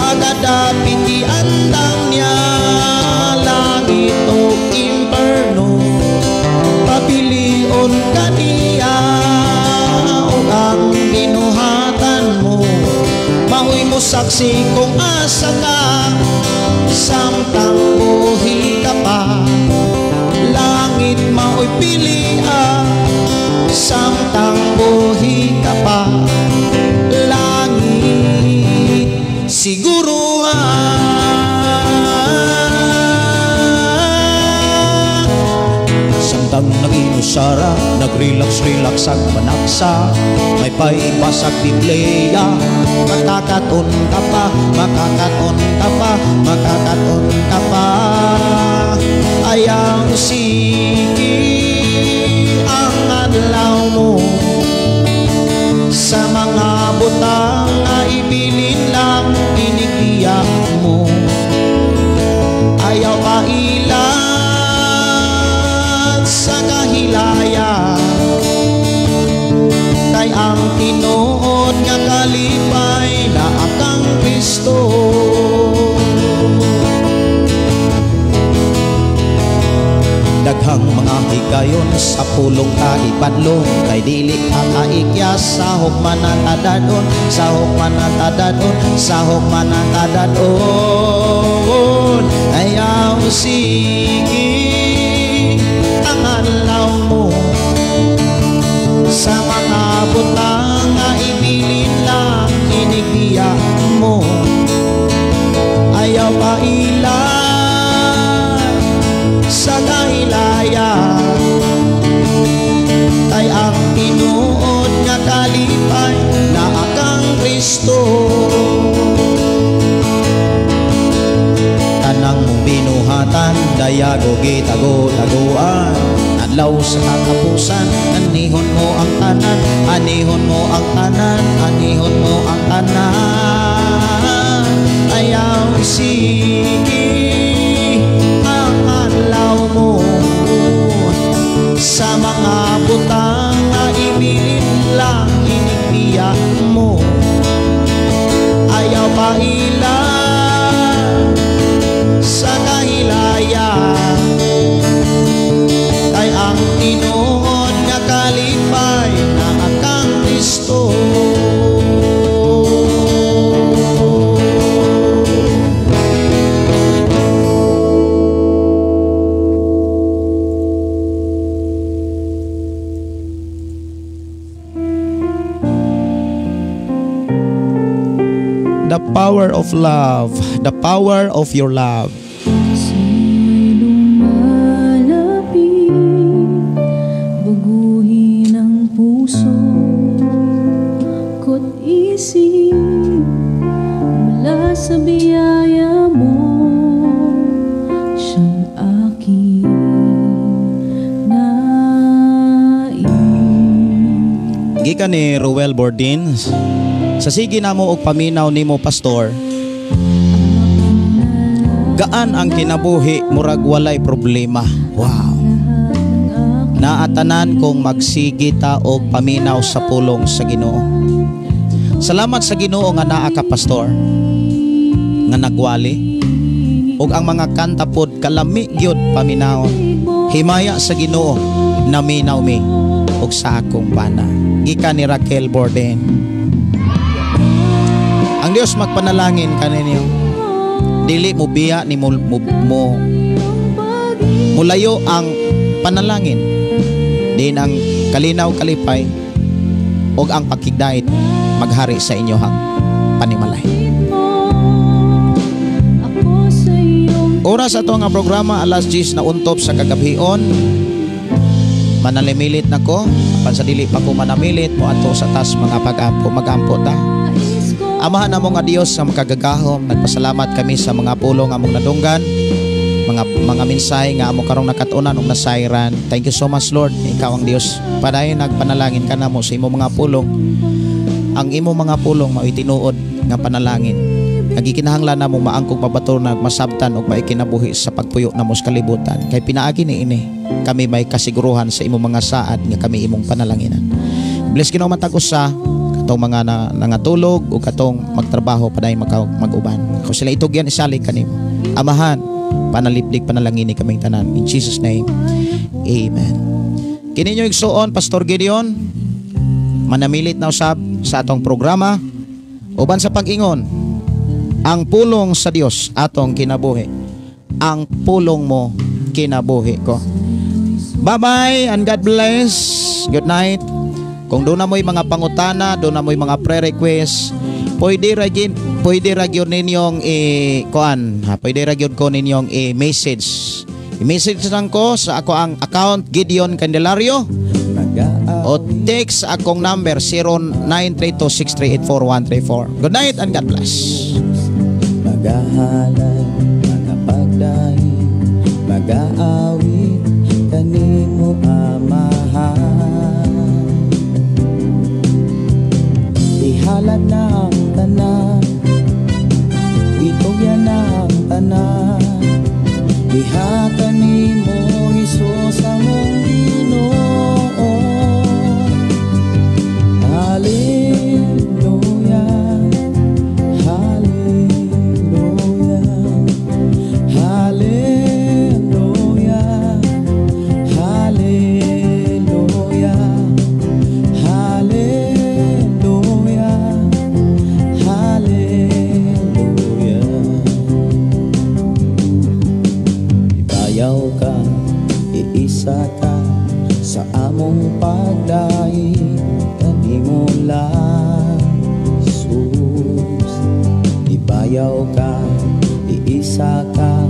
Hagadapiti andam niya, langit o imperno, pabilion kaniya. O ang binuhatan mo, maoy mo saksi kung asa ka, samtang buhi ka pa. Langit maoy pilia, samtang buhi ka pa. Langit siguro samtang nag-inusara, nag-relax-relax ag manaksa, may paibasag Biblia, makakaton ka pa, makakaton ka pa, makakaton ka pa. Ayaw sige ang adlaw mo sa mga butang nga ibilin lang inigbiya mo. Ayaw pailan sa kahilaya, kay ang tinuod nga kalipay naa kang Kristo. Daghang mga higayon sa pulong kaibadlong, kay dili ka kaikyas, sahog man ang tadadon, sahog man ang tadadon, sahog man ang tadadon. Ayaw sige ang adlaw mo sa mga butang nga ibilin lang inigbiya mo. Ayaw pailan sa kahilaya, kay ang tinuod nga kalipay naa kang Kristo. Tanang mong binuhatan, dayago gitago-taguan, adlaw sa katapusan, anihon mo ang tanan, anihon mo ang tanan, anihon mo ang tanan. Ayaw sige ang adlaw mo sa mga butang nga ibilin lang inigbiya mo. Ayaw pailan sa kahilaya, kay ang tinuod nga kalipay naa kang Kristo. The power of love, the power of your love. Sa'yo'y lumalapit, baguhin ang puso ko't isip mula sa biyaya mo, siyang aking nais. Gikan ni Ruel Bordin, sa sige namo og paminaw nimo pastor, gaan ang kinabuhi murag walay problema. Wow. Naatanan kong magsigi ta og paminaw sa pulong sa Ginoo. Salamat sa Ginoo nga naa ka pastor nga nagwali og ang mga kanta pod kalami gyud paminawon. Himaya sa Ginoo naminaw mi og sa akong bana. Gikan ni Raquel Borden. Ang Dios magpanalangin kaninyo. Dili mo biya ni mo mulayo ang panalangin. Din ang kalinaw kalipay og ang pakigdait maghari sa inyohang panimalay. Oras ato nga programa alas 10 na untop sa kagabhion. Manalimilit nako, apan sa dili pa ko manamilit mo ato sa tas mga pag-ampo, magampo ta. Amahan namo nga Dios sa makagagahom, nagpasalamat kami sa mga pulong among nadunggan, mga mensahe nga amo karong nakat-unan ug nasayran. Thank you so much Lord, ikaw ang Dios. Padayon nagpanalangin ka namo sa imong mga pulong. Ang imong mga pulong mao'y tinuod nga panalangin. Nagikinahanglan namong maangkog mabatunag, masabtan ug maikinabuhi sa pagpuyo namo sa kalibutan. Kay pinaagi niini kami may kasiguruhan sa imong mga saad nga kami imong panalanginan. Bless Ginoo matag usa. Atong mga nangatulog o katong magtrabaho padayon mag-uban. Ako sila itugyan isalig kanimo. Amahan, panaliplig panalangini kaming tanan. In Jesus name, amen. Kini inyo igsuon, Pastor Gideon, manamilit na usab sa atong programa uban sa pag-ingon, ang pulong sa Dios atong kinabuhi. Ang pulong mo kinabuhi ko. Bye-bye and God bless. Good night. Kung doon na mo'y mga pangutana, doon na mo'y mga pre-request, pwede ra gyud ninyong i-kuan, ha, pwede ra gyud ko ninyong i-message. I-message lang ko sa ako ang account Gideon Candelario o text sa akong number 0932-638-4134. Good night and God bless. Magahalay, magapagdahi, magaawit kanimo Amahan. Ihalad na ang tanan, itugyan na ang tanan, diha kanimo Hesus among Ginoo. Hallelujah, hallelujah, hallelujah, hallelujah, hallelujah, hallelujah. Ibayaw ka, iisa ka sa among pagdaig kanimo lang, Jesus. Ibayaw ka, iisa ka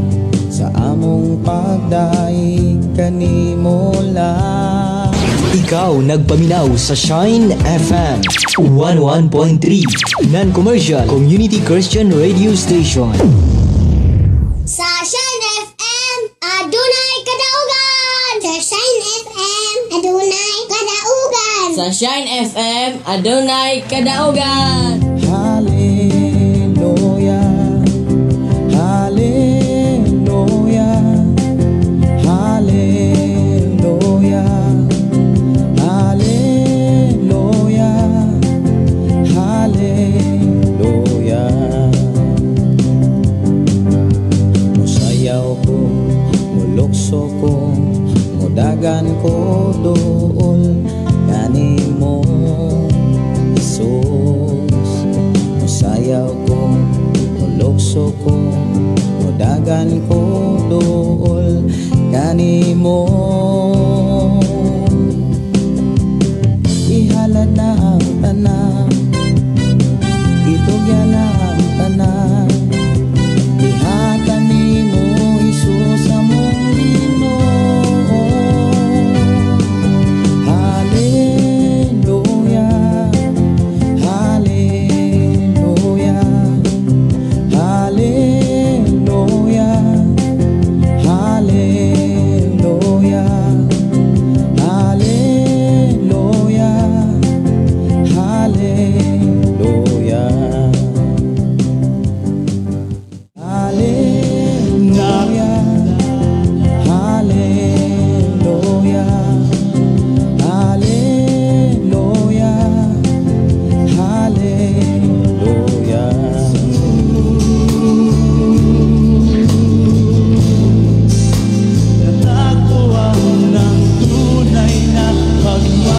sa among pagdaig kanimo lang. Ikaw nagpaminaw sa Shine FM 101.3 Non-Commercial Community Christian Radio Station. Sa Shine FM, adunay kadaugan. Sa Shine FM, adunay kadaugan. Sa Shine FM, adunay kadaugan. Hallelujah, hallelujah, hallelujah, hallelujah, hallelujah. Musayaw ko, mulukso ko, mudagan ko dool kanimo Jesus. Musayaw ko, mulukso ko, mudagan ko dool kanimo.